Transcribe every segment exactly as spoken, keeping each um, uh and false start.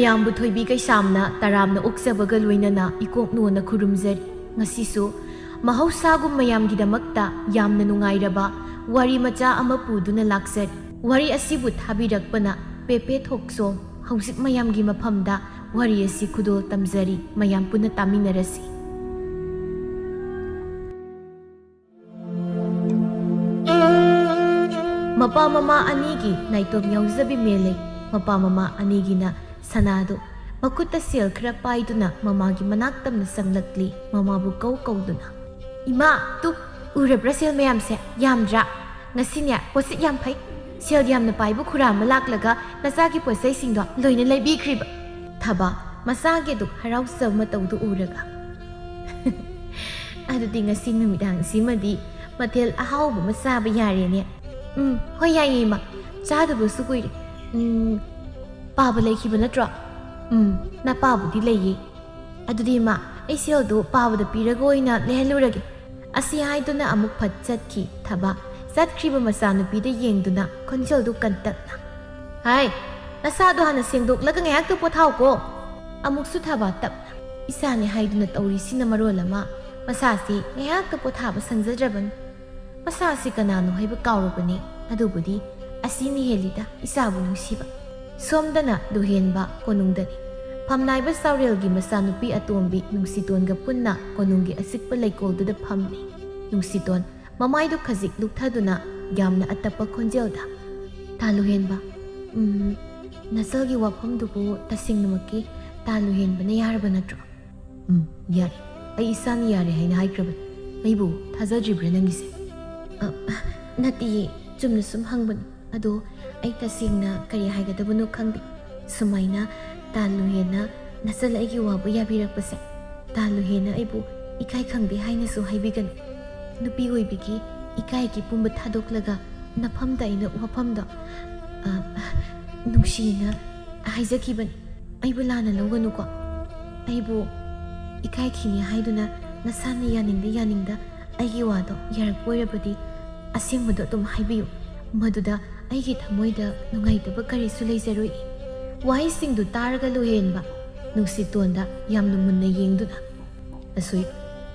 ꯃꯌꯥꯝꯕꯨ ꯊꯣꯏꯕꯤ ꯀꯩꯁꯥꯝꯅ ꯇꯔꯥꯝꯅ ꯑꯣꯛꯆꯕꯒ ꯂꯣꯏꯅꯅ ꯏꯀꯣꯛ ꯅꯣꯟꯅ ꯈꯨꯔꯨꯝꯖꯔꯤ꯫ ꯉꯁꯤꯁꯨ ꯃꯍꯧꯁꯥꯒꯨꯝ ꯃꯌꯥꯝꯒꯤꯗꯃꯛꯇ ꯌꯥꯝꯅ ꯅꯨꯡꯉꯥꯏꯔꯕ ꯋꯥꯔꯤ ꯃꯆꯥ ꯑꯃ ꯄꯨꯗꯨꯅ ꯂꯥꯛꯆꯔꯤ꯫ ꯋꯥꯔꯤ ꯑꯁꯤꯕꯨ ꯊꯥꯕꯤꯔꯛꯄꯅ ꯄꯦꯄꯦ ꯊꯣꯛꯆꯣꯝ꯫ ꯍꯧꯖꯤꯛ ꯃꯌꯥꯝꯒꯤ ꯃꯐꯝꯗ ꯋꯥꯔꯤ ꯑꯁꯤ ꯈꯨꯗꯣꯜ ꯇꯝꯖꯔꯤ, ꯃꯌꯥꯝ ꯄꯨꯟꯅ ꯇꯥꯃꯤꯟꯅꯔꯁꯤ꯫ ꯃꯄꯥ ꯃꯃꯥ ꯑꯅꯤꯒꯤ ꯅꯥꯏꯇꯣꯝ ꯌꯥꯎꯖꯕꯤ ꯃꯦꯂꯩ꯫ ꯃꯄꯥ ꯃꯃꯥ ꯑꯅꯤꯒꯤꯅ ꯁꯅꯥꯗꯨ ꯃꯈꯨꯠꯇ ꯁꯦꯜ ꯈꯔ ꯄꯥꯏꯗꯨꯅ ꯃꯃꯥꯒꯤ ꯃꯅꯥꯛ ꯇꯝꯅ ꯆꯪꯂꯛꯂꯤ, ꯃꯃꯥꯕꯨ ꯀꯧ ꯀꯧꯗꯨꯅ꯫ "ꯏꯃꯥ, ꯇꯨ, ꯎꯔꯕ꯭ꯔꯥ ꯁꯦꯜ ꯃꯌꯥꯝꯁꯦ? ꯌꯥꯝꯗ꯭ꯔꯥ? ꯉꯁꯤꯅꯦ ꯄꯣꯠꯁꯤꯠ ꯌꯥꯝ ꯐꯩ꯫ ꯁꯦꯜ ꯌꯥꯝꯅ ꯄꯥꯏꯕ ꯈꯨꯔꯥ ꯑꯃ ꯂꯥꯛꯂꯒ ꯅꯆꯥꯒꯤ ꯄꯣꯠꯆꯩꯁꯤꯡꯗꯣ ꯂꯣꯏꯅ ꯂꯩꯕꯤꯈ꯭ꯔꯤꯕ"꯫ ꯊꯕ ꯃꯆꯥꯒꯤ ꯑꯗꯨꯛ ꯍꯔꯥꯎꯖꯕ ꯃꯇꯧꯗꯨ ꯎꯔꯒ꯫ "ꯑꯗꯨꯗꯤ ꯉꯁꯤ ꯅꯨꯃꯤꯗꯥꯡꯁꯤꯃꯗꯤ ꯃꯊꯦꯜ ꯑꯍꯥꯎꯕ ꯑꯃ ꯆꯥꯕ ꯌꯥꯔꯦꯅꯦ"꯫ "ꯎꯝ, ꯍꯣꯏ, ꯌꯥꯏꯌꯦ, ꯏꯃꯥ꯫ ꯆꯥꯗꯕꯁꯨ ꯀꯨꯏꯔꯦ꯫ ꯎꯝ, ꯄꯥꯕ ꯂꯩꯈꯤꯕ ꯅꯠꯇ꯭ꯔꯣ?" "ꯎꯝ, ꯅꯄꯥꯕꯨꯗꯤ ꯂꯩꯌꯦ"꯫ "ꯑꯗꯨꯗꯤ, ꯏꯃꯥ, ꯑꯩ ꯁꯦꯜꯗꯨ ꯄꯥꯕꯗ ꯄꯤꯔꯒ ꯑꯣꯏꯅ ꯂꯩꯍꯜꯂꯨꯔꯒꯦ"꯫ ꯑꯁꯤ ꯍꯥꯏꯗꯨꯅ ꯑꯃꯨꯛ ꯐꯠ ꯆꯠꯈꯤ ꯊꯕ꯫ ꯆꯠꯈ꯭ꯔꯤꯕ ꯃꯆꯥꯅꯨꯄꯤꯗ ꯌꯦꯡꯗꯨꯅ ꯈꯣꯟꯖꯦꯜꯗꯨ ꯀꯟꯇꯛꯅ, "ꯍꯥꯏ, ꯅꯁꯥꯗꯣ ꯍꯥꯟꯅ ꯁꯦꯡꯗꯣꯛꯂꯒ ꯉꯥꯏꯍꯥꯛꯇ ꯄꯣꯊꯥꯎꯀꯣ"꯫ ꯑꯃꯨꯛꯁꯨ ꯊꯕ ꯇꯞꯅ, "ꯏꯆꯥꯅꯦ ꯍꯥꯏꯗꯨꯅ ꯇꯧꯔꯤꯁꯤꯅ ꯃꯔꯣꯜ ꯑꯃ ꯃꯁꯥꯁꯤ ꯉꯥꯏꯍꯥꯛꯇ ꯄꯣꯊꯥꯕ ꯁꯪꯖꯗ꯭ꯔꯕꯅꯤ꯫ ꯃꯁꯥꯁꯤ ꯀꯅꯥꯅꯣ ꯍꯥꯏꯕ ꯀꯥꯎꯔꯕꯅꯤ꯫ ꯑꯗꯨꯕꯨꯗꯤ ꯑꯁꯤꯅ ꯍꯦꯜꯂꯤꯗ ꯏꯆꯥꯕꯨ ꯅꯨꯡꯁꯤꯕ"꯫ ꯁꯣꯝꯗꯅ ꯂꯨꯍꯦꯟꯕ ꯀꯣꯅꯨꯡꯗꯅꯤ꯫ ꯐꯝꯅꯥꯏꯕ ꯆꯥꯎꯔꯦꯜꯒꯤ ꯃꯆꯥꯅꯨꯄꯤ ꯑꯇꯣꯝꯕꯤ ꯅꯨꯡꯁꯤꯇꯣꯟꯒ ꯄꯨꯟꯅ ꯀꯣꯅꯨꯡꯒꯤ ꯑꯆꯤꯛꯄ ꯂꯩꯀꯣꯜꯗꯨꯗ ꯐꯝꯂꯤ꯫ ꯅꯨꯡꯁꯤꯇꯣꯟ ꯃꯃꯥꯏꯗꯨ ꯈꯖꯤꯛ ꯂꯨꯞꯊꯗꯨꯅ ꯌꯥꯝꯅ ꯑꯇꯞꯄ ꯈꯣꯟꯖꯦꯜꯗ, "ꯇꯥ ꯂꯨꯍꯦꯟꯕ, ꯎꯝ, ꯅꯆꯜꯒꯤ ꯋꯥꯐꯝꯗꯨꯕꯨ ꯇꯁꯦꯡꯅꯃꯛꯀꯤ ꯇꯥ ꯂꯨꯍꯦꯟꯕꯅ ꯌꯥꯔꯕ ꯅꯠꯇ꯭ꯔꯣ?" "ꯎꯝ, ꯌꯥꯔꯦ꯫ ꯑꯩ ꯏꯁꯥꯅ ꯌꯥꯔꯦ ꯍꯥꯏꯅ ꯍꯥꯏꯈ꯭ꯔꯕꯅꯤ꯫ ꯑꯩꯕꯨ ꯊꯥꯖꯗ꯭ꯔꯤꯕ꯭ꯔꯥ ꯅꯪꯒꯤꯁꯦ?" "ꯑ, ꯅꯠꯇꯤꯌꯦ, ꯆꯨꯝꯅ ꯁꯨꯝ ꯍꯪꯕꯅꯤ꯫ ꯑꯗꯣ ꯑꯩ ꯇꯁꯦꯡꯅ ꯀꯔꯤ ꯍꯥꯏꯒꯗꯕꯅꯣ ꯈꯪꯗꯦ꯫ ꯁꯨꯃꯥꯏꯅ ꯇꯥ ꯂꯨꯍꯦꯟꯅ ꯅꯆꯜ ꯑꯩꯒꯤ ꯋꯥꯕꯨ ꯌꯥꯕꯤꯔꯛꯄꯁꯦ, ꯇꯥ ꯂꯨꯍꯦꯟꯅ ꯑꯩꯕꯨ ꯏꯀꯥꯏ ꯈꯪꯗꯦ ꯍꯥꯏꯅꯁꯨ ꯍꯥꯏꯕꯤꯒꯅꯨ꯫ ꯅꯨꯄꯤ ꯑꯣꯏꯕꯤꯒꯤ ꯏꯀꯥꯏꯒꯤ ꯄꯨꯝꯕ ꯊꯥꯗꯣꯛꯂꯒ ꯅꯐꯝꯗ ꯑꯩꯅ ꯋꯥꯐꯝꯗꯣ, ꯑ, ꯅꯨꯡꯁꯤꯅ ꯍꯥꯏꯖꯈꯤꯕꯅꯤ꯫ ꯑꯩꯕꯨ ꯂꯥꯟꯅ ꯂꯧꯒꯅꯨꯀꯣ꯫ ꯑꯩꯕꯨ ꯏꯀꯥꯏꯈꯤꯅꯤ ꯍꯥꯏꯗꯨꯅ ꯅꯁꯥꯅ ꯌꯥꯅꯤꯡꯗ ꯌꯥꯅꯤꯡꯗ ꯑꯩꯒꯤ ꯋꯥꯗꯣ ꯌꯥꯔꯛꯄ ꯑꯣꯏꯔꯕꯗꯤ ꯑꯁꯦꯡꯕꯗꯣ ꯑꯗꯨꯝ ꯍꯥꯏꯕꯤꯌꯨ꯫ ꯃꯗꯨꯗ ꯑꯩꯒꯤ ꯊꯃꯣꯏꯗ ꯅꯨꯡꯉꯥꯏꯇꯕ ꯀꯔꯤꯁꯨ ꯂꯩꯖꯔꯣꯏ"꯫ ꯋꯥꯍꯩꯁꯤꯡꯗꯨ ꯇꯥꯔꯒ ꯂꯨꯍꯦꯟꯕ ꯅꯨꯡꯁꯤꯇꯣꯟꯗ ꯌꯥꯝꯅ ꯃꯨꯟꯅ ꯌꯦꯡꯗꯨꯅ, "ꯑꯁꯣꯏ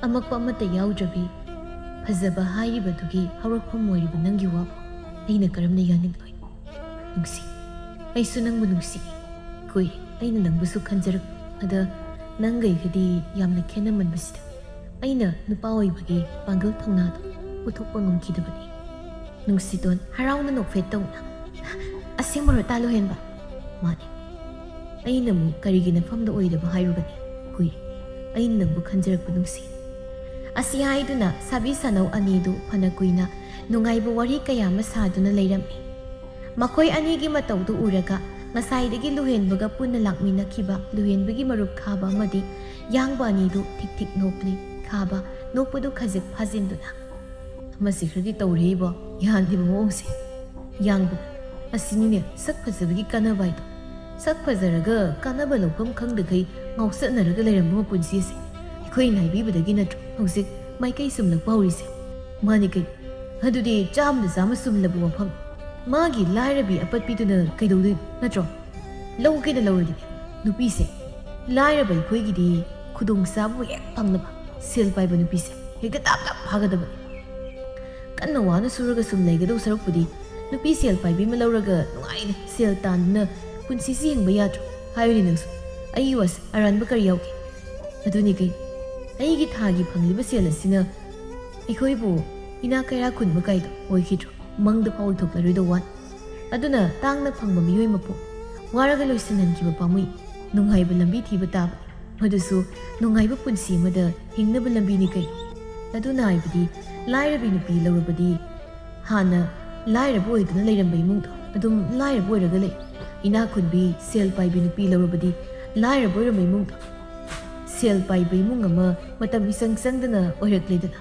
ꯑꯃꯛꯄ ꯑꯃꯠꯇ ꯌꯥꯎꯗ꯭ꯔꯕꯤ ꯐꯖꯕ ꯍꯥꯏꯔꯤꯕꯗꯨꯒꯤ ꯍꯧꯔꯛꯐꯝ ꯑꯣꯏꯔꯤꯕ ꯅꯪꯒꯤ ꯋꯥꯕꯨ ꯑꯩꯅ ꯀꯔꯝꯅ ꯌꯥꯅꯤꯡꯂꯣꯏ? ꯅꯨꯡꯁꯤ, ꯑꯩꯁꯨ ꯅꯪꯕꯨ ꯅꯨꯡꯁꯤ꯫ ꯀꯨꯏ ꯑꯩꯅ ꯅꯪꯕꯨꯁꯨ ꯈꯟꯖꯔꯛꯄ꯫ ꯑꯗ ꯅꯪꯒ ꯑꯩꯒꯗꯤ ꯌꯥꯝꯅ ꯈꯦꯠꯅꯃꯟꯕꯁꯤꯗ ꯑꯩꯅ ꯅꯨꯄꯥ ꯑꯣꯏꯕꯒꯤ ꯄꯥꯡꯒꯜ ꯊꯧꯅꯥꯗꯣ ꯎꯠꯊꯣꯛꯄ ꯉꯝꯈꯤꯗꯕꯅꯤ꯫" ꯅꯨꯡꯁꯤꯇꯣꯟ ꯍꯔꯥꯎꯅ ꯅꯣꯛꯐꯦꯠ ꯇꯧꯅ, "ꯑꯁꯦꯡꯕꯔꯣ ꯇꯥ ꯂꯨꯍꯦꯟꯕ?" "ꯃꯥꯅꯤ꯫ ꯑꯩꯅ ꯑꯃꯨꯛ ꯀꯔꯤꯒꯤ ꯅꯐꯝꯗ ꯑꯣꯏꯗꯕ ꯍꯥꯏꯔꯨꯒꯅꯤ? ꯀꯨꯏ ꯑꯩꯅ ꯅꯪꯕꯨ ꯈꯟꯖꯔꯛꯄ ꯅꯨꯡꯁꯤ꯫" ꯑꯁꯤ ꯍꯥꯏꯗꯨꯅ ꯁꯥꯕꯤ ꯁꯥꯅꯧ ꯑꯅꯤꯗꯨ ꯐꯅ ꯀꯨꯏꯅ ꯅꯨꯡꯉꯥꯏꯕ ꯋꯥꯔꯤ ꯀꯌꯥ ꯑꯃ ꯁꯥꯗꯨꯅ ꯂꯩꯔꯝꯃꯤ꯫ ꯃꯈꯣꯏ ꯑꯅꯤꯒꯤ ꯃꯇꯧꯗꯨ ꯎꯔꯒ ꯉꯁꯥꯏꯗꯒꯤ ꯂꯨꯍꯦꯟꯕꯒ ꯄꯨꯟꯅ ꯂꯥꯛꯃꯤꯟꯅꯈꯤꯕ ꯂꯨꯍꯦꯟꯕꯒꯤ ꯃꯔꯨꯞ ꯈꯥꯕ ꯑꯃꯗꯤ ꯌꯥꯡꯕ ꯑꯅꯤꯗꯨ ꯊꯤꯛ ꯊꯤꯛ ꯅꯣꯛꯂꯤ꯫ ꯈꯥꯕ ꯅꯣꯛꯄꯗꯨ ꯈꯖꯤꯛ ꯐꯥꯖꯤꯟꯗꯨꯅ, "ꯃꯁꯤ ꯈꯔꯗꯤ ꯇꯧꯔꯦ ꯏꯕꯣ, ꯌꯥꯗꯦꯕ ꯃꯑꯣꯡꯁꯦ꯫ ꯌꯥꯡꯕ, ꯑꯁꯤꯅꯤꯅꯦ ꯁꯛ ꯐꯖꯕꯒꯤ ꯀꯥꯟꯅꯕ ꯍꯥꯏꯗꯣ꯫ ꯁꯛ ꯐꯖꯔꯒ ꯀꯥꯟꯅꯕ ꯂꯧꯐꯝ ꯈꯪꯗꯈꯩ ꯉꯥꯎꯆꯠꯅꯔꯒ ꯂꯩꯔꯝꯕ ꯃꯄꯨꯟꯁꯤ ꯑꯁꯦ ꯑꯩꯈꯣꯏꯅ ꯍꯥꯏꯕꯤꯕꯗꯒꯤ ꯅꯠꯇ꯭ꯔꯣ ꯍꯧꯖꯤꯛ ꯃꯥꯏꯀꯩ ꯆꯨꯝꯂꯛꯄ ꯍꯧꯔꯤꯁꯦ? ꯃꯥꯅꯤ ꯀꯩꯅꯣ꯫ ꯑꯗꯨꯗꯤ ꯆꯥꯝꯗ ꯆꯥꯝꯃ ꯆꯨꯝꯂꯕ ꯋꯥꯐꯝ꯫ ꯃꯥꯒꯤ ꯂꯥꯏꯔꯕꯤ ꯑꯄꯠꯄꯤꯗꯨꯅ ꯀꯩꯗꯧꯗꯣꯏꯅꯣ ꯅꯠꯇ꯭ꯔꯣ? ꯂꯧꯒꯦꯅ ꯂꯧꯔꯗꯤꯅꯦ ꯅꯨꯄꯤꯁꯦ, ꯂꯥꯏꯔꯕ ꯑꯩꯈꯣꯏꯒꯤꯗꯤ ꯈꯨꯗꯣꯡꯆꯥꯕꯕꯨ ꯍꯦꯛ ꯐꯪꯅꯕ ꯁꯦꯜ ꯄꯥꯏꯕ ꯅꯨꯄꯤꯁꯦ ꯍꯦꯛꯇ ꯇꯥꯞ ꯇꯥꯞ ꯐꯥꯒꯗꯕꯅꯤ꯫ ꯀꯟꯅ ꯋꯥꯅ ꯁꯨꯔꯒ ꯁꯨꯝ ꯂꯩꯒꯗꯧ ꯁꯔꯨꯛꯄꯨꯗꯤ ꯅꯨꯄꯤ ꯁꯦꯜ ꯄꯥꯏꯕꯤ ꯑꯃ ꯂꯧꯔꯒ ꯅꯨꯡꯉꯥꯏꯅ ꯁꯦꯜ ꯇꯥꯟꯗꯨꯅ ꯄꯨꯟꯁꯤꯁꯤ ꯍꯤꯡꯕ ꯌꯥꯗ꯭ꯔꯣ? ꯍꯥꯏꯌꯨꯅꯦ ꯅꯪꯁꯨ, ꯑꯩꯒꯤ ꯋꯥꯁꯦ ꯑꯔꯥꯟꯕ ꯀꯔꯤ ꯌꯥꯎꯒꯦ? ꯑꯗꯨꯅꯤ ꯀꯩꯅꯣ, ꯑꯩꯒꯤ ꯊꯥꯒꯤ ꯐꯪꯂꯤꯕ ꯁꯦꯜ ꯑꯁꯤꯅ ꯑꯩꯈꯣꯏꯕꯨ ꯏꯅꯥꯛ ꯀꯩꯔꯥꯛ ꯈꯨꯟꯕ ꯀꯥꯏꯗꯣ ꯑꯣꯏꯈꯤꯗ꯭ꯔꯣ? ꯃꯪꯗ ꯐꯥꯎ ꯑꯣꯏꯊꯣꯛꯂꯔꯣꯏꯗꯧ ꯋꯥꯅꯤ꯫ ꯑꯗꯨꯅ ꯇꯥꯡꯅ ꯐꯪꯕ ꯃꯤꯑꯣꯏ ꯃꯄꯣꯛ ꯋꯥꯔꯒ ꯂꯣꯏꯁꯤꯟꯍꯟꯈꯤꯕ ꯄꯥꯝꯃꯨꯏ꯫ ꯅꯨꯡꯉꯥꯏꯕ ꯂꯝꯕꯤ ꯊꯤꯕ ꯇꯥꯕꯅꯤ꯫ ꯃꯗꯨꯁꯨ ꯅꯨꯡꯉꯥꯏꯕ ꯄꯨꯟꯁꯤ ꯑꯃꯗ ꯍꯤꯡꯅꯕ ꯂꯝꯕꯤꯅꯤ ꯀꯩꯅꯣ꯫ ꯑꯗꯨꯅ ꯍꯥꯏꯕꯗꯤ ꯂꯥꯏꯔꯕꯤ ꯅꯨꯄꯤ ꯂꯧꯔꯕꯗꯤ ꯍꯥꯟꯅ ꯂꯥꯏꯔꯕ ꯑꯣꯏꯗꯨꯅ ꯂꯩꯔꯝꯕ ꯏꯃꯨꯡꯗꯣ ꯑꯗꯨꯝ ꯂꯥꯏꯔꯕ ꯑꯣꯏꯔꯒ ꯂꯩ꯫ ꯏꯅꯥꯛ ꯈꯨꯟꯕꯤ ꯁꯦꯜ ꯄꯥꯏꯕꯤ ꯅꯨꯄꯤ ꯂꯧꯔꯕꯗꯤ ꯂꯥꯏꯔꯕ ꯑꯣꯏꯔꯝꯕ ꯏꯃꯨꯡꯗꯣ ꯁꯦꯜ ꯄꯥꯏꯕ ꯏꯃꯨꯡ ꯑꯃ ꯃꯇꯝ ꯏꯆꯪ ꯆꯪꯗꯅ ꯑꯣꯏꯔꯛꯂꯦꯗꯅ꯫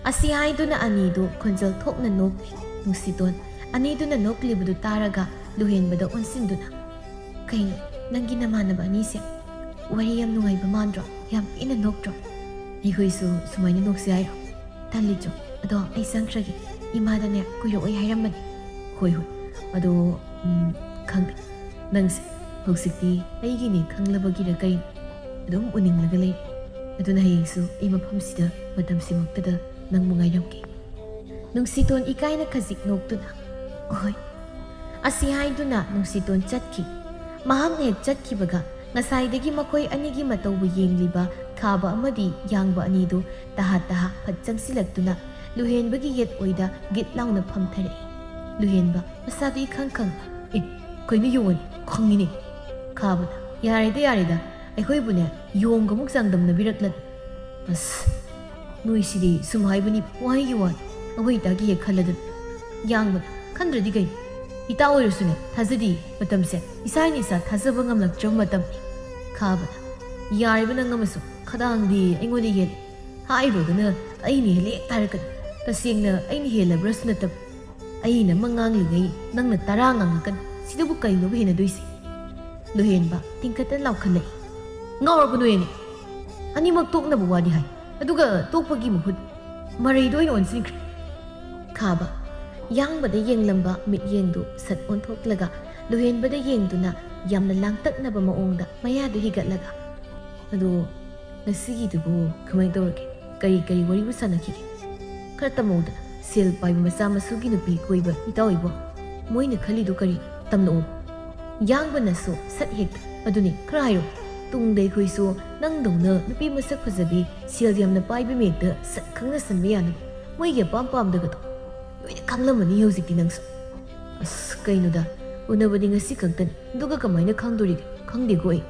ꯑꯁꯤ ꯍꯥꯏꯗꯨꯅ ꯑꯅꯤꯗꯨ ꯈꯣꯟꯖꯦꯜ ꯊꯣꯛꯅ ꯅꯣꯛꯂꯤ꯫ ꯅꯨꯡꯁꯤꯇꯣꯟ ꯑꯅꯤꯗꯨꯅ ꯅꯣꯛꯂꯤꯕꯗꯨ ꯇꯥꯔꯒ ꯂꯨꯍꯦꯟꯕꯗ ꯑꯣꯟꯁꯤꯟꯗꯨꯅ, "ꯀꯩꯅꯣ, ꯅꯪꯒꯤ ꯅꯃꯥꯟꯅꯕ ꯑꯅꯤꯁꯦ ꯋꯥꯔꯤ ꯌꯥꯝ ꯅꯨꯡꯉꯥꯏꯕ ꯃꯥꯟꯗ꯭ꯔꯣ? ꯌꯥꯝ ꯄꯦꯟꯅ ꯅꯣꯛꯇ꯭ꯔꯣ? ꯑꯩꯈꯣꯏꯁꯨ ꯁꯨꯃꯥꯏꯅ ꯅꯣꯛꯁꯤ ꯍꯥꯏꯔꯣ? ꯇꯜꯂꯤꯆꯣ, ꯑꯗꯣ ꯑꯩ ꯆꯪꯈ꯭ꯔꯒꯦ, ꯏꯃꯥꯗꯅꯦ ꯀꯨꯏꯔꯛꯑꯣꯏ ꯍꯥꯏꯔꯝꯕꯅꯤ꯫" "ꯍꯣꯏ, ꯍꯣꯏ꯫ ꯑꯗꯣ, ꯎꯝ, ꯈꯪꯗꯦ, ꯅꯪꯁꯦ ꯍꯧꯖꯤꯛꯇꯤ ꯑꯩꯒꯤꯅꯤ ꯈꯪꯂꯕꯒꯤꯔ ꯀꯩꯅꯣ, ꯑꯗꯨꯝ ꯎꯅꯤꯡꯂꯒ ꯂꯩ꯫ ꯑꯗꯨꯅ ꯍꯌꯦꯡꯁꯨ ꯑꯩ ꯃꯐꯝꯁꯤꯗ ꯃꯇꯝꯁꯤꯃꯛꯇꯗ ꯅꯪꯕꯨ ꯉꯥꯏꯔꯝꯒꯦ꯫ ꯅꯨꯡꯁꯤꯇꯣꯟ ꯏꯀꯥꯏꯅ ꯈꯖꯤꯛ ꯅꯣꯛꯇꯨꯅ, "ꯑꯣꯍꯣꯏ꯫" ꯑꯁꯤ ꯍꯥꯏꯗꯨꯅ ꯅꯨꯡꯁꯤꯇꯣꯟ ꯆꯠꯈꯤ꯫ ꯃꯍꯥꯛꯅ ꯍꯦꯛ ꯆꯠꯈꯤꯕꯒ ꯉꯁꯥꯏꯗꯒꯤ ꯃꯈꯣꯏ ꯑꯅꯤꯒꯤ ꯃꯇꯧꯕꯨ ꯌꯦꯡꯂꯤꯕ ꯈꯥꯕ ꯑꯃꯗꯤ ꯌꯥꯡꯕ ꯑꯅꯤꯗꯨ ꯇꯍꯥ ꯇꯍꯥ ꯐꯠ ꯆꯪꯁꯤꯜꯂꯛꯇꯨꯅ ꯂꯨꯍꯦꯟꯕꯒꯤ ꯌꯦꯠ ꯑꯣꯏꯗ ꯒꯤꯠ ꯂꯥꯎꯅ ꯐꯝꯊꯔꯛꯏ꯫ ꯂꯨꯍꯦꯟꯕ ꯃꯁꯥꯗꯨ ꯏꯈꯪ ꯈꯪ, "ꯑꯦ, ꯀꯩꯅꯣ ꯌꯣꯡꯑꯅꯤ? ꯈꯪꯉꯤꯅꯦ꯫" ꯈꯥꯕꯅ, "ꯌꯥꯔꯦꯗ, ꯌꯥꯔꯦꯗ, ꯑꯩꯈꯣꯏꯕꯨꯅꯦ ꯌꯣꯡꯒ ꯑꯃꯨꯛ ꯆꯥꯡꯗꯝꯅꯕꯤꯔꯛꯂꯅꯨ꯫ ꯑꯁ, ꯅꯣꯏꯁꯤꯗꯤ ꯁꯨꯝ ꯍꯥꯏꯕꯅꯤ, ꯋꯥꯍꯩꯒꯤ ꯋꯥꯅꯤ, ꯑꯩꯈꯣꯏ ꯏꯇꯥꯒꯤ ꯍꯦꯛ ꯈꯜꯂꯗꯅ꯫" ꯌꯥꯡꯕꯅ, "ꯈꯟꯗ꯭ꯔꯗꯤ ꯀꯩꯅꯣ? ꯏꯇꯥ ꯑꯣꯏꯔꯁꯨꯅꯦ, ꯊꯥꯖꯗꯤ ꯃꯇꯝꯁꯦ ꯏꯁꯥꯅ ꯏꯁꯥ ꯊꯥꯖꯕ ꯉꯝꯂꯛꯇ꯭ꯔꯕ ꯃꯇꯝꯅꯤ꯫" ꯈꯥꯕꯅ, "ꯌꯥꯔꯤꯕ ꯅꯪ ꯑꯃꯁꯨ ꯈꯗꯥꯡꯗꯤ ꯑꯩꯉꯣꯟꯗ ꯍꯦꯜꯂꯤ꯫ ꯍꯥꯏꯔꯨꯔꯒꯅ ꯑꯩꯅ ꯍꯦꯜꯂꯦ ꯍꯦꯛꯇ ꯍꯥꯏꯔꯛꯀꯅꯤ꯫ ꯇꯁꯦꯡꯅ ꯑꯩꯅ ꯍꯦꯜꯂꯕ꯭ꯔꯁꯨ ꯅꯠꯇꯕ꯫ ꯑꯩꯅ ꯑꯃ ꯉꯥꯡꯂꯤꯉꯩ ꯅꯪꯅ ꯇꯔꯥ ꯉꯥꯡꯂꯛꯀꯅꯤ꯫ ꯁꯤꯗꯕꯨ ꯀꯩꯅꯣꯕ ꯍꯦꯟꯅꯗꯣꯏꯁꯦ?" ꯂꯨꯍꯦꯟꯕ ꯇꯤꯡꯈꯠꯇꯅ ꯂꯥꯎꯈꯠꯂꯛꯏ꯫ "ꯉꯥꯎꯔꯕ ꯅꯣꯏ ꯑꯅꯤ? ꯑꯅꯤꯃꯛ ꯇꯣꯛꯅꯕ ꯋꯥꯗꯤ ꯍꯥꯏ, ꯑꯗꯨꯒ ꯇꯣꯛꯄꯒꯤ ꯃꯍꯨꯠ ꯃꯔꯩꯗ ꯑꯣꯏꯅ ꯑꯣꯟꯁꯤꯟꯈ꯭ꯔꯦ꯫" ꯈꯥꯕ ꯌꯥꯡꯕꯗ ꯌꯦꯡꯂꯝꯕ ꯃꯤꯠꯌꯦꯡꯗꯨ ꯁꯠ ꯑꯣꯟꯊꯣꯛꯂꯒ ꯂꯨꯍꯦꯟꯕꯗ ꯌꯦꯡꯗꯨꯅ ꯌꯥꯝꯅ ꯂꯥꯡꯇꯛꯅꯕ ꯃꯑꯣꯡꯗ ꯃꯌꯥꯗꯨ ꯍꯤꯒꯠꯂꯒ, "ꯑꯗꯣ ꯉꯁꯤꯒꯤꯗꯨꯕꯨ ꯀꯃꯥꯏꯅ ꯇꯧꯔꯒꯦ? ꯀꯔꯤ ꯀꯔꯤ ꯋꯥꯔꯤꯕꯨ ꯁꯥꯟꯅꯈꯤꯒꯦ? ꯈꯔ ꯇꯝꯃꯧꯗꯅ, ꯁꯦꯜ ꯄꯥꯏꯕ ꯃꯆꯥ ꯃꯁꯨꯒꯤ ꯅꯨꯄꯤ ꯀꯣꯏꯕ ꯏꯇꯥꯎ ꯏꯕꯣ꯫ ꯃꯣꯏꯅ ꯈꯜꯂꯤꯗꯨ ꯀꯔꯤ? ꯇꯝꯂꯛꯑꯣ꯫" ꯌꯥꯡꯕꯅꯁꯨ ꯁꯠ ꯍꯦꯛꯇ, "ꯑꯗꯨꯅꯤ, ꯈꯔ ꯍꯥꯏꯔꯣ꯫ ꯇꯨꯡꯗ ꯑꯩꯈꯣꯏꯁꯨ ꯅꯪꯗꯧꯅ ꯅꯨꯄꯤ ꯃꯁꯛ ꯐꯖꯕꯤ, ꯁꯦꯜ ꯌꯥꯝꯅ ꯄꯥꯏꯕꯤ ꯃꯦꯛꯇ ꯁꯠ ꯈꯪꯅ ꯁꯟꯕ ꯌꯥꯅꯕ ꯃꯣꯏꯒꯤ ꯑꯄꯥꯝ ꯄꯥꯝꯗꯒꯗꯣ ꯂꯣꯏꯅ ꯈꯪꯂꯝꯃꯅꯤ ꯍꯧꯖꯤꯛꯇꯤ ꯅꯪꯁꯨ꯫" "ꯑꯁ, ꯀꯩꯅꯣꯗ, ꯎꯅꯕꯗꯤ ꯉꯁꯤ ꯈꯛꯇꯅꯤ꯫ ꯑꯗꯨꯒ ꯀꯃꯥꯏꯅ ꯈꯪꯗꯣꯔꯤꯒꯦ? ꯈꯪꯗꯦꯀꯣ ꯑꯩ꯫"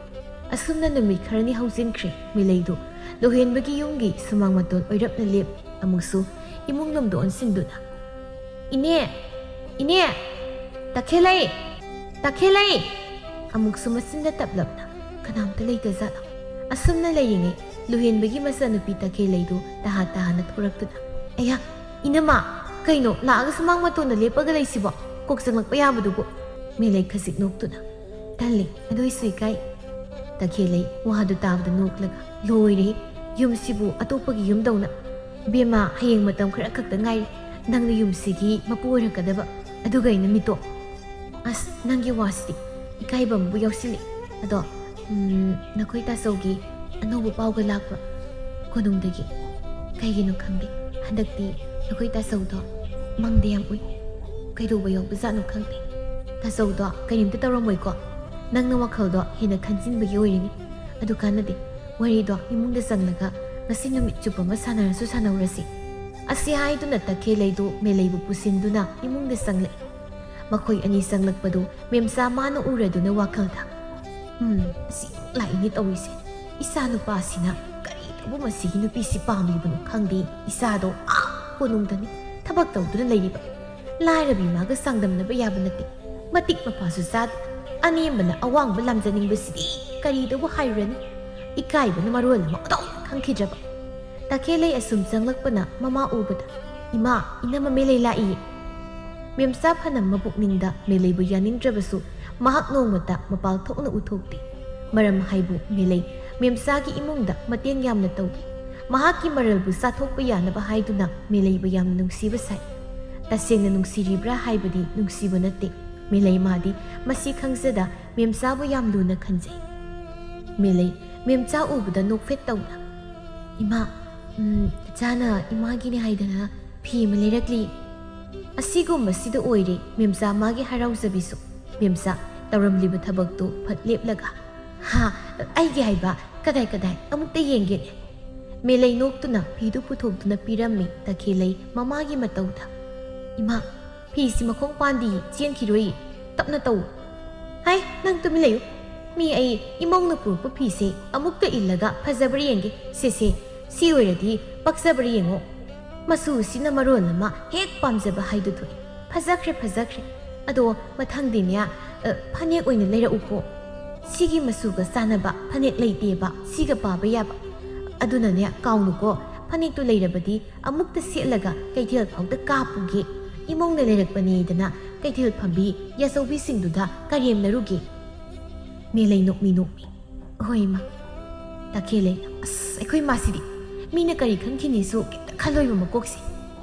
ꯑꯁꯨꯝꯅ ꯅꯨꯃꯤꯠ ꯈꯔꯅꯤ ꯍꯧꯖꯤꯟꯈ꯭ꯔꯦ꯫ ꯃꯤꯂꯩꯗꯨ ꯂꯨꯍꯦꯟꯕꯒꯤ ꯌꯨꯝꯒꯤ ꯁꯨꯃꯥꯡ ꯃꯇꯣꯟ ꯑꯣꯏꯔꯞꯅ ꯂꯦꯞ꯫ ꯑꯃꯨꯛꯁꯨ ꯏꯃꯨꯡ ꯂꯣꯝꯗ ꯑꯣꯟꯁꯤꯟꯗꯨꯅ, "ꯏꯅꯦ! ꯏꯅꯦ! ꯇꯈꯦꯜꯂꯩ! ꯇꯈꯦꯜꯂꯩ!" ꯑꯃꯨꯛꯁꯨ ꯃꯆꯤꯟꯗ ꯇꯞꯂꯞꯅ, "ꯀꯅꯥꯝꯇ ꯂꯩꯇꯖꯥꯠꯂꯣ?" ꯑꯁꯨꯝꯅ ꯂꯩꯔꯤꯉꯩ ꯂꯨꯍꯦꯟꯕꯒꯤ ꯃꯆꯥꯅꯨꯄꯤ ꯇꯈꯦꯜꯂꯩꯗꯨ ꯇꯍꯥ ꯇꯍꯥꯅ ꯊꯣꯔꯛꯇꯨꯅ, "ꯑꯌꯥ! ꯏꯅꯝꯃ! ꯀꯩꯅꯣ ꯂꯥꯛꯑꯒ ꯁꯨꯃꯥꯡ ꯃꯇꯣꯟꯗ ꯂꯦꯞꯄꯒ ꯂꯩꯁꯤꯕꯣ? ꯀꯣꯛ ꯆꯪꯂꯛꯄ ꯌꯥꯕꯗꯨꯕꯨ?" ꯃꯤꯂꯩ ꯈꯖꯤꯛ ꯅꯣꯛꯇꯨꯅ, "ꯇꯜꯂꯤ, ꯑꯗꯨꯏꯁꯨ ꯏꯀꯥꯏ꯫" ꯇꯈꯦꯜꯂꯩ ꯋꯥꯗꯨ ꯇꯥꯕꯗ ꯅꯣꯛꯂꯒ, "ꯂꯣꯏꯔꯦ, ꯌꯨꯝꯁꯤꯕꯨ ꯑꯇꯣꯞꯄꯒꯤ ꯌꯨꯝꯗꯧꯅ꯫ ꯏꯕꯦꯝꯃ, ꯍꯌꯦꯡ ꯃꯇꯝ ꯈꯔ ꯈꯛꯇ ꯉꯥꯏꯔꯦ ꯅꯪꯅ ꯌꯨꯝꯁꯤꯒꯤ ꯃꯄꯨ ꯑꯣꯏꯔꯛꯀꯗꯕ꯫ ꯑꯗꯨꯒ ꯑꯩꯅ ꯃꯤꯇꯣꯞ꯫" ꯑꯁ, ꯅꯪꯒꯤ ꯋꯥꯁꯤꯗꯤ ꯏꯀꯥꯏꯕ ꯑꯃꯕꯨ ꯌꯥꯎꯁꯤꯜꯂꯛꯑꯦ꯫ ꯑꯗꯣ, ꯎꯝ, ꯅꯈꯣꯏ ꯇꯥꯆꯧꯒꯤ ꯑꯅꯧꯕ ꯄꯥꯎꯒ ꯂꯥꯛꯄ꯭ꯔꯣ? ꯀꯣꯅꯨꯡꯗꯒꯤ? ꯀꯩꯒꯤꯅꯣ ꯈꯪꯗꯦ, ꯍꯟꯗꯛꯇꯤ ꯅꯈꯣꯏ ꯇꯥꯆꯧꯗꯣ ꯃꯪꯗ ꯌꯥꯝ ꯎꯏ꯫ ꯀꯩꯗꯧꯕ ꯌꯥꯎꯕꯖꯥꯠꯅꯣ ꯈꯪꯗꯦ꯫ ꯇꯥꯆꯧꯗꯣ ꯀꯔꯤꯝꯇ ꯇꯧꯔꯝꯃꯣꯏꯀꯣ? ꯅꯪꯅ ꯋꯥꯈꯜꯗꯣ ꯍꯦꯟꯅ ꯈꯟꯖꯤꯟꯕꯒꯤ ꯑꯣꯏꯔꯤꯅꯤ꯫ ꯑꯗꯨ ꯀꯥꯟꯅꯗꯦ꯫ ꯋꯥꯔꯤꯗꯣ ꯏꯃꯨꯡꯗ ꯆꯪꯂꯒ ꯉꯁꯤ ꯅꯨꯃꯤꯠ ꯆꯨꯞꯄ ꯑꯃ ꯁꯥꯟꯅꯔꯁꯨ ꯁꯥꯟꯅꯧꯔꯁꯤ꯫ ꯑꯁꯤ ꯍꯥꯏꯗꯨꯅ ꯇꯈꯦꯜꯂꯩꯗꯨ ꯃꯦꯂꯩꯕꯨ ꯄꯨꯁꯤꯟꯗꯨꯅ ꯏꯃꯨꯡꯗ ꯆꯪꯂꯛꯏ꯫ ꯃꯈꯣꯏ ꯑꯅꯤ ꯆꯪꯂꯛꯄꯗꯨ ꯃꯦꯝꯆꯥ ꯃꯥꯅ ꯎꯔꯗꯨꯅ ꯋꯥꯈꯜꯗ, "ꯎꯝ, ꯑꯁꯤ ꯂꯥꯛꯏꯅꯦ ꯇꯧꯔꯤꯁꯦ꯫ ꯏꯆꯥ ꯅꯨꯄꯥꯁꯤꯅ ꯀꯔꯤ ꯇꯧꯕ ꯃꯁꯤꯒꯤ ꯅꯨꯄꯤꯁꯤ ꯄꯥꯝꯂꯤꯕꯅꯣ ꯈꯪꯗꯦ꯫ ꯏꯆꯥꯗꯣ ꯑꯥ ꯀꯣꯅꯨꯡꯗꯅꯤ ꯊꯕꯛ ꯇꯧꯗꯨꯅ ꯂꯩꯔꯤꯕ꯫ ꯂꯥꯏꯔꯕꯤ ꯃꯥꯒ ꯆꯥꯡꯗꯝꯅꯕ ꯌꯥꯕ ꯅꯠꯇꯦ꯫ ꯃꯇꯤꯛ ꯃꯄꯥꯁꯨ ꯆꯥꯗꯦ꯫ ꯑꯅꯦꯝꯕꯅ ꯑꯋꯥꯡꯕ ꯂꯥꯝꯖꯅꯤꯡꯕꯁꯤꯗꯤ ꯀꯔꯤꯗꯕꯨ ꯍꯥꯏꯔꯨꯔꯅꯤ? ꯏꯀꯥꯏꯕꯅ ꯃꯔꯣꯜ ꯑꯃ ꯈꯪꯈꯤꯗ꯭ꯔꯕ ꯇꯈꯦꯜꯂꯩ ꯑꯁꯨꯝ ꯆꯪꯂꯛꯄꯅ ꯃꯃꯥ ꯎꯕꯗ, "ꯏꯃꯥ, ꯏꯅꯝꯃ ꯃꯦꯂꯩ ꯂꯥꯛꯏ!" ꯃꯦꯝꯆꯥ ꯐꯅ ꯃꯄꯨꯛꯅꯤꯡꯗ ꯃꯦꯂꯩꯕꯨ ꯌꯥꯅꯤꯡꯗ꯭ꯔꯕꯁꯨ ꯃꯍꯥꯛ ꯅꯣꯡꯃꯇ ꯃꯄꯥꯜ ꯊꯣꯛꯅ ꯎꯊꯣꯛꯇꯦ꯫ ꯃꯔꯝ ꯍꯥꯏꯕꯨ ꯃꯦꯂꯩ ꯃꯦꯝꯆꯥꯒꯤ ꯏꯃꯨꯡꯗ ꯃꯇꯦꯡ ꯌꯥꯝꯅ ꯇꯧꯏ꯫ ꯃꯍꯥꯛꯀꯤ ꯃꯔꯜꯕꯨ ꯆꯥꯊꯣꯛꯄ ꯌꯥꯅꯕ ꯍꯥꯏꯗꯨꯅ ꯃꯦꯂꯩꯕꯨ ꯌꯥꯝꯅ ꯅꯨꯡꯁꯤꯕ ꯁꯥꯏ꯫ ꯇꯁꯦꯡꯅ ꯅꯨꯡꯁꯤꯔꯤꯕ꯭ꯔꯥ ꯍꯥꯏꯕꯗꯤ ꯅꯨꯡꯁꯤꯕ ꯅꯠꯇꯦ꯫ ꯃꯦꯂꯩ ꯃꯥꯗꯤ ꯃꯁꯤ ꯈꯪꯖꯗ ꯃꯦꯝꯆꯥꯕꯨ ꯌꯥꯝ ꯂꯨꯅ ꯈꯟꯖꯩ꯫ ꯃꯦꯂꯩ ꯃꯦꯝꯆꯥ ꯎꯕꯗ ꯅꯣꯛꯐꯦꯠ ꯇꯧꯅ, "ꯏꯃꯥ, ꯎꯝ, ꯏꯆꯥꯅ ꯏꯃꯥꯒꯤꯅꯦ ꯍꯥꯏꯗꯅ ꯐꯤ ꯑꯃ ꯂꯩꯔꯛꯂꯤ꯫" ꯑꯁꯤꯒꯨꯝꯕꯁꯤꯗ ꯑꯣꯏꯔꯦ ꯃꯦꯝꯆꯥ ꯃꯥꯒꯤ ꯍꯔꯥꯎꯖꯕꯤꯁꯨ꯫ ꯃꯦꯝꯆꯥ ꯇꯧꯔꯝꯂꯤꯕ ꯊꯕꯛꯇꯨ ꯐꯠ ꯂꯦꯞꯂꯒ, "ꯍꯥ, ꯑꯩꯒꯤ ꯍꯥꯏꯕ, ꯀꯗꯥꯏ ꯀꯗꯥꯏ, ꯑꯃꯨꯛꯇ ꯌꯦꯡꯒꯦꯅꯦ꯫" ꯃꯦꯂꯩ ꯅꯣꯛꯇꯨꯅ ꯐꯤꯗꯨ ꯄꯨꯊꯣꯛꯇꯨꯅ ꯄꯤꯔꯝꯃꯤ ꯇꯈꯦꯜꯂꯩ ꯃꯃꯥꯒꯤ ꯃꯇꯧꯗ꯫ "ꯏꯃꯥ, ꯐꯤꯁꯤ ꯃꯈꯣꯡ ꯄꯥꯟꯗꯤ, ꯆꯦꯟꯈꯤꯔꯣꯏ, ꯇꯞꯅ ꯇꯧ꯫" "ꯍꯥꯏ, ꯅꯪ ꯇꯨꯃꯤꯟ ꯂꯩꯌꯨ꯫ ꯃꯤ ꯑꯩ ꯏꯃꯧꯅ ꯄꯨꯔꯛꯄ ꯐꯤꯁꯦ ꯑꯃꯨꯛꯇ ꯏꯜꯂꯒ ꯐꯖꯕ꯭ꯔꯥ ꯌꯦꯡꯒꯦ꯫ ꯁꯦ, ꯁꯦ, ꯁꯤ ꯑꯣꯏꯔꯗꯤ ꯄꯛꯆꯕ꯭ꯔꯥ ꯌꯦꯡꯉꯣ꯫ ꯃꯆꯨꯁꯤꯅ ꯃꯔꯣꯜ ꯑꯃ ꯍꯦꯛ ꯄꯥꯝꯖꯕ ꯍꯥꯏꯗꯨ ꯊꯣꯛꯑꯦ꯫ ꯐꯖꯈ꯭ꯔꯦ, ꯐꯖꯈ꯭ꯔꯦ꯫ ꯑꯗꯣ ꯃꯊꯪꯗꯤꯅꯦ, ꯑ, ꯐꯅꯦꯛ ꯑꯣꯏꯅ ꯂꯩꯔꯛꯎꯀꯣ꯫ ꯁꯤꯒꯤ ꯃꯆꯨꯒ ꯆꯥꯟꯅꯕ ꯐꯅꯦꯛ ꯂꯩꯇꯦꯕ, ꯁꯤꯒ ꯄꯥꯕ ꯌꯥꯕ꯫ ꯑꯗꯨꯅꯅꯦ, ꯀꯥꯎꯅꯨꯀꯣ, ꯐꯅꯦꯛꯇꯨ ꯂꯩꯔꯕꯗꯤ ꯑꯃꯨꯛꯇ ꯁꯦꯠꯂꯒ ꯀꯩꯊꯦꯜ ꯐꯥꯎꯗ ꯀꯥꯞꯄꯨꯒꯦ꯫ ꯏꯃꯧꯅ ꯂꯩꯔꯛꯄꯅꯦꯗꯅ ꯀꯩꯊꯦꯜ ꯐꯝꯕꯤ ꯌꯥꯆꯧꯕꯤꯁꯤꯡꯗꯨꯗ ꯀꯔꯦꯝꯅꯔꯨꯒꯦ꯫" ꯃꯦꯂꯩ ꯅꯣꯛꯃꯤ ꯅꯣꯛꯃꯤ꯫ "ꯍꯣꯏ, ꯏꯃꯥ꯫ ꯇꯈꯦꯜꯂꯩ, ꯑꯁ, ꯑꯩꯈꯣꯏ ꯃꯥꯁꯤꯗꯤ ꯃꯤꯅ ꯀꯔꯤ ꯈꯟꯈꯤꯅꯤꯁꯨ ꯀꯩꯝꯇ ꯈꯜꯂꯣꯏꯕ ꯃꯀꯣꯛꯁꯦ꯫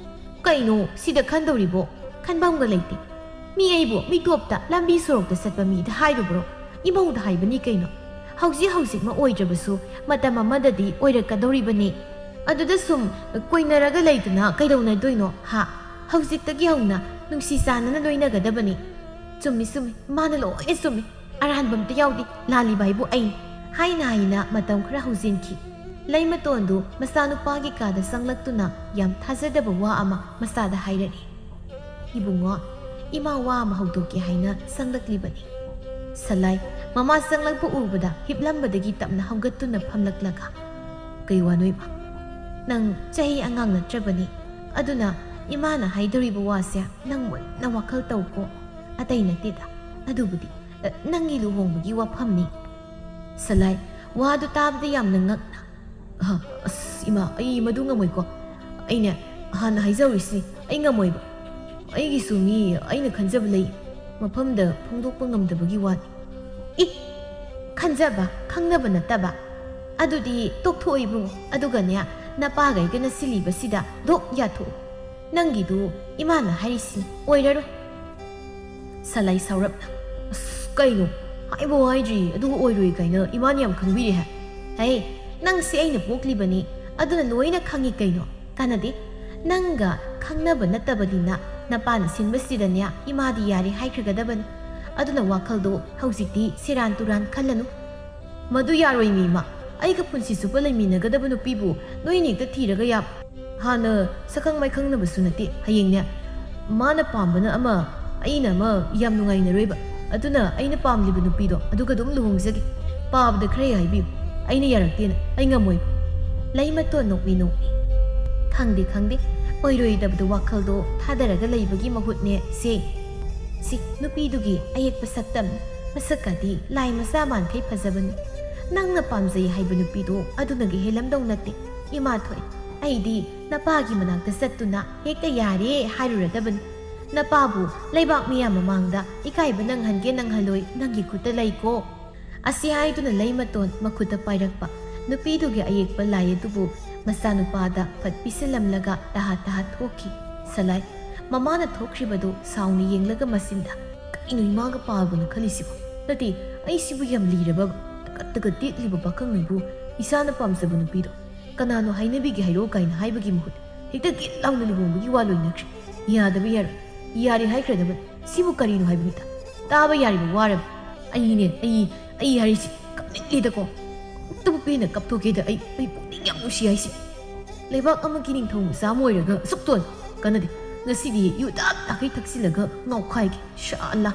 ꯀꯩꯅꯣ ꯁꯤꯗ ꯈꯟꯗꯧꯔꯤꯕꯣ? ꯈꯟꯐꯝꯒ ꯂꯩꯇꯦ꯫ ꯃꯤ ꯑꯩꯕꯨ ꯃꯤꯇꯣꯞꯇ ꯂꯝꯕꯤ ꯁꯣꯔꯣꯛꯇ ꯆꯠꯄ ꯃꯤꯗ ꯍꯥꯏꯔꯨꯕ꯭ꯔꯣ? ꯏꯃꯧꯗ ꯍꯥꯏꯕꯅꯤ ꯀꯩꯅꯣ꯫ ꯍꯧꯖꯤꯛ ꯍꯧꯖꯤꯛꯃꯛ ꯑꯣꯏꯗ꯭ꯔꯕꯁꯨ ꯃꯇꯝ ꯑꯃꯗꯗꯤ ꯑꯣꯏꯔꯛꯀꯗꯧꯔꯤꯕꯅꯤ꯫ ꯑꯗꯨꯗ ꯁꯨꯝ ꯀꯣꯏꯅꯔꯒ ꯂꯩꯗꯨꯅ ꯀꯩꯗꯧꯅꯗꯣꯏꯅꯣ ꯍꯥ? ꯍꯧꯖꯤꯛꯇꯒꯤ ꯍꯧꯅ ꯅꯨꯡꯁꯤ ꯆꯥꯟꯅꯅ ꯂꯣꯏꯅꯒꯗꯕꯅꯤ꯫ ꯆꯨꯝꯃꯤ, ꯆꯨꯝꯃꯤ, ꯃꯥꯅ ꯂꯣꯏꯅ ꯆꯨꯝꯃꯤ꯫ ꯑꯔꯥꯟꯕ ꯑꯝꯇ ꯌꯥꯎꯗꯦ꯫ ꯂꯥꯜꯂꯤꯕ ꯍꯥꯏꯕꯨ ꯑꯩꯅꯤ꯫ ꯍꯥꯏꯅ ꯍꯥꯏꯅ ꯃꯇꯝ ꯈꯔ ꯍꯧꯖꯤꯟꯈꯤ꯫ ꯂꯩꯃꯇꯣꯟꯗꯨ ꯃꯆꯥꯅꯨꯄꯥꯒꯤ ꯀꯥꯗ ꯆꯪꯂꯛꯇꯨꯅ ꯌꯥꯝ ꯊꯥꯖꯗꯕ ꯋꯥ ꯑꯃ ꯃꯆꯥꯗ ꯍꯥꯏꯔꯛꯏ꯫ "ꯏꯕꯨꯡꯉꯣ, ꯏꯃꯥ ꯋꯥ ꯑꯃ ꯍꯧꯗꯣꯛꯀꯦ ꯍꯥꯏꯅ ꯆꯪꯂꯛꯂꯤꯕꯅꯤ꯫" ꯁꯂꯥꯏ ꯃꯃꯥ ꯆꯪꯂꯛꯄ ꯎꯕꯗ ꯍꯤꯞꯂꯝꯕꯗꯒꯤ ꯇꯞꯅ ꯍꯧꯒꯠꯇꯨꯅ ꯐꯝꯂꯛꯂꯒ, "ꯀꯩ ꯋꯥꯅꯣ ꯏꯃꯥ?" "ꯅꯪ ꯆꯍꯤ ꯑꯉꯥꯡ ꯅꯠꯇ꯭ꯔꯕꯅꯤ꯫ ꯑꯗꯨꯅ ꯏꯃꯥꯅ ꯍꯥꯏꯗꯧꯔꯤꯕ ꯋꯥꯁꯦ ꯅꯪ ꯃꯨꯟꯅ ꯋꯥꯈꯜ ꯇꯧꯀꯣ꯫ ꯑꯇꯩ ꯅꯠꯇꯦꯗ, ꯑꯗꯨꯕꯨꯗꯤ, ꯑ, ꯅꯪꯒꯤ ꯂꯨꯍꯣꯡꯕꯒꯤ ꯋꯥꯐꯝꯅꯤ꯫" ꯁꯂꯥꯏ ꯋꯥꯗꯨ ꯇꯥꯕꯗ ꯌꯥꯝꯅ ꯉꯛꯅ, "ꯑꯍ, ꯑꯁ, ꯏꯃꯥ, ꯑꯩ ꯃꯗꯨ ꯉꯝꯃꯣꯏꯀꯣ꯫ ꯑꯩꯅ ꯍꯥꯟꯅ ꯍꯥꯏꯖꯍꯧꯔꯤꯁꯤꯅꯤ, ꯑꯩ ꯉꯝꯃꯣꯏꯕ꯫ ꯑꯩꯒꯤꯁꯨ ꯃꯤ ꯑꯩꯅ ꯈꯟꯖꯕ ꯂꯩ, ꯃꯐꯝꯗ ꯐꯣꯡꯗꯣꯛꯄ ꯉꯝꯗꯕꯒꯤ ꯋꯥꯅꯤ꯫" "ꯏ! ꯈꯟꯖꯕ, ꯈꯪꯅꯕ ꯅꯠꯇꯕ? ꯑꯗꯨꯗꯤ ꯇꯣꯛꯊꯣꯛꯑꯣ ꯏꯕꯨꯡꯉꯣ, ꯑꯗꯨꯒꯅꯦ, ꯅꯄꯥꯒ ꯑꯩꯒꯅ ꯁꯤꯜꯂꯤꯕꯁꯤꯗ ꯗꯣꯛ ꯌꯥꯊꯣꯛꯑꯣ꯫ ꯅꯪꯒꯤꯗꯨ ꯏꯃꯥꯅ ꯍꯥꯏꯔꯤꯁꯤꯅꯤ, ꯑꯣꯏꯔꯔꯣꯏ꯫" ꯁꯂꯥꯏ ꯁꯥꯎꯔꯞꯅ, "ꯑꯁ, ꯀꯩꯅꯣ? ꯍꯥꯏꯕꯨ ꯍꯥꯏꯗ꯭ꯔꯤ, ꯑꯗꯨꯒ ꯑꯣꯏꯔꯣꯏ ꯀꯥꯏꯅ ꯏꯃꯥꯅ ꯌꯥꯝ ꯈꯪꯕꯤꯔꯦ ꯍꯥꯏ꯫" "ꯍꯦ, ꯅꯪꯁꯦ ꯑꯩꯅ ꯄꯣꯛꯂꯤꯕꯅꯤ, ꯑꯗꯨꯅ ꯂꯣꯏꯅ ꯈꯪꯉꯤ ꯀꯩꯅꯣ꯫ ꯀꯥꯟꯅꯗꯦ, ꯅꯪꯒ ꯈꯪꯅꯕ ꯅꯠꯇꯕꯅꯤꯅ ꯅꯄꯥꯅ ꯁꯤꯟꯕꯁꯤꯗꯅꯦ ꯏꯃꯥꯗꯤ ꯌꯥꯔꯦ ꯍꯥꯏꯈ꯭ꯔꯒꯗꯕꯅꯤ꯫ ꯑꯗꯨꯅ ꯋꯥꯈꯜꯗꯣ ꯍꯧꯖꯤꯛꯇꯤ ꯁꯦꯔꯥꯟ ꯇꯨꯔꯥꯟ ꯈꯜꯂꯅꯨ꯫" "ꯃꯗꯨ ꯌꯥꯔꯣꯏ ꯃꯤꯃ, ꯑꯩꯒ ꯄꯨꯟꯁꯤ ꯆꯨꯞꯄ ꯂꯩꯃꯤꯟꯅꯒꯗꯕ ꯅꯨꯄꯤꯕꯨ ꯅꯣꯏꯅ ꯍꯦꯛꯇ ꯊꯤꯔꯒ ꯌꯥꯕ? ꯍꯥꯟꯅ ꯁꯛꯈꯪ ꯃꯥꯏꯈꯪꯅꯕꯁꯨ ꯅꯠꯇꯦ, ꯍꯌꯦꯡꯅꯦ ꯃꯥꯅ ꯄꯥꯝꯕꯅ ꯑꯃ, ꯑꯩꯅ ꯑꯃ ꯌꯥꯝ ꯅꯨꯡꯉꯥꯏꯅꯔꯣꯏꯕ꯫ ꯑꯗꯨꯅ ꯑꯩꯅ ꯄꯥꯝꯂꯤꯕ ꯅꯨꯄꯤꯗꯣ ꯑꯗꯨꯒ ꯑꯗꯨꯝ ꯂꯨꯍꯣꯡꯖꯒꯦ꯫ ꯄꯥꯕꯗ ꯈꯔ ꯍꯦꯛ ꯍꯥꯏꯕꯤꯌꯨ, ꯑꯩꯅ ꯌꯥꯔꯛꯇꯦꯅ, ꯑꯩ ꯉꯝꯃꯣꯏ꯫" ꯂꯩꯃꯇꯣꯟ ꯅꯣꯛꯃꯤ ꯅꯣꯛꯃꯤ, "ꯈꯪꯗꯦ, ꯈꯪꯗꯦ, ꯑꯣꯏꯔꯣꯏꯗꯕꯗ ꯋꯥꯈꯜꯗꯣ ꯊꯥꯗꯔꯒ ꯂꯩꯕꯒꯤ ꯃꯍꯨꯠꯅꯦ ꯁꯦ꯫ ꯁꯤ ꯅꯨꯄꯤꯗꯨꯒꯤ ꯑꯌꯦꯛꯄ ꯁꯛꯇꯝ, ꯃꯁꯛꯀꯗꯤ ꯂꯥꯏ ꯃꯆꯥ ꯃꯥꯟꯈꯩ ꯐꯖꯕꯅꯤ꯫ ꯅꯪꯅ ꯄꯥꯝꯖꯩ ꯍꯥꯏꯕ ꯅꯨꯄꯤꯗꯣ ꯑꯗꯨꯅꯒ ꯍꯦꯜꯂꯝꯗꯧ ꯅꯠꯇꯦ꯫ ꯏꯃꯥ ꯊꯣꯏ, ꯑꯩꯗꯤ ꯅꯄꯥꯒꯤ ꯃꯅꯥꯛꯇ ꯆꯠꯇꯨꯅ ꯍꯦꯛꯇ ꯌꯥꯔꯦ ꯍꯥꯏꯔꯨꯔꯗꯕꯅꯤ꯫ ꯅꯄꯥꯕꯨ ꯂꯩꯕꯥꯛ ꯃꯤꯌꯥꯝ ꯃꯃꯥꯡꯗ ꯏꯀꯥꯏꯕ ꯅꯪꯍꯟꯒꯦ ꯅꯪꯍꯜꯂꯣꯏ ꯅꯪꯒꯤ ꯈꯨꯠꯇ ꯂꯩꯀꯣ꯫" ꯑꯁꯤ ꯍꯥꯏꯗꯨꯅ ꯂꯩꯃꯇꯣꯟ ꯃꯈꯨꯠꯇ ꯄꯥꯏꯔꯛꯄ ꯅꯨꯄꯤꯗꯨꯒꯤ ꯑꯌꯦꯛꯄ ꯂꯥꯏ ꯑꯗꯨꯕꯨ ꯃꯆꯥꯅꯨꯄꯥꯗ ꯐꯠ ꯄꯤꯁꯤꯜꯂꯝꯂꯒ ꯇꯍꯥ ꯇꯍꯥ ꯊꯣꯛꯈꯤ꯫ ꯁꯂꯥꯏ ꯃꯃꯥꯅ ꯊꯣꯛꯈ꯭ꯔꯤꯕꯗꯨ ꯁꯥꯎꯅ ꯌꯦꯡꯂꯒ ꯃꯆꯤꯟꯗ, "ꯀꯔꯤꯅꯣ ꯏꯃꯥꯒ ꯄꯥꯕꯅ ꯈꯜꯂꯤꯁꯤꯕꯣ? ꯅꯠꯇꯦ, ꯑꯩꯁꯤꯕꯨ ꯌꯥꯝ ꯂꯤꯔꯕ, ꯇꯀꯠ ꯇꯀꯠ ꯇꯦꯛꯂꯤꯕ ꯄꯥꯈꯪꯅꯤꯕꯨ ꯏꯁꯥꯅ ꯄꯥꯝꯖꯕ ꯅꯨꯄꯤꯗꯣ ꯀꯅꯥꯅꯣ ꯍꯥꯏꯅꯕꯤꯒꯦ ꯍꯥꯏꯔꯣ?" ꯀꯥꯏꯅ ꯍꯥꯏꯕꯒꯤ ꯃꯍꯨꯠ ꯍꯦꯛꯇ ꯒꯤꯠ ꯂꯥꯎꯅ ꯂꯨꯍꯣꯡꯕꯒꯤ ꯋꯥ ꯂꯣꯏꯅꯈ꯭ꯔꯦ꯫ ꯌꯥꯗꯕ ꯌꯥꯔꯣꯏ, ꯌꯥꯔꯦ ꯍꯥꯏꯈ꯭ꯔꯗꯕꯅꯤ꯫ ꯁꯤꯕꯨ ꯀꯔꯤꯅꯣ ꯍꯥꯏꯕꯅꯤꯗ? ꯇꯥꯕ ꯌꯥꯔꯤꯕ ꯋꯥꯔꯕ? ꯑꯩꯅꯦ, ꯑꯩ, ꯑꯩ ꯍꯥꯏꯔꯤꯁꯤ ꯀꯞꯅꯤꯡꯉꯦꯗꯀꯣ꯫ ꯑꯃꯨꯛꯇꯕꯨ ꯄꯦꯟꯅ ꯀꯞꯊꯣꯛꯀꯦꯗ꯫ ꯑꯩ, ꯑꯩ ꯄꯨꯛꯅꯤꯡ ꯌꯥꯝ ꯅꯨꯡꯁꯤ ꯍꯥꯏꯁꯤ꯫ ꯂꯩꯕꯥꯛ ꯑꯃꯒꯤ ꯅꯤꯡꯊꯧ ꯃꯆꯥ ꯑꯃ ꯑꯣꯏꯔꯒ ꯑꯁꯨꯛ ꯇꯣꯟ ꯀꯥꯟꯅꯗꯦ꯫ ꯉꯁꯤꯗꯤ ꯌꯨ ꯇꯞ ꯇꯥꯈꯩ ꯊꯛꯆꯤꯜꯂꯒ ꯉꯥꯎꯈꯥꯏꯒꯦ꯫ ꯁꯥꯂꯥ꯫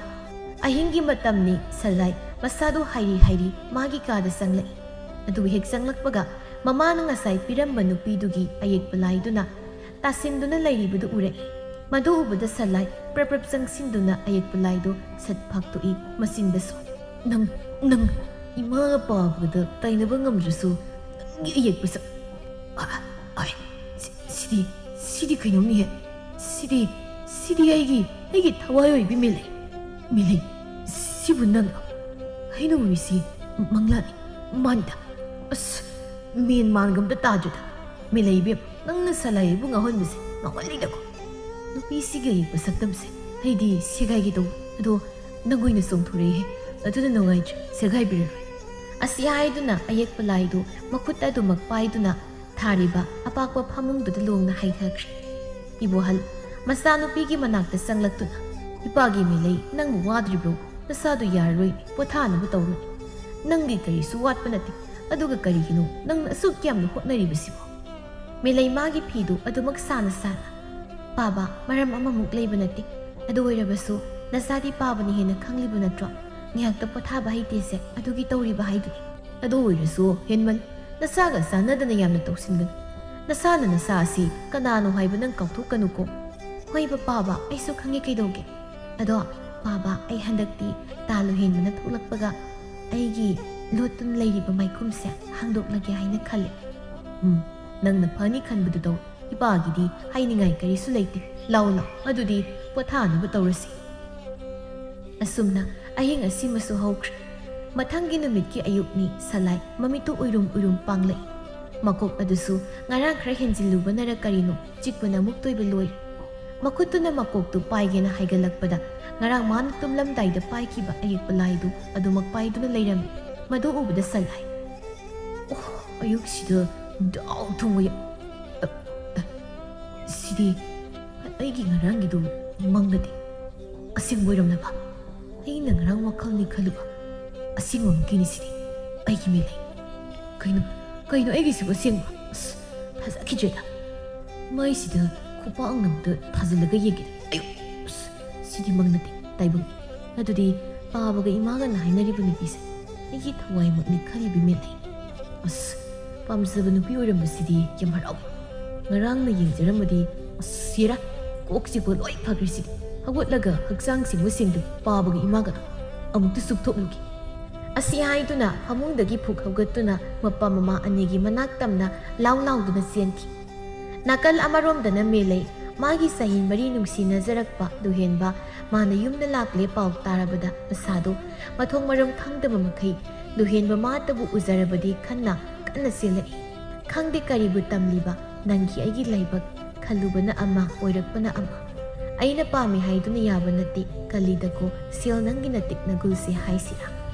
ꯑꯍꯤꯡꯒꯤ ꯃꯇꯝꯅꯤ꯫ ꯁꯂꯥꯏ ꯃꯁꯥꯗꯨ ꯍꯥꯏꯔꯤ ꯍꯥꯏꯔꯤ ꯃꯥꯒꯤ ꯀꯥꯗ ꯆꯪꯂꯛꯏ꯫ ꯑꯗꯨ ꯍꯦꯛ ꯆꯪꯂꯛꯄꯒ ꯃꯃꯥꯅ ꯉꯁꯥꯏ ꯄꯤꯔꯝꯕ ꯅꯨꯄꯤꯗꯨꯒꯤ ꯑꯌꯦꯛꯄ ꯂꯥꯏꯗꯨꯅ ꯇꯥꯁꯤꯟꯗꯨꯅ ꯂꯩꯔꯤꯕꯗꯨ ꯎꯔꯛꯏ꯫ ꯃꯗꯨ ꯎꯕꯗ ꯁꯂꯥꯏ ꯄ꯭ꯔꯞ ꯄ꯭ꯔꯞ ꯆꯪꯁꯤꯟꯗꯨꯅ ꯑꯌꯦꯛꯄ ꯂꯥꯏꯗꯨ ꯁꯠ ꯐꯥꯛꯇꯣꯛꯏ꯫ ꯃꯆꯤꯟꯗꯁꯨ, "ꯅꯪ, ꯅꯪ ꯏꯃꯥꯒ ꯄꯥꯕꯗ ꯇꯥꯏꯅꯕ ꯉꯝꯗ꯭ꯔꯁꯨ ꯅꯪꯒꯤ ꯑꯌꯦꯛꯄ ꯁꯛ-, ꯑ-, ꯑꯥꯏ, ꯁꯤ-, ꯁꯤꯗꯤ, ꯁꯤꯗꯤ ꯀꯩꯅꯣꯝꯅꯤꯍꯦ꯫ ꯁꯤꯗꯤ, ꯁꯤꯗꯤ ꯑꯩꯒꯤ, ꯑꯩꯒꯤ ꯊꯋꯥꯏ ꯑꯣꯏꯕꯤ ꯃꯤꯂꯩ꯫ ꯃꯤꯂꯩ, ꯁꯤꯕꯨ ꯅꯪ? ꯑꯩꯅ ꯎꯔꯤꯁꯤ ꯃꯪꯂꯥꯅꯤ, ꯃꯥꯟꯗ꯫ ꯑꯁ, ꯃꯦꯟ ꯃꯥꯟꯒ ꯑꯝꯇ ꯇꯥꯗ꯭ꯔꯦꯗ꯫ ꯃꯤꯂꯩ ꯏꯕꯦꯝ, ꯅꯪꯅ ꯁꯂꯥꯏ ꯑꯩꯕꯨ ꯉꯥꯎꯍꯟꯕꯁꯦ ꯉꯥꯎꯍꯜꯂꯤꯗꯀꯣ꯫ ꯅꯨꯄꯤꯁꯤꯒꯤ ꯑꯌꯦꯛꯄ ꯁꯛꯇꯝꯁꯦ ꯑꯩꯗꯤ ꯁꯦꯒꯥꯏꯒꯦ ꯇꯧꯕ꯫ ꯑꯗꯣ ꯅꯪ ꯑꯣꯏꯅ ꯆꯣꯡꯊꯣꯔꯛꯏꯍꯦ꯫ ꯑꯗꯨꯅ ꯅꯨꯡꯉꯥꯏꯇ꯭ꯔꯦ, ꯁꯦꯒꯥꯏꯕꯤꯔꯔꯣꯏ꯫" ꯑꯁꯤ ꯍꯥꯏꯗꯨꯅ ꯑꯌꯦꯛꯄ ꯂꯥꯏꯗꯨ ꯃꯈꯨꯠ ꯑꯗꯨꯃꯛ ꯄꯥꯏꯗꯨꯅ ꯊꯥꯔꯤꯕ ꯑꯄꯥꯛꯄ ꯐꯃꯨꯡꯗꯨꯗ ꯂꯣꯡꯅ ꯍꯥꯏꯊꯈ꯭ꯔꯦ꯫ ꯏꯕꯣꯍꯜ, ꯃꯆꯥꯅꯨꯄꯤꯒꯤ ꯃꯅꯥꯛꯇ ꯆꯪꯂꯛꯇꯨꯅ, "ꯏꯄꯥꯒꯤ ꯃꯤꯂꯩ, ꯅꯪꯕꯨ ꯋꯥꯗ꯭ꯔꯤꯕ꯭ꯔꯣ? ꯅꯁꯥꯗꯨ ꯌꯥꯔꯔꯣꯏ, ꯄꯣꯊꯥꯅꯕ ꯇꯧꯔꯨ꯫ ꯅꯪꯒꯤ ꯀꯔꯤꯁꯨ ꯋꯥꯠꯄ ꯅꯠꯇꯦ, ꯑꯗꯨꯒ ꯀꯔꯤꯒꯤꯅꯣ ꯅꯪꯅ ꯑꯁꯨꯛ ꯌꯥꯝꯅ ꯍꯣꯠꯅꯔꯤꯕꯁꯤꯕꯣ?" ꯃꯤꯂꯩ ꯃꯥꯒꯤ ꯐꯤꯗꯨ ꯑꯗꯨꯃꯛ ꯁꯥꯅ ꯁꯥꯅ, "ꯄꯥꯕ, ꯃꯔꯝ ꯑꯃꯃꯨꯛ ꯂꯩꯕ ꯅꯠꯇꯦ꯫ ꯑꯗꯨ ꯑꯣꯏꯔꯕꯁꯨ ꯅꯆꯥꯗꯤ ꯄꯥꯕꯅ ꯍꯦꯟꯅ ꯈꯪꯂꯤꯕ ꯅꯠꯇ꯭ꯔꯣ? ꯉꯥꯏꯍꯥꯛꯇ ꯄꯣꯊꯥꯕ ꯍꯩꯇꯦꯁꯦ, ꯑꯗꯨꯒꯤ ꯇꯧꯔꯤꯕ ꯍꯥꯏꯗꯨꯅꯤ꯫" "ꯑꯗꯨ ꯑꯣꯏꯔꯁꯨ ꯍꯦꯟꯃꯟ, ꯅꯆꯥꯒ ꯆꯥꯟꯅꯗꯅ ꯌꯥꯝꯅ ꯇꯧꯁꯤꯟꯒꯅꯨ꯫ ꯅꯁꯥꯅ ꯅꯁꯥ ꯑꯁꯤ ꯀꯅꯥꯅꯣ ꯍꯥꯏꯕ ꯅꯪ ꯀꯥꯎꯊꯣꯛꯀꯅꯨꯀꯣ꯫" "ꯍꯣꯏꯕ ꯄꯥꯕ, ꯑꯩꯁꯨ ꯈꯪꯉꯦ ꯀꯩꯗꯧꯒꯦ꯫ ꯑꯗꯣ ꯄꯥꯕ, ꯑꯩ ꯍꯟꯗꯛꯇꯤ ꯇꯥꯂꯨ ꯍꯦꯟꯕꯅ ꯊꯣꯛꯂꯛꯄꯒ ꯑꯩꯒꯤ ꯂꯣꯠꯇꯨꯅ ꯂꯩꯔꯤꯕ ꯃꯥꯏꯈꯨꯝꯁꯦ ꯍꯥꯡꯗꯣꯛꯂꯒꯦ ꯍꯥꯏꯅ ꯈꯜꯂꯦ꯫" "ꯎꯝ, ꯅꯪꯅ ꯐꯅꯤ ꯈꯟꯕꯗꯨ ꯇꯧ꯫ ꯏꯄꯥꯒꯤꯗꯤ ꯍꯥꯏꯅꯤꯡꯉꯥꯏ ꯀꯔꯤꯁꯨ ꯂꯩꯇꯦ꯫ ꯂꯥꯎ, ꯂꯥꯎ, ꯑꯗꯨꯗꯤ ꯄꯣꯊꯥꯅꯕ ꯇꯧꯔꯁꯤ꯫" ꯑꯁꯨꯝꯅ ꯑꯍꯤꯡ ꯑꯁꯤꯃꯁꯨ ꯍꯧꯈ꯭ꯔꯦ꯫ ꯃꯊꯪꯒꯤ ꯅꯨꯃꯤꯠꯀꯤ ꯑꯌꯨꯛꯅꯤ꯫ ꯁꯂꯥꯏ ꯃꯃꯤꯠꯇꯨ ꯎꯏꯔꯨꯝ ꯎꯏꯔꯨꯝ ꯄꯥꯡꯂꯛꯏ꯫ ꯃꯀꯣꯛ ꯑꯗꯨꯁꯨ ꯉꯔꯥꯡ ꯈꯔ ꯍꯦꯟꯖꯤꯜꯂꯨꯕꯅꯔ ꯀꯔꯤꯅꯣ ꯆꯤꯛꯄꯅ ꯑꯃꯨꯛ ꯇꯣꯏꯕ ꯂꯣꯏꯔꯦ꯫ ꯃꯈꯨꯠꯇꯨꯅ ꯃꯀꯣꯛꯇꯨ ꯄꯥꯏꯒꯦꯅ ꯍꯥꯏꯒꯠꯂꯛꯄꯗ, ꯉꯔꯥꯡ ꯃꯥꯅ ꯇꯨꯝꯂꯝꯗꯥꯏꯗ ꯄꯥꯏꯈꯤꯕ ꯑꯌꯦꯛꯄ ꯂꯥꯏꯗꯨ ꯑꯗꯨꯃꯛ ꯄꯥꯏꯗꯨꯅ ꯂꯩꯔꯝꯃꯤ꯫ ꯃꯗꯨ ꯎꯕꯗ ꯁꯟ ꯍꯥꯏ, "ꯑꯣ, ꯑꯌꯨꯛꯁꯤꯗ ꯗꯥꯎ ꯊꯣꯡꯕ ꯌꯥ-, ꯑ, ꯑ, ꯁꯤꯗꯤ ꯑꯩꯒꯤ ꯉꯔꯥꯡꯒꯤꯗꯨ ꯃꯪ ꯅꯠꯇꯦ, ꯑꯁꯦꯡꯕ ꯑꯣꯏꯔꯝꯂꯕ? ꯑꯩꯅ ꯉꯔꯥꯡ ꯋꯥꯈꯜꯅꯤ ꯈꯜꯂꯨꯕ ꯑꯁꯦꯡꯕꯃꯛꯀꯤꯅꯤ ꯁꯤꯗꯤ꯫ ꯑꯩꯒꯤ ꯃꯤꯠꯂꯩ꯫ ꯀꯩꯅꯣ, ꯀꯩꯅꯣ ꯑꯩꯒꯤꯁꯤꯕꯨ ꯑꯁꯦꯡꯕ? ꯑꯁ, ꯊꯥꯖꯈꯤꯗ꯭ꯔꯦꯗ꯫ ꯃꯩꯁꯤꯗ ꯈꯨꯄꯥꯛꯅ ꯑꯝꯇ ꯊꯥꯖꯤꯜꯂꯒ ꯌꯦꯡꯒꯦ꯫ ꯑꯌꯨ, ꯑꯁ, ꯁꯤꯗꯤ ꯃꯪ ꯅꯠꯇꯦ, ꯇꯥꯏꯕꯪ꯫ ꯑꯗꯨꯗꯤ ꯄꯥꯕꯒ ꯏꯃꯥꯒꯅ ꯍꯥꯏꯅꯔꯤꯕ ꯅꯨꯄꯤꯁꯦ ꯑꯩꯒꯤ ꯊꯋꯥꯏꯃꯛꯅꯤ ꯈꯜꯂꯤꯕꯤ ꯃꯤꯠꯂꯩ꯫ ꯑꯁ, ꯄꯥꯝꯖꯕ ꯅꯨꯄꯤ ꯑꯣꯏꯔꯝꯕꯁꯤꯗꯤ ꯌꯥꯝ ꯍꯔꯥꯎꯏ꯫ ꯉꯔꯥꯡꯅ ꯌꯦꯡꯖꯔꯝꯃꯗꯤ, ꯑꯁ, ꯁꯤꯔꯥ, ꯀꯣꯛꯁꯤꯕꯨ ꯂꯣꯏ ꯐꯈ꯭ꯔꯦ ꯁꯤꯗꯤ꯫ ꯍꯧꯒꯠꯂꯒ ꯍꯛꯆꯥꯡ ꯁꯦꯡꯕ ꯁꯦꯡꯗꯨ ꯄꯥꯕꯒ ꯏꯃꯥꯒ ꯑꯃꯨꯛꯇ ꯆꯨꯞꯊꯣꯛꯂꯨꯒꯦ꯫" ꯑꯁꯤ ꯍꯥꯏꯗꯨꯅ ꯐꯃꯨꯡꯗꯒꯤ ꯐꯨꯛ ꯍꯧꯒꯠꯇꯨꯅ ꯃꯄꯥ ꯃꯃꯥ ꯑꯅꯤꯒꯤ ꯃꯅꯥꯛ ꯇꯝꯅ ꯂꯥꯎ ꯂꯥꯎꯗꯨꯅ ꯆꯦꯟꯈꯤ꯫ ꯅꯥꯀꯜ ꯑꯃꯔꯣꯝꯗꯅ ꯃꯦꯂꯩ ꯃꯥꯒꯤ ꯆꯍꯤ ꯃꯔꯤ ꯅꯨꯡꯁꯤꯅꯖꯔꯛꯄ ꯂꯨꯍꯦꯟꯕ ꯃꯥꯅ ꯌꯨꯝꯗ ꯂꯥꯛꯂꯦ ꯄꯥꯎ ꯇꯥꯔꯕꯗ ꯃꯁꯥꯗꯣ ꯃꯊꯣꯡ ꯃꯔꯝ ꯈꯪꯗꯕ ꯃꯈꯩ ꯂꯨꯍꯦꯟꯕ ꯃꯥꯇꯕꯨ ꯎꯖꯔꯕꯗꯤ ꯈꯟꯅ ꯀꯟꯅ ꯆꯦꯜꯂꯛꯏ꯫ "ꯈꯪꯗꯦ ꯀꯔꯤꯕꯨ ꯇꯝꯂꯤꯕ ꯅꯪꯒꯤ ꯑꯩꯒꯤ ꯂꯥꯏꯕꯛ, ꯈꯜꯂꯨꯕꯅ ꯑꯃ ꯑꯣꯏꯔꯛꯄꯅ ꯑꯃ꯫ ꯑꯩꯅ ꯄꯥꯝꯃꯤ ꯍꯥꯏꯗꯨꯅ ꯌꯥꯕ ꯅꯠꯇꯦ, ꯀꯜꯂꯤꯗꯀꯣ ꯁꯦꯜ ꯅꯪꯒꯤ ꯅꯇꯤꯛ ꯅꯒꯨꯜꯁꯦ ꯍꯥꯏꯁꯤꯔꯥ?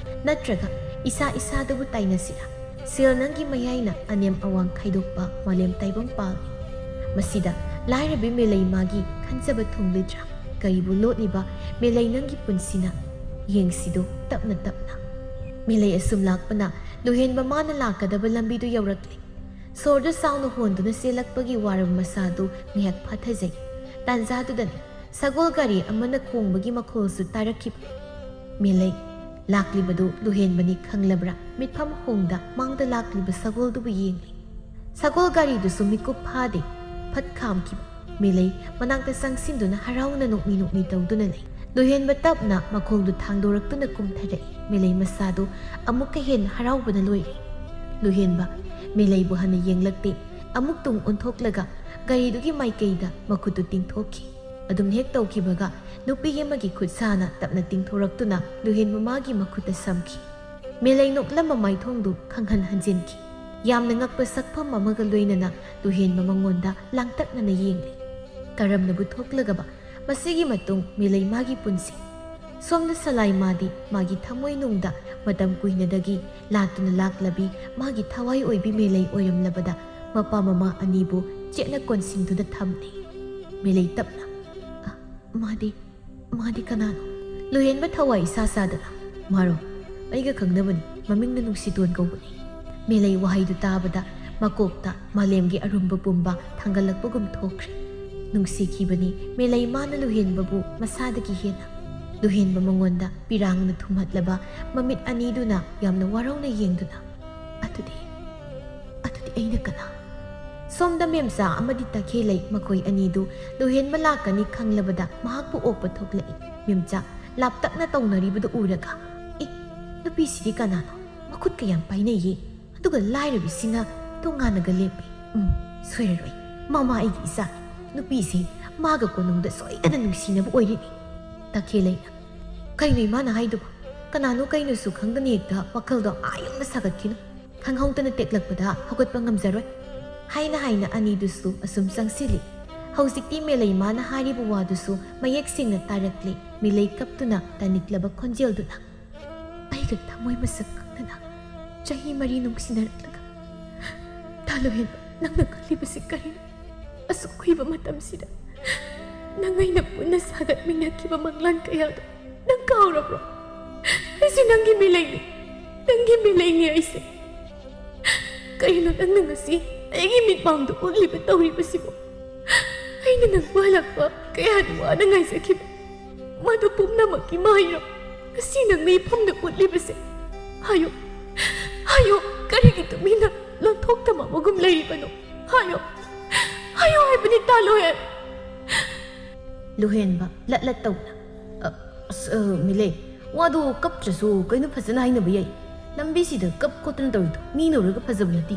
ꯅꯠꯇ꯭ꯔꯒ ꯏꯁꯥ ꯏꯁꯥꯗꯕꯨ ꯇꯥꯏꯅꯁꯤꯔꯥ? ꯁꯦꯜ ꯅꯪꯒꯤ ꯃꯌꯥꯏꯅ ꯑꯅꯦꯝ ꯑꯋꯥꯡ ꯈꯥꯏꯗꯣꯛꯄ ꯃꯥꯂꯦꯝ ꯇꯥꯏꯕꯪ ꯄꯥꯜꯂꯤ꯫ ꯃꯁꯤꯗ ꯂꯥꯏꯔꯕꯤ ꯃꯦꯂꯩ ꯃꯥꯒꯤ ꯈꯟꯖꯕ ꯊꯨꯡꯂꯣꯏꯗ꯭ꯔꯥ? ꯀꯔꯤꯕꯨ ꯂꯣꯠꯂꯤꯕ ꯃꯦꯂꯩ ꯅꯪꯒꯤ ꯄꯨꯟꯁꯤꯅ? ꯌꯦꯡꯁꯤꯗꯣ ꯇꯞꯅ ꯇꯞꯅ꯫" ꯃꯦꯂꯩ ꯑꯁꯨꯝ ꯂꯥꯛꯄꯅ ꯂꯨꯍꯦꯟꯕ ꯃꯥꯅ ꯂꯥꯛꯀꯗꯕ ꯂꯝꯕꯤꯗꯨ ꯌꯧꯔꯛꯂꯦ꯫ ꯁꯣꯔꯗꯨ ꯆꯥꯎꯅ ꯍꯣꯟꯗꯨꯅ ꯆꯦꯜꯂꯛꯄꯒꯤ ꯋꯥꯔꯝ ꯃꯁꯥꯗꯨ ꯉꯥꯏꯍꯥꯛ ꯐꯥꯊꯖꯩ꯫ ꯇꯥꯟꯖꯥꯗꯨꯗꯅꯤ ꯁꯒꯣꯜ ꯒꯥꯔꯤ ꯑꯃꯅ ꯈꯣꯡꯕꯒꯤ ꯃꯈꯣꯜꯁꯨ ꯇꯥꯔꯛꯈꯤꯕ꯫ ꯃꯦꯂꯩ ꯂꯥꯛꯂꯤꯕꯗꯨ ꯂꯨꯍꯦꯟꯕꯅꯤ ꯈꯪꯂꯕ꯭ꯔꯥ? ꯃꯤꯠꯐꯝ ꯍꯣꯡꯗ ꯃꯥꯡꯗ ꯂꯥꯛꯂꯤꯕ ꯁꯒꯣꯜꯗꯨꯕꯨ ꯌꯦꯡꯂꯤ꯫ ꯁꯒꯣꯜ ꯒꯥꯔꯤꯗꯨꯁꯨ ꯃꯤꯀꯨꯞ ꯐꯥꯗꯦ, ꯐꯠ ꯈꯥꯝꯈꯤꯕ꯫ ꯃꯦꯂꯩ ꯃꯅꯥꯛꯇ ꯆꯪꯁꯤꯟꯗꯨꯅ ꯍꯔꯥꯎꯅ ꯅꯣꯛꯃꯤ ꯅꯣꯛꯃꯤ ꯇꯧꯗꯨꯅ ꯂꯩ꯫ ꯂꯨꯍꯦꯟꯕ ꯇꯞꯅ ꯃꯈꯣꯡꯗꯨ ꯊꯥꯡꯗꯣꯔꯛꯇꯨꯅ ꯀꯨꯝꯊꯔꯛꯏ꯫ ꯃꯦꯂꯩ ꯃꯁꯥꯗꯨ ꯑꯃꯨꯛꯀ ꯍꯦꯟꯅ ꯍꯔꯥꯎꯕꯅ ꯂꯣꯏꯔꯦ꯫ ꯂꯨꯍꯦꯟꯕ ꯃꯦꯂꯩꯕꯨ ꯍꯟꯅ ꯌꯦꯡꯂꯛꯇꯦ꯫ ꯑꯃꯨꯛ ꯇꯨꯡ ꯑꯣꯟꯊꯣꯛꯂꯒ ꯒꯥꯔꯤꯗꯨꯒꯤ ꯃꯥꯏꯀꯩꯗ ꯃꯈꯨꯠꯇꯨ ꯇꯤꯡꯊꯣꯛꯈꯤ꯫ ꯑꯗꯨꯝ ꯍꯦꯛ ꯇꯧꯈꯤꯕꯒ ꯅꯨꯄꯤ ꯑꯃꯒꯤ ꯈꯨꯠ ꯁꯥꯅ ꯇꯞꯅ ꯇꯤꯡꯊꯣꯔꯛꯇꯨꯅ ꯂꯨꯍꯦꯟꯕ ꯃꯥꯒꯤ ꯃꯈꯨꯠꯇ ꯁꯝꯈꯤ꯫ ꯃꯦꯂꯩ ꯅꯣꯛꯂꯝꯕ ꯃꯥꯏꯊꯣꯡꯗꯨ ꯈꯪꯍꯟ ꯍꯟꯖꯤꯟꯈꯤ꯫ ꯌꯥꯝꯅ ꯉꯛꯄ ꯁꯛꯐꯝ ꯑꯃꯒ ꯂꯣꯏꯅꯅ ꯂꯨꯍꯦꯟꯕ ꯃꯉꯣꯟꯗ ꯂꯥꯡꯇꯛꯅꯅ ꯌꯦꯡꯂꯤ꯫ ꯀꯔꯝꯅꯕꯨ ꯊꯣꯛꯂꯒꯕ ꯃꯁꯤꯒꯤ ꯃꯇꯨꯡ ꯃꯦꯂꯩꯃꯥꯒꯤ ꯄꯨꯟꯁꯤ? ꯁꯣꯝꯗ ꯁꯂꯥꯏꯃꯥꯗꯤ ꯃꯥꯒꯤ ꯊꯃꯣꯏꯅꯨꯡꯗ ꯃꯇꯝ ꯀꯨꯏꯅꯗꯒꯤ ꯂꯥꯠꯇꯨꯅ ꯂꯥꯛꯂꯕꯤ ꯃꯥꯒꯤ ꯊꯋꯥꯏ ꯑꯣꯏꯕꯤ ꯃꯦꯂꯩ ꯑꯣꯏꯔꯝꯂꯕꯗ ꯃꯄꯥ ꯃꯃꯥ ꯑꯅꯤꯕꯨ ꯆꯦꯠꯅ ꯀꯣꯟꯁꯤꯟꯗꯨꯅ ꯊꯝꯂꯤ꯫ ꯃꯦꯂꯩ ꯇꯞꯅ, "ꯑ, ꯃꯥꯗꯤ, ꯃꯥꯗꯤ ꯀꯅꯥꯅꯣ?" ꯂꯨꯍꯦꯟꯕ ꯊꯋꯥꯏ ꯏꯁꯥ ꯁꯥꯗꯅ, "ꯃꯥꯔꯣ? ꯑꯩꯒ ꯈꯪꯅꯕꯅꯤ, ꯃꯃꯤꯡꯅ ꯅꯨꯡꯁꯤꯇꯣꯟ ꯀꯧꯕꯅꯤ꯫" ꯃꯦꯂꯩ ꯋꯥꯍꯩꯗꯨ ꯇꯥꯕꯗ ꯃꯀꯣꯛꯇ ꯃꯥꯂꯦꯝꯒꯤ ꯑꯔꯨꯝꯕ ꯄꯨꯝꯕ ꯊꯥꯡꯒꯠꯂꯛꯄꯒꯨꯝ ꯊꯣꯛꯈ꯭ꯔꯦ꯫ ꯅꯨꯡꯁꯤꯈꯤꯕꯅꯤ ꯃꯦꯂꯩꯃꯥꯅ ꯂꯨꯍꯦꯟꯕꯕꯨ ꯃꯁꯥꯗꯒꯤ ꯍꯦꯟꯅ꯫ ꯂꯨꯍꯦꯟꯕ ꯃꯉꯣꯟꯗ ꯄꯤꯔꯥꯡꯅ ꯊꯨꯝꯍꯠꯂꯕ ꯃꯃꯤꯠ ꯑꯅꯤꯗꯨꯅ ꯌꯥꯝꯅ ꯋꯥꯔꯧꯅ ꯌꯦꯡꯗꯨꯅ, "ꯑꯗꯨꯗꯤ, ꯑꯗꯨꯗꯤ ꯑꯩꯅ ꯀꯅꯥ?" ꯁꯣꯝꯗ ꯃꯦꯝꯆꯥ ꯑꯃꯗꯤ ꯇꯈꯦꯜꯂꯩ ꯃꯈꯣꯏ ꯑꯅꯤꯗꯨ ꯂꯨꯍꯦꯟꯕ ꯂꯥꯛꯀꯅꯤ ꯈꯪꯂꯕꯗ ꯃꯍꯥꯛꯄꯨ ꯑꯣꯛꯄ ꯊꯣꯛꯂꯛꯏ꯫ ꯃꯦꯝꯆꯥ ꯂꯥꯞꯇꯛꯅ ꯇꯧꯅꯔꯤꯕꯗꯨ ꯎꯔꯒ, "ꯑꯦ, ꯅꯨꯄꯤꯁꯤꯗꯤ ꯀꯅꯥꯅꯣ? ꯃꯈꯨꯠꯀ ꯌꯥꯝ ꯄꯥꯏꯅꯩꯌꯦ꯫ ꯑꯗꯨꯒ ꯂꯥꯏꯔꯕꯤꯁꯤꯅ ꯇꯣꯉꯥꯟꯅꯒ ꯂꯦꯞꯄꯤ꯫ ꯎꯝ, ꯁꯣꯏꯔꯔꯣꯏ꯫ ꯃꯃꯥ ꯑꯩꯒꯤ ꯏꯆꯥ꯫ ꯅꯨꯄꯤꯁꯦ ꯃꯥꯒ ꯀꯣꯅꯨꯡꯗ ꯁꯣꯏꯗꯅ ꯅꯨꯡꯁꯤꯅꯕ ꯑꯣꯏꯔꯤꯅꯤ꯫" ꯇꯈꯦꯜꯂꯩꯅ, "ꯀꯩꯅꯣ ꯏꯃꯥꯅ ꯍꯥꯏꯗꯨꯕꯣ? ꯀꯅꯥꯅꯣ ꯀꯩꯅꯣꯁꯨ ꯈꯪꯗꯅ ꯍꯦꯛꯇ ꯋꯥꯈꯜꯗꯣ ꯑꯥ ꯌꯧꯅ ꯁꯥꯒꯠꯈꯤꯅꯨ꯫ ꯈꯪꯍꯧꯗꯅ ꯇꯦꯛꯂꯛꯄꯗ ꯍꯧꯒꯠꯄ ꯉꯝꯖꯔꯣꯏ꯫" ꯍꯥꯏꯅ ꯍꯥꯏꯅ ꯑꯅꯤꯗꯨꯁꯨ ꯑꯁꯨꯝ ꯆꯪꯁꯤꯜꯂꯤ꯫ ꯍꯧꯖꯤꯛꯇꯤ ꯃꯦꯂꯩꯃꯥꯅ ꯍꯥꯏꯔꯤꯕ ꯋꯥꯗꯨꯁꯨ ꯃꯌꯦꯛ ꯁꯦꯡꯅ ꯇꯥꯔꯛꯂꯦ꯫ ꯃꯦꯂꯩ ꯀꯞꯇꯨꯅ ꯇꯥꯅꯤꯡꯂꯕ ꯈꯣꯟꯖꯦꯜꯗꯨꯅ, "ꯑꯩꯒ ꯊꯃꯣꯏ ꯃꯁꯛ ꯈꯪꯗꯅ ꯆꯍꯤ ꯃꯔꯤ ꯅꯨꯡꯁꯤꯅꯔꯛꯂꯒ, ꯇꯥꯂꯨꯍꯦꯟꯕ, ꯅꯪꯅ ꯈꯜꯂꯤꯕꯁꯤ ꯀꯔꯤꯅꯣ? ꯑꯁꯨꯛ ꯀꯨꯏꯕ ꯃꯇꯝꯁꯤꯗ ꯅꯪ ꯑꯩꯅ ꯄꯨꯟꯅ ꯁꯥꯒꯠꯃꯤꯟꯅꯈꯤꯕ ꯃꯪꯂꯥꯟ ꯀꯌꯥꯗꯣ ꯅꯪ ꯀꯥꯎꯔꯕ꯭ꯔꯣ? ꯑꯩꯁꯦ ꯅꯪꯒꯤ ꯃꯤꯂꯩꯅꯤ, ꯅꯪꯒꯤ ꯃꯤꯂꯩꯅꯤ ꯑꯩꯁꯦ꯫ ꯀꯔꯤꯅꯣ ꯅꯪꯅ ꯉꯁꯤ ꯑꯩꯒꯤ ꯃꯤꯠꯃꯥꯡꯗ ꯎꯠꯂꯤꯕ ꯇꯧꯔꯤꯕꯁꯤꯕꯣ? ꯑꯩꯅ ꯅꯪꯕꯨ ꯍꯜꯂꯛꯄ ꯀꯌꯥꯗ ꯋꯥꯅ ꯉꯥꯏꯖꯈꯤꯕ, ꯃꯗꯨ ꯄꯨꯝꯅꯃꯛꯀꯤ ꯃꯍꯩꯔꯣ ꯉꯁꯤ ꯅꯪꯅ ꯏꯐꯝꯗ ꯎꯠꯂꯤꯕꯁꯦ? ꯍꯥꯏꯌꯨ, ꯍꯥꯏꯌꯨ, ꯀꯔꯤꯒꯤ ꯇꯨꯃꯤꯟꯅ ꯂꯣꯟꯊꯣꯛꯇꯕ ꯑꯃꯒꯨꯝ ꯂꯩꯔꯤꯕꯅꯣ? ꯍꯥꯏꯌꯨ, ꯍꯥꯏꯌꯨ ꯍꯥꯏꯕꯅꯤ, ꯇꯥꯂꯨꯍꯦꯟ!" ꯂꯨꯍꯦꯟꯕ ꯂꯠ ꯂꯠ ꯇꯧꯅ, "ꯑ, ꯑꯁ, ꯑ, ꯃꯤꯂꯩ, ꯋꯥꯗꯣ ꯀꯞꯇ꯭ꯔꯁꯨ ꯀꯩꯅꯣ ꯐꯖꯅ ꯍꯥꯏꯅꯕ ꯌꯥꯏ꯫ ꯂꯝꯕꯤꯁꯤꯗ ꯀꯞ ꯈꯣꯠꯇꯅ ꯇꯧꯔꯤꯗꯣ ꯃꯤꯅ ꯎꯔꯒ ꯐꯖꯕ ꯅꯠꯇꯦ꯫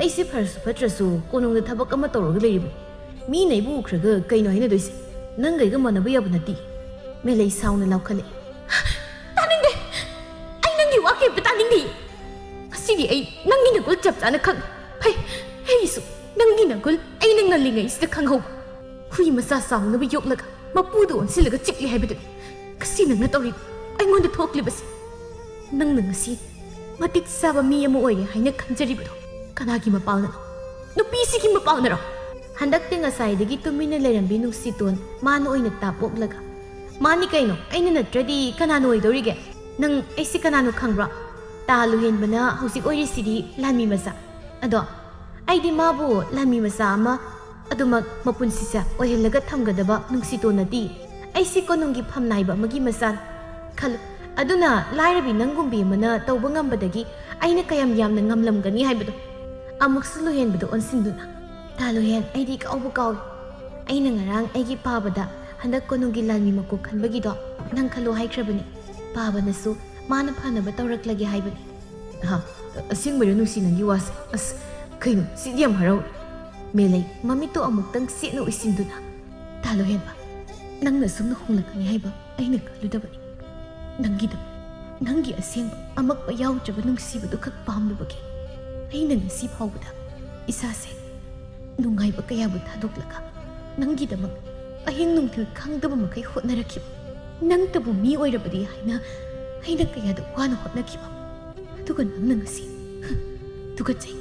ꯑꯩꯁꯦ ꯐꯔꯁꯨ ꯐꯠꯇ꯭ꯔꯁꯨ ꯀꯣꯅꯨꯡꯗ ꯊꯕꯛ ꯑꯃ ꯇꯧꯔꯒ ꯂꯩꯔꯤꯕꯅꯤ꯫ ꯃꯤꯅ ꯑꯩꯕꯨ ꯎꯈ꯭ꯔꯒ ꯀꯩꯅꯣ ꯍꯥꯏꯅꯗꯣꯏꯁꯦ? ꯅꯪꯒ ꯑꯩꯒ ꯃꯥꯟꯅꯕ ꯌꯥꯕ ꯅꯠꯇꯦ꯫" ꯃꯦꯂꯩ ꯁꯥꯎꯅ ꯂꯥꯎꯈꯠꯂꯛꯏ꯫ "ꯇꯥꯅꯤꯡꯗꯦ! ꯑꯩ ꯅꯪꯒꯤ ꯋꯥ ꯀꯩꯝꯇ ꯇꯥꯅꯤꯡꯗꯦ꯫ ꯉꯁꯤꯗꯤ ꯑꯩ ꯅꯪꯒꯤ ꯅꯒꯨꯜ ꯆꯞ ꯆꯥꯅ ꯈꯪꯉꯦ꯫ ꯐꯩ, ꯑꯩꯒꯤꯁꯨ ꯅꯪꯒꯤ ꯅꯒꯨꯜ ꯑꯩꯅ ꯉꯜꯂꯤꯉꯩꯁꯤꯗ ꯈꯪꯍꯧꯕ꯫ ꯍꯨꯏ ꯃꯆꯥ ꯆꯥꯎꯅꯕ ꯌꯣꯛꯂꯒ ꯃꯄꯨꯗ ꯑꯣꯟꯁꯤꯜꯂꯒ ꯆꯤꯛꯂꯤ ꯍꯥꯏꯕꯗꯨꯅꯤ ꯉꯁꯤ ꯅꯪꯅ ꯇꯧꯔꯤꯕ ꯑꯩꯉꯣꯟꯗ ꯊꯣꯛꯂꯤꯕꯁꯤ꯫ ꯅꯪꯅ ꯉꯁꯤ ꯃꯇꯤꯛ ꯆꯥꯕ ꯃꯤ ꯑꯃ ꯑꯣꯏꯔꯦ ꯍꯥꯏꯅ ꯈꯟꯖꯔꯤꯕꯗꯣ ꯀꯅꯥꯒꯤ ꯃꯄꯥꯜꯅꯅꯣ? ꯅꯨꯄꯤꯁꯤꯒꯤ ꯃꯄꯥꯜꯅꯔꯣ? ꯍꯟꯗꯛꯇꯤ ꯉꯁꯥꯏꯗꯒꯤ ꯇꯨꯃꯤꯟꯅ ꯂꯩꯔꯝꯕꯤ ꯅꯨꯡꯁꯤꯇꯣꯟ ꯃꯥꯅ ꯑꯣꯏꯅ ꯇꯥꯞ ꯑꯣꯛꯂꯒ, "ꯃꯥꯅꯤ ꯀꯩꯅꯣ, ꯑꯩꯅ ꯅꯠꯇ꯭ꯔꯗꯤ ꯀꯅꯥꯅ ꯑꯣꯏꯗꯧꯔꯤꯒꯦ? ꯅꯪ ꯑꯩꯁꯤ ꯀꯅꯥꯅꯣ ꯈꯪꯕ꯭ꯔꯣ? ꯇꯥ ꯂꯨꯍꯦꯟꯕꯅ ꯍꯧꯖꯤꯛ ꯑꯣꯏꯔꯤꯁꯤꯗꯤ ꯂꯥꯟꯃꯤ ꯃꯆꯥ꯫ ꯑꯗꯣ ꯑꯩꯗꯤ ꯃꯥꯕꯨ ꯂꯥꯟꯃꯤ ꯃꯆꯥ ꯑꯃ ꯑꯗꯨꯃꯛ ꯃꯄꯨꯟꯁꯤꯁꯦ ꯑꯣꯏꯍꯜꯂꯒ ꯊꯝꯒꯗꯕ ꯅꯨꯡꯁꯤꯇꯣꯟ ꯅꯠꯇꯦ꯫ ꯑꯩꯁꯤ ꯀꯣꯅꯨꯡꯒꯤ ꯐꯝꯅꯥꯏꯕ ꯑꯃꯒꯤ ꯃꯆꯥꯅꯤ꯫ ꯈꯜꯂꯨ, ꯑꯗꯨꯅ ꯂꯥꯏꯔꯕꯤ ꯅꯪꯒꯨꯝꯕꯤ ꯑꯃꯅ ꯇꯧꯕ ꯉꯝꯕꯗꯒꯤ ꯑꯩꯅ ꯀꯌꯥꯝ ꯌꯥꯝꯅ ꯉꯝꯂꯝꯒꯅꯤ ꯍꯥꯏꯕꯗꯣ꯫" ꯑꯃꯨꯛꯁꯨ ꯂꯨꯍꯦꯟꯕꯗ ꯑꯣꯟꯁꯤꯟꯗꯨꯅ, "ꯇꯥ ꯂꯨꯍꯦꯟ, ꯑꯩꯗꯤ ꯀꯥꯎꯕꯨ ꯀꯥꯎꯏ꯫ ꯑꯩꯅ ꯉꯔꯥꯡ ꯑꯩꯒꯤ ꯄꯥꯕꯗ ꯍꯟꯗꯛ ꯀꯣꯅꯨꯡꯒꯤ ꯂꯥꯟꯃꯤ ꯃꯀꯣꯛ ꯈꯟꯕꯒꯤꯗꯣ ꯅꯪ ꯈꯜꯂꯣ ꯍꯥꯏꯈ꯭ꯔꯕꯅꯤ꯫ ꯄꯥꯕꯅꯁꯨ ꯃꯥꯅ ꯐꯅꯕ ꯇꯧꯔꯛꯂꯒꯦ ꯍꯥꯏꯕꯅꯤ꯫" "ꯍꯥ? ꯑꯁꯦꯡꯕꯩꯔꯣ ꯅꯨꯡꯁꯤ ꯅꯪꯒꯤ ꯋꯥꯁꯦ? ꯑꯁ, ꯀꯩꯅꯣ, ꯁꯤꯗꯤ ꯌꯥꯝ ꯍꯔꯥꯎꯔꯦ꯫" ꯃꯦꯂꯩ ꯃꯃꯤꯠꯇꯣ ꯑꯃꯨꯛꯇꯪ ꯆꯦꯠꯅ ꯎꯏꯁꯤꯟꯗꯨꯅ, "ꯇꯥ ꯂꯨꯍꯦꯟꯕ, ꯅꯪꯅ ꯁꯨꯝꯅ ꯍꯣꯡꯂꯛꯀꯅꯤ ꯍꯥꯏꯕ ꯑꯩꯅ ꯈꯜꯂꯨꯗꯕꯅꯤ꯫ ꯅꯪꯒꯤꯗꯃꯛ, ꯅꯪꯒꯤ ꯑꯁꯦꯡꯕ ꯑꯃꯛꯄ ꯌꯥꯎꯗ꯭ꯔꯕ ꯅꯨꯡꯁꯤꯕꯗꯨ ꯈꯛ ꯄꯥꯝꯂꯨꯕꯒꯤ ꯑꯩꯅ ꯉꯁꯤ ꯐꯥꯎꯕꯗ ꯏꯁꯥꯁꯦ ꯅꯨꯡꯉꯥꯏꯕ ꯀꯌꯥꯕꯨ ꯊꯥꯗꯣꯛꯂꯒ ꯅꯪꯒꯤꯗꯃꯛ ꯑꯍꯤꯡ ꯅꯨꯡꯊꯤꯜ ꯈꯪꯗꯕ ꯃꯈꯩ ꯍꯣꯠꯅꯔꯛꯈꯤꯕ꯫ ꯅꯪꯇꯕꯨ ꯃꯤ ꯑꯣꯏꯔꯕꯗꯤ ꯍꯥꯏꯅ ꯑꯩꯅ ꯀꯌꯥꯗ ꯋꯥꯅ ꯍꯣꯠꯅꯈꯤꯕ꯫ ꯑꯗꯨꯒ ꯅꯪꯅ ꯉꯁꯤ, ꯍ, ꯇꯨꯀꯠꯆꯩ꯫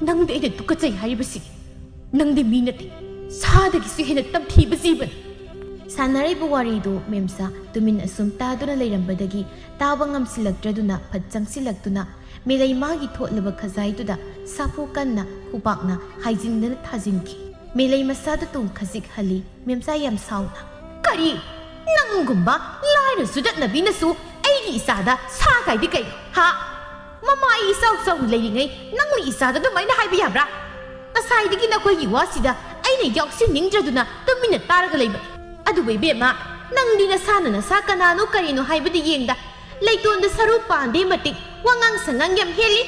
ꯅꯪꯗꯤ ꯑꯩꯅ ꯇꯨꯀꯠꯆꯩ ꯍꯥꯏꯔꯤꯕꯁꯤꯅꯤ꯫ ꯅꯪꯗꯤ ꯃꯤ ꯅꯠꯇꯦ, ꯁꯥꯗꯒꯤꯁꯨ ꯍꯦꯟꯅ ꯇꯝꯊꯤꯕ ꯖꯤꯕꯅꯤ꯫" ꯁꯥꯟꯅꯔꯤꯕ ꯋꯥꯔꯤꯗꯨ ꯃꯦꯝꯆꯥ ꯇꯨꯃꯤꯟ ꯑꯁꯨꯝ ꯇꯥꯗꯨꯅ ꯂꯩꯔꯝꯕꯗꯒꯤ ꯇꯥꯕ ꯉꯝꯁꯤꯜꯂꯛꯇ꯭ꯔꯗꯨꯅ ꯐꯠ ꯆꯪꯁꯤꯜꯂꯛꯇꯨꯅ ꯃꯦꯂꯩ ꯃꯥꯒꯤ ꯊꯣꯠꯂꯕ ꯈꯖꯥꯏꯗꯨꯗ ꯁꯥꯐꯨ ꯀꯟꯅ ꯈꯨꯄꯥꯛꯅ ꯍꯥꯏꯖꯤꯟꯗꯅ ꯊꯥꯖꯤꯟꯈꯤ꯫ ꯃꯦꯂꯩ ꯃꯁꯥꯗꯨ ꯇꯨꯡ ꯈꯖꯤꯛ ꯍꯜꯂꯤ꯫ ꯃꯦꯝꯆꯥ ꯌꯥꯝ ꯁꯥꯎꯅ, "ꯀꯔꯤ? ꯅꯪꯒꯨꯝꯕ ꯂꯥꯏꯔ ꯆꯨꯗꯠꯅꯕꯤꯅꯁꯨ ꯑꯩꯒꯤ ꯏꯆꯥꯗ ꯁꯥ ꯀꯥꯏꯗꯤ ꯀꯩꯅꯣ, ꯍꯥ? ꯃꯃꯥ ꯑꯩ ꯏꯆꯥꯎ ꯆꯥꯎꯅ ꯂꯩꯔꯤꯉꯩ ꯅꯪꯅ ꯏꯆꯥꯗ ꯑꯗꯨꯃꯥꯏꯅ ꯍꯥꯏꯕ ꯌꯥꯕ꯭ꯔꯥ? ꯉꯁꯥꯏꯗꯒꯤ ꯅꯈꯣꯏꯒꯤ ꯋꯥꯁꯤꯗ ꯑꯩꯅ ꯌꯥꯎꯁꯤꯟꯅꯤꯡꯗ꯭ꯔꯗꯨꯅ ꯇꯨꯃꯤꯟꯅ ꯇꯥꯔꯒ ꯂꯩꯕ꯫ ꯑꯗꯨꯕꯨ ꯏꯕꯦꯝꯃ, ꯅꯪꯗꯤ ꯅꯁꯥꯅ ꯅꯁꯥ ꯀꯅꯥꯅꯣ ꯀꯔꯤꯅꯣ ꯍꯥꯏꯕꯗꯤ ꯌꯦꯡꯗ꯫ ꯂꯩꯇꯣꯟꯗ ꯁꯔꯨ ꯄꯥꯟꯗꯦ ꯃꯇꯤꯛ ꯋꯥꯉꯥꯡ ꯁꯉꯥꯡ ꯌꯥꯝ ꯍꯦꯜꯂꯤ꯫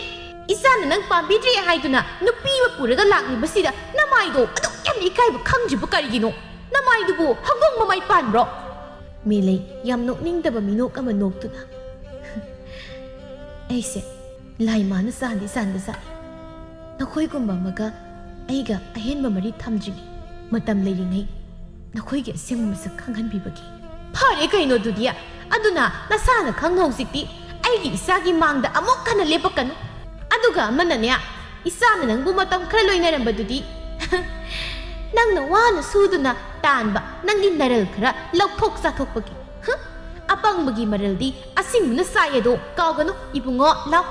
ꯏꯆꯥꯅ ꯅꯪ ꯄꯥꯝꯕꯤꯗ꯭ꯔꯦ ꯍꯥꯏꯗꯨꯅ ꯅꯨꯄꯤ ꯑꯃ ꯄꯨꯔꯒ ꯂꯥꯛꯂꯤꯕꯁꯤꯗ ꯅꯃꯥꯏꯗꯣ ꯑꯗꯨꯛ ꯌꯥꯝꯅ ꯏꯀꯥꯏꯕ ꯈꯪꯗ꯭ꯔꯤꯕ ꯀꯔꯤꯒꯤꯅꯣ? ꯅꯃꯥꯏꯗꯨꯕꯨ ꯍꯧꯗꯣꯡ ꯃꯃꯥꯏ ꯄꯥꯟꯕ꯭ꯔꯣ?" ꯃꯦꯂꯩ ꯌꯥꯝ ꯅꯣꯛꯅꯤꯡꯗꯕ ꯃꯤꯅꯣꯛ ꯑꯃ ꯅꯣꯛꯇꯨꯅ, "ꯑꯩꯁꯦ ꯂꯥꯏ ꯃꯥꯅ ꯆꯥꯟꯗꯤ ꯆꯥꯟꯕꯖꯥꯠꯅꯤ꯫ ꯅꯈꯣꯏꯒꯨꯝꯕ ꯑꯃꯒ ꯑꯩꯒ ꯑꯍꯦꯟꯕ ꯃꯔꯤ ꯊꯝꯗ꯭ꯔꯤꯉꯩ ꯃꯇꯝ ꯂꯩꯔꯤꯉꯩ ꯅꯈꯣꯏꯒꯤ ꯑꯁꯦꯡꯕ ꯃꯁꯛ ꯈꯪꯍꯟꯕꯤꯕꯒꯤ꯫ ꯐꯔꯦ ꯀꯩꯅꯣ ꯑꯗꯨꯗꯤ꯫ ꯑꯗꯨꯅ ꯅꯁꯥꯅ ꯈꯪꯅ ꯍꯧꯖꯤꯛꯇꯤ ꯑꯩꯒꯤ ꯏꯆꯥꯒꯤ ꯃꯥꯡꯗ ꯑꯃꯨꯛ ꯍꯟꯅ ꯂꯦꯞꯄꯛꯀꯅꯨ꯫ ꯑꯗꯨꯒ ꯑꯃꯅꯅꯦ, ꯏꯆꯥꯅ ꯅꯪꯕꯨ ꯃꯇꯝ ꯈꯔ ꯂꯣꯏꯅꯔꯝꯕꯗꯨꯗꯤ ꯅꯪꯅ ꯋꯥꯅ ꯁꯨꯗꯨꯅ ꯇꯥꯟꯕ ꯅꯪꯒꯤ ꯅꯔꯜ ꯈꯔ ꯂꯧꯊꯣꯛ ꯆꯥꯊꯣꯛꯄꯒꯤ꯫ ꯍꯨꯝ, ꯑꯄꯪꯕꯒꯤ ꯃꯔꯜꯗꯤ ꯑꯁꯤꯡꯕꯅ ꯁꯥꯏ ꯑꯗꯣ ꯀꯥꯎꯒꯅꯨ꯫ ꯏꯕꯨꯡꯉꯣ, ꯂꯥꯎ,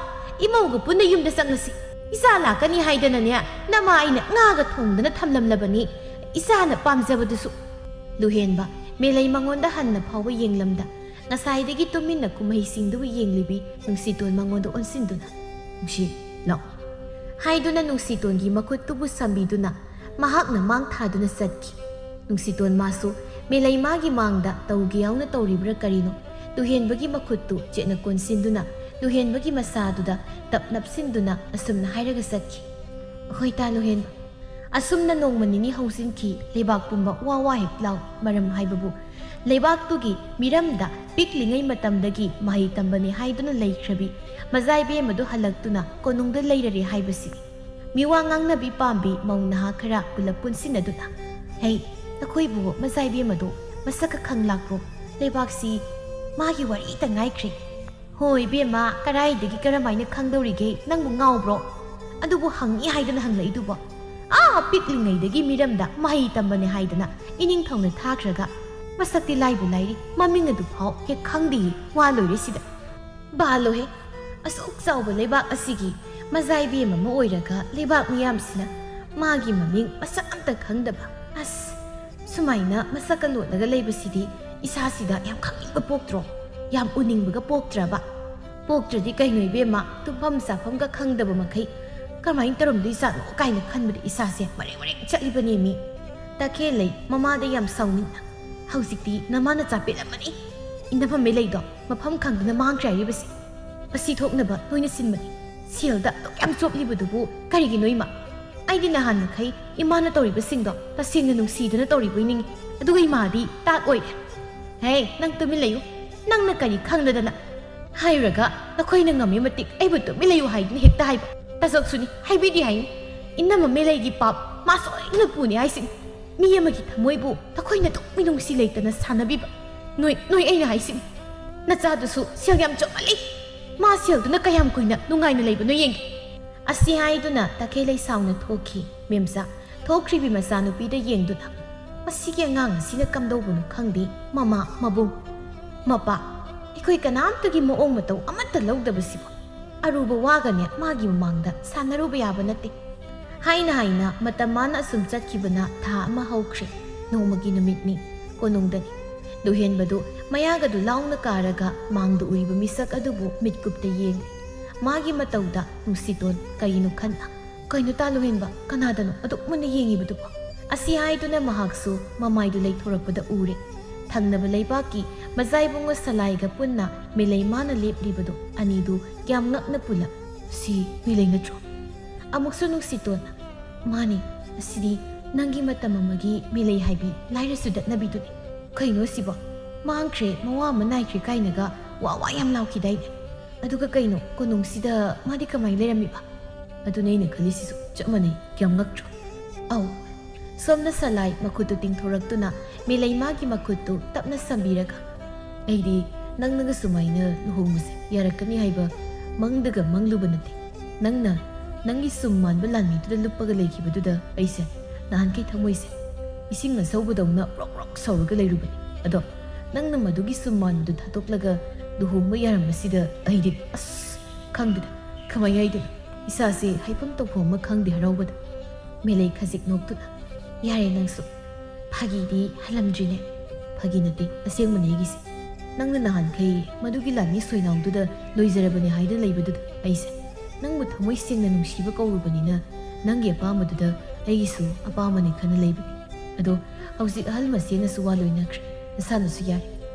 ꯏꯃꯧꯒ ꯄꯨꯟꯅ ꯌꯨꯝꯗ ꯆꯪꯂꯁꯤ꯫ ꯏꯆꯥ ꯂꯥꯛꯀꯅꯤ ꯍꯥꯏꯗꯅꯅꯦ, ꯅꯃꯥ ꯑꯩꯅ ꯉꯥꯒ ꯊꯣꯡꯗꯅ ꯊꯝꯂꯝꯂꯕꯅꯤ, ꯏꯆꯥꯅ ꯄꯥꯝꯖꯕꯗꯨꯁꯨ꯫ ꯂꯨꯍꯦꯟꯕ꯫ ꯃꯦꯂꯩ ꯃꯉꯣꯟꯗ ꯍꯟꯅ ꯐꯥꯎꯕ ꯌꯦꯡꯂꯝꯗ, ꯉꯁꯥꯏꯗꯒꯤ ꯇꯨꯃꯤꯟꯅ ꯀꯨꯝꯍꯩꯁꯤꯡꯗꯨꯕꯨ ꯌꯦꯡꯂꯤꯕꯤ ꯅꯨꯡꯁꯤꯇꯣꯟ ꯃꯉꯣꯟꯗ ꯑꯣꯟꯁꯤꯟꯗꯨꯅ, "ꯅꯨꯡꯁꯤ, ꯂꯥꯎ" ꯍꯥꯏꯗꯨꯅ ꯅꯨꯡꯁꯤꯇꯣꯟꯒꯤ ꯃꯈꯨꯠꯇꯨꯕꯨ ꯁꯝꯕꯤꯗꯨꯅ ꯃꯍꯥꯛꯅ ꯃꯥꯡ ꯊꯥꯗꯨꯅ ꯆꯠꯈꯤ꯫ ꯅꯨꯡꯁꯤꯇꯣꯟ ꯃꯥꯁꯨ ꯃꯦꯂꯩꯃꯥꯒꯤ ꯃꯥꯡꯗ ꯇꯧꯒꯦ ꯌꯥꯎꯅ ꯇꯧꯔꯤꯕ꯭ꯔꯥ ꯀꯔꯤꯅꯣ, ꯂꯨꯍꯦꯟꯕꯒꯤ ꯃꯈꯨꯠꯇꯨ ꯆꯦꯠꯅ ꯀꯣꯟꯁꯤꯟꯗꯨꯅ ꯂꯨꯍꯦꯟꯕꯒꯤ ꯃꯁꯥꯗꯨꯗ ꯇꯞ ꯅꯞꯁꯤꯟꯗꯨꯅ ꯑꯁꯨꯝꯅ ꯍꯥꯏꯔꯒ ꯆꯠꯈꯤ, "ꯍꯣꯏ ꯇꯥ ꯂꯨꯍꯦꯟꯕ"꯫ ꯑꯁꯨꯝꯅ ꯅꯣꯡꯃ ꯅꯤꯅꯤ ꯍꯧꯖꯤꯟꯈꯤ꯫ ꯂꯩꯕꯥꯛ ꯄꯨꯝꯕ ꯋꯥ ꯋꯥ ꯍꯦꯛ ꯂꯥꯎ꯫ ꯃꯔꯝ ꯍꯥꯏꯕꯕꯨ ꯂꯩꯕꯥꯛꯇꯨꯒꯤ ꯃꯤꯔꯝꯗ ꯄꯤꯛꯂꯤꯉꯩ ꯃꯇꯝꯗꯒꯤ ꯃꯍꯩ ꯇꯝꯕꯅꯤ ꯍꯥꯏꯗꯨꯅ ꯂꯩꯈ꯭ꯔꯕꯤ ꯃꯖꯥꯏꯕꯦꯝ ꯑꯗꯨ ꯍꯜꯂꯛꯇꯨꯅ ꯀꯣꯅꯨꯡꯗ ꯂꯩꯔꯔꯦ ꯍꯥꯏꯕꯁꯤꯅꯤ꯫ ꯃꯤꯋꯥ ꯉꯥꯡꯅꯕꯤ ꯄꯥꯝꯕꯤ ꯃꯧ ꯅꯍꯥ ꯈꯔ ꯄꯨꯂꯞ ꯄꯨꯟꯁꯤꯟꯅꯗꯨꯅ, "ꯍꯩ, ꯅꯈꯣꯏꯕꯨ ꯃꯖꯥꯏꯕꯦꯝ ꯑꯗꯨ ꯃꯁꯛꯀ ꯈꯪ ꯂꯥꯛꯄ꯭ꯔꯣ? ꯂꯩꯕꯥꯛꯁꯤ ꯃꯥꯒꯤ ꯋꯥꯔꯤꯇ ꯉꯥꯏꯈ꯭ꯔꯦ"꯫ "ꯍꯣꯏ ꯏꯕꯦꯝꯃ, ꯀꯔꯥꯏꯗꯒꯤ ꯀꯔꯝꯍꯥꯏꯅ ꯈꯪꯗꯧꯔꯤꯒꯦ? ꯅꯪꯕꯨ ꯉꯥꯎꯕ꯭ꯔꯣ? ꯑꯗꯨꯕꯨ ꯍꯪꯉꯤ ꯍꯥꯏꯗꯅ ꯍꯪꯂꯛꯏꯗꯨꯕꯣ? ꯑꯥ, ꯄꯤꯛꯂꯤꯉꯩꯗꯒꯤ ꯃꯤꯔꯝꯗ ꯃꯍꯩ ꯇꯝꯕꯅꯦ ꯍꯥꯏꯗꯅ ꯏꯅꯤꯡꯊꯧꯅ ꯊꯥꯈ꯭ꯔꯒ ꯃꯁꯛꯇꯤ ꯂꯥꯏꯕꯨ ꯂꯥꯏꯔꯤ, ꯃꯃꯤꯡ ꯑꯗꯨꯐꯥꯎ ꯍꯦꯛ ꯈꯪꯗꯦꯌꯦ꯫ ꯋꯥ ꯂꯣꯏꯔꯦ ꯁꯤꯗ꯫ ꯕꯥꯂꯣꯍꯦ, ꯑꯁꯨꯛ ꯆꯥꯎꯕ ꯂꯩꯕꯥꯛ ꯑꯁꯤꯒꯤ ꯃꯖꯥꯏꯕꯦꯝ ꯑꯃ ꯑꯣꯏꯔꯒ ꯂꯩꯕꯥꯛ ꯃꯤꯌꯥꯝꯁꯤꯅ ꯃꯥꯒꯤ ꯃꯃꯤꯡ ꯃꯁꯛ ꯑꯝꯇ ꯈꯪꯗꯕ꯫ ꯑꯁ, ꯁꯨꯃꯥꯏꯅ ꯃꯁꯛꯀ ꯂꯣꯠꯂꯒ ꯂꯩꯕꯁꯤꯗꯤ ꯏꯁꯥꯁꯤꯗ ꯌꯥꯝ ꯈꯪꯅꯤꯡꯕ ꯄꯣꯛꯇ꯭ꯔꯣ? ꯌꯥꯝ ꯎꯅꯤꯡꯕꯒ ꯄꯣꯛꯇ꯭ꯔꯕ? ꯄꯣꯛꯇ꯭ꯔꯗꯤ ꯀꯩꯅꯣ ꯏꯕꯦꯝꯃ, ꯇꯨꯝꯐꯝ ꯆꯥꯐꯝꯒ ꯈꯪꯗꯕ ꯃꯈꯩ ꯀꯃꯥꯏꯅ ꯇꯧꯔꯝꯗꯣꯏꯖꯥꯠꯅꯣ ꯀꯥꯏꯅ ꯈꯟꯕꯗ ꯏꯁꯥꯁꯦ ꯃꯔꯦꯡ ꯃꯔꯦꯡ ꯆꯠꯂꯤꯕꯅꯦꯃꯤ꯫ ꯇꯈꯦꯜꯂꯩ ꯃꯃꯥꯗ ꯌꯥꯝ ꯁꯥꯎꯅꯤꯡꯅ, "ꯍꯧꯖꯤꯛꯇꯤ ꯅꯃꯥ ꯅꯆꯥ ꯄꯦꯜꯂꯝꯃꯅꯤ꯫ ꯏꯅꯐꯝ ꯃꯦꯂꯩꯗꯣ ꯃꯐꯝ ꯈꯪꯗꯅ ꯃꯥꯡꯈ꯭ꯔꯦ ꯍꯥꯏꯔꯤꯕꯁꯤ꯫ ꯃꯁꯤ ꯊꯣꯛꯅꯕ ꯅꯣꯏꯅ ꯁꯤꯟꯕꯅꯤ꯫ ꯁꯦꯜꯗ ꯑꯗꯨꯛ ꯌꯥꯝ ꯆꯣꯞꯂꯤꯕꯗꯨꯕꯨ ꯀꯔꯤꯒꯤꯅꯣ ꯏꯃꯥ? ꯑꯩꯗꯤ ꯅꯍꯥꯟ ꯃꯈꯩ ꯏꯃꯥꯅ ꯇꯧꯔꯤꯕꯁꯤꯡꯗꯣ ꯇꯁꯦꯡꯅ ꯅꯨꯡꯁꯤꯗꯨꯅ ꯇꯧꯔꯤꯕꯣꯏ ꯅꯤꯡꯏ꯫ ꯑꯗꯨꯒ ꯏꯃꯥꯗꯤ ꯇꯥꯠ ꯑꯣꯏꯔꯦ"꯫ "ꯍꯦ, ꯅꯪ ꯇꯨꯃꯤꯟ ꯂꯩꯌꯨ꯫ ꯅꯪꯅ ꯀꯔꯤ ꯈꯪꯗꯗꯅ?" ꯍꯥꯏꯔꯒ ꯅꯈꯣꯏꯅ ꯉꯝꯃꯤ ꯃꯇꯤꯛ ꯑꯩꯕꯨ ꯇꯨꯃꯤꯟ ꯂꯩꯌꯨ ꯍꯥꯏꯗꯨꯅ ꯍꯦꯛꯇ ꯍꯥꯏꯕ꯫ ꯇꯥꯖꯣꯛꯁꯨꯅꯤ, ꯍꯥꯏꯕꯤꯗꯦ ꯍꯥꯏꯅꯤ꯫ ꯏꯅꯝꯃ ꯃꯦꯂꯩꯒꯤ ꯄꯥꯞ ꯃꯥ ꯁꯣꯏꯗꯅ ꯄꯨꯅꯤ ꯍꯥꯏꯁꯤꯅꯤ꯫ ꯃꯤ ꯑꯃꯒꯤ ꯊꯃꯣꯏꯕꯨ ꯅꯈꯣꯏꯅ ꯑꯗꯨꯛ ꯃꯤꯅꯨꯡꯁꯤ ꯂꯩꯇꯅ ꯁꯥꯟꯅꯕꯤꯕ? ꯅꯣꯏ, ꯅꯣꯏ, ꯑꯩꯅ ꯍꯥꯏꯁꯤꯅꯤ, ꯅꯆꯥꯗꯨꯁꯨ ꯁꯦꯜ ꯌꯥꯝ ꯆꯣꯞꯃꯜꯂꯤ꯫ ꯃꯥ ꯁꯦꯜꯗꯨꯅ ꯀꯌꯥꯝ ꯀꯨꯏꯅ ꯅꯨꯡꯉꯥꯏꯅ ꯂꯩꯕꯅꯣ ꯌꯦꯡꯒꯦ꯫ ꯑꯁꯤ ꯍꯥꯏꯗꯨꯅ ꯇꯈꯦꯜꯂꯩ ꯁꯥꯎꯅ ꯊꯣꯛꯈꯤ꯫ ꯃꯦꯝꯆꯥ ꯊꯣꯛꯈ꯭ꯔꯤꯕꯤ ꯃꯆꯥꯅꯨꯄꯤꯗ ꯌꯦꯡꯗꯨꯅ, "ꯃꯁꯤꯒꯤ ꯑꯉꯥꯡ ꯑꯁꯤꯅ ꯀꯝꯗꯧꯕꯅꯣ ꯈꯪꯗꯦ, ꯃꯃꯥ, ꯃꯕꯨꯡ, ꯃꯄꯥ, ꯑꯩꯈꯣꯏ ꯀꯅꯥꯝꯇꯒꯤ ꯃꯑꯣꯡ ꯃꯇꯧ ꯑꯃꯠꯇ ꯂꯧꯗꯕꯁꯤꯕꯨ꯫ ꯑꯔꯨꯕ ꯋꯥꯒꯅꯦ ꯃꯥꯒꯤ ꯃꯃꯥꯡꯗ ꯁꯥꯟꯅꯔꯨꯕ ꯌꯥꯕ ꯅꯠꯇꯦ"꯫ ꯍꯥꯏꯅ ꯍꯥꯏꯅ ꯃꯇꯝ ꯃꯥꯅ ꯑꯁꯨꯝ ꯆꯠꯈꯤꯕꯅ ꯊꯥ ꯑꯃ ꯍꯧꯈ꯭ꯔꯦ꯫ ꯅꯣꯡꯃꯒꯤ ꯅꯨꯃꯤꯠꯅꯤ꯫ ꯀꯣꯅꯨꯡꯗꯅꯤ꯫ ꯂꯨꯍꯦꯟꯕꯗꯨ ꯃꯌꯥꯒꯗꯨ ꯂꯥꯎꯅ ꯀꯥꯔꯒ ꯃꯥꯡꯗ ꯎꯔꯤꯕ ꯃꯤꯁꯛ ꯑꯗꯨꯕꯨ ꯃꯤꯠꯀꯨꯞꯇ ꯌꯦꯡꯂꯤ꯫ ꯃꯥꯒꯤ ꯃꯇꯧꯗ ꯅꯨꯡꯁꯤꯇꯣꯟ ꯀꯔꯤꯅꯣ ꯈꯟꯅ, "ꯀꯩꯅꯣ ꯇꯥ ꯂꯨꯍꯦꯟꯕ, ꯀꯅꯥꯗꯅꯣ ꯑꯗꯨꯛ ꯃꯨꯟꯅ ꯌꯦꯡꯉꯤꯕꯗꯨꯕꯣ?" ꯑꯁꯤ ꯍꯥꯏꯗꯨꯅ ꯃꯍꯥꯛꯁꯨ ꯃꯃꯥꯏꯗꯨ ꯂꯩꯊꯣꯔꯛꯄꯗ ꯎꯔꯦ꯫ ꯊꯪꯅꯕ ꯂꯩꯕꯥꯛꯀꯤ ꯃꯖꯥꯏꯕꯨꯡꯉꯣ ꯁꯂꯥꯏꯒ ꯄꯨꯟꯅ ꯃꯤꯂꯩ ꯃꯥꯅ ꯂꯦꯞꯂꯤꯕꯗꯨ ꯑꯅꯤꯗꯨ ꯌꯥꯝ ꯉꯛꯅ ꯄꯨꯜꯂꯞ, "ꯁꯤ ꯃꯤꯂꯩ ꯅꯠꯇ꯭ꯔꯣ?" ꯑꯃꯨꯛꯁꯨ ꯅꯨꯡꯁꯤꯇꯣꯟꯅ, "ꯃꯥꯅꯤ, ꯑꯁꯤꯗꯤ ꯅꯪꯒꯤ ꯃꯇꯝ ꯑꯃꯒꯤ ꯃꯤꯂꯩ ꯍꯥꯏꯕꯤ ꯂꯥꯏꯔ ꯆꯨꯗꯠꯅꯕꯤꯗꯨꯅꯤ꯫ ꯀꯩꯅꯣ ꯁꯤꯕꯣ? ꯃꯥꯡꯈ꯭ꯔꯦ, ꯃꯋꯥ ꯑꯃ ꯅꯥꯏꯈ꯭ꯔꯦ" ꯀꯥꯏꯅꯒ ꯋꯥ ꯋꯥ ꯌꯥꯝ ꯂꯥꯎꯈꯤꯗꯥꯏꯅꯦ? ꯑꯗꯨꯒ ꯀꯩꯅꯣ, ꯀꯣꯅꯨꯡꯁꯤꯗ ꯃꯥꯗꯤ ꯀꯃꯥꯏꯅ ꯂꯩꯔꯝꯃꯤꯕ? ꯑꯗꯨꯅꯦ ꯑꯩꯅ ꯈꯜꯂꯤꯁꯤꯁꯨ, ꯆꯞ ꯃꯥꯟꯅꯩ꯫ ꯌꯥꯝ ꯉꯛꯇ꯭ꯔꯣ? ꯑꯧ꯫ ꯁꯣꯝꯗ ꯁꯂꯥꯏ ꯃꯈꯨꯠꯇꯨ ꯇꯤꯡꯊꯣꯔꯛꯇꯨꯅ ꯃꯤꯂꯩ ꯃꯥꯒꯤ ꯃꯈꯨꯠꯇꯨ ꯇꯞꯅ ꯁꯝꯕꯤꯔꯒ, "ꯑꯩꯗꯤ ꯅꯪꯅꯒ ꯁꯨꯃꯥꯏꯅ ꯂꯨꯍꯣꯡꯕꯁꯦ ꯌꯥꯔꯛꯀꯅꯤ ꯍꯥꯏꯕ ꯃꯪꯗꯒ ꯃꯪꯂꯨꯕ ꯅꯠꯇꯦ꯫ ꯅꯪꯅ ꯅꯪꯒꯤ ꯁꯨꯝ ꯃꯥꯟꯕ ꯂꯥꯟꯃꯤꯗꯨꯗ ꯂꯨꯞꯄꯒ ꯂꯩꯈꯤꯕꯗꯨꯗ ꯑꯩꯁꯦ ꯅꯍꯥꯟꯈꯩ ꯊꯃꯣꯏꯁꯦ ꯏꯁꯤꯡ ꯑꯁꯧꯕꯗꯧꯅ ꯄ꯭ꯔꯣꯛ ꯄ꯭ꯔꯣꯛ ꯁꯧꯔꯒ ꯂꯩꯔꯨꯕꯅꯤ꯫ ꯑꯗꯣ ꯅꯪꯅ ꯃꯗꯨꯒꯤ ꯁꯨꯝ ꯃꯥꯟꯕꯗꯨ ꯊꯥꯗꯣꯛꯂꯒ ꯂꯨꯍꯣꯡꯕ ꯌꯥꯔꯝꯕꯁꯤꯗ ꯑꯩꯗꯤ, ꯑꯁ, ꯈꯪꯗꯦꯗ, ꯀꯃꯥꯏ ꯍꯥꯏꯗꯣꯏꯅꯣ? ꯏꯁꯥꯁꯦ ꯍꯥꯏꯐꯝ ꯇꯧꯐꯝ ꯑꯃ ꯈꯪꯗꯦ ꯍꯔꯥꯎꯕꯗ"꯫ ꯃꯤꯂꯩ ꯈꯖꯤꯛ ꯅꯣꯛꯇꯨꯅ, "ꯌꯥꯔꯦ ꯅꯪꯁꯨ꯫ ꯐꯥꯒꯤꯗꯤ ꯍꯜꯂꯝꯗ꯭ꯔꯤꯅꯦ"꯫ "ꯐꯥꯒꯤ ꯅꯠꯇꯦ, ꯑꯁꯦꯡꯕꯅꯦ ꯑꯩꯒꯤꯁꯦ꯫ ꯅꯪꯅ ꯅꯍꯥꯟꯈꯩ ꯃꯗꯨꯒꯤ ꯂꯥꯟꯃꯤ ꯁꯣꯏꯅꯥꯎꯗꯨꯗ ꯂꯣꯏꯖꯔꯕꯅꯦ ꯍꯥꯏꯗꯨꯅ ꯂꯩꯕꯗꯨꯗ ꯑꯩꯁꯦ ꯅꯪꯕꯨ ꯊꯃꯣꯏ ꯁꯦꯡꯅ ꯅꯨꯡꯁꯤꯕ ꯀꯧꯔꯨꯕꯅꯤꯅ ꯅꯪꯒꯤ ꯑꯄꯥꯝꯕꯗꯨꯗ ꯑꯩꯒꯤꯁꯨ ꯑꯄꯥꯝꯕꯅꯤ ꯈꯟꯅ ꯂꯩꯕꯅꯤ꯫ ꯑꯗꯣ ꯍꯧꯖꯤꯛ ꯑꯍꯜ ꯃꯁꯦꯟꯅꯁꯨ ꯋꯥ ꯂꯣꯏꯅꯈ꯭ꯔꯦ, ꯅꯁꯥꯅꯁꯨ ꯌꯥꯔꯦ꯫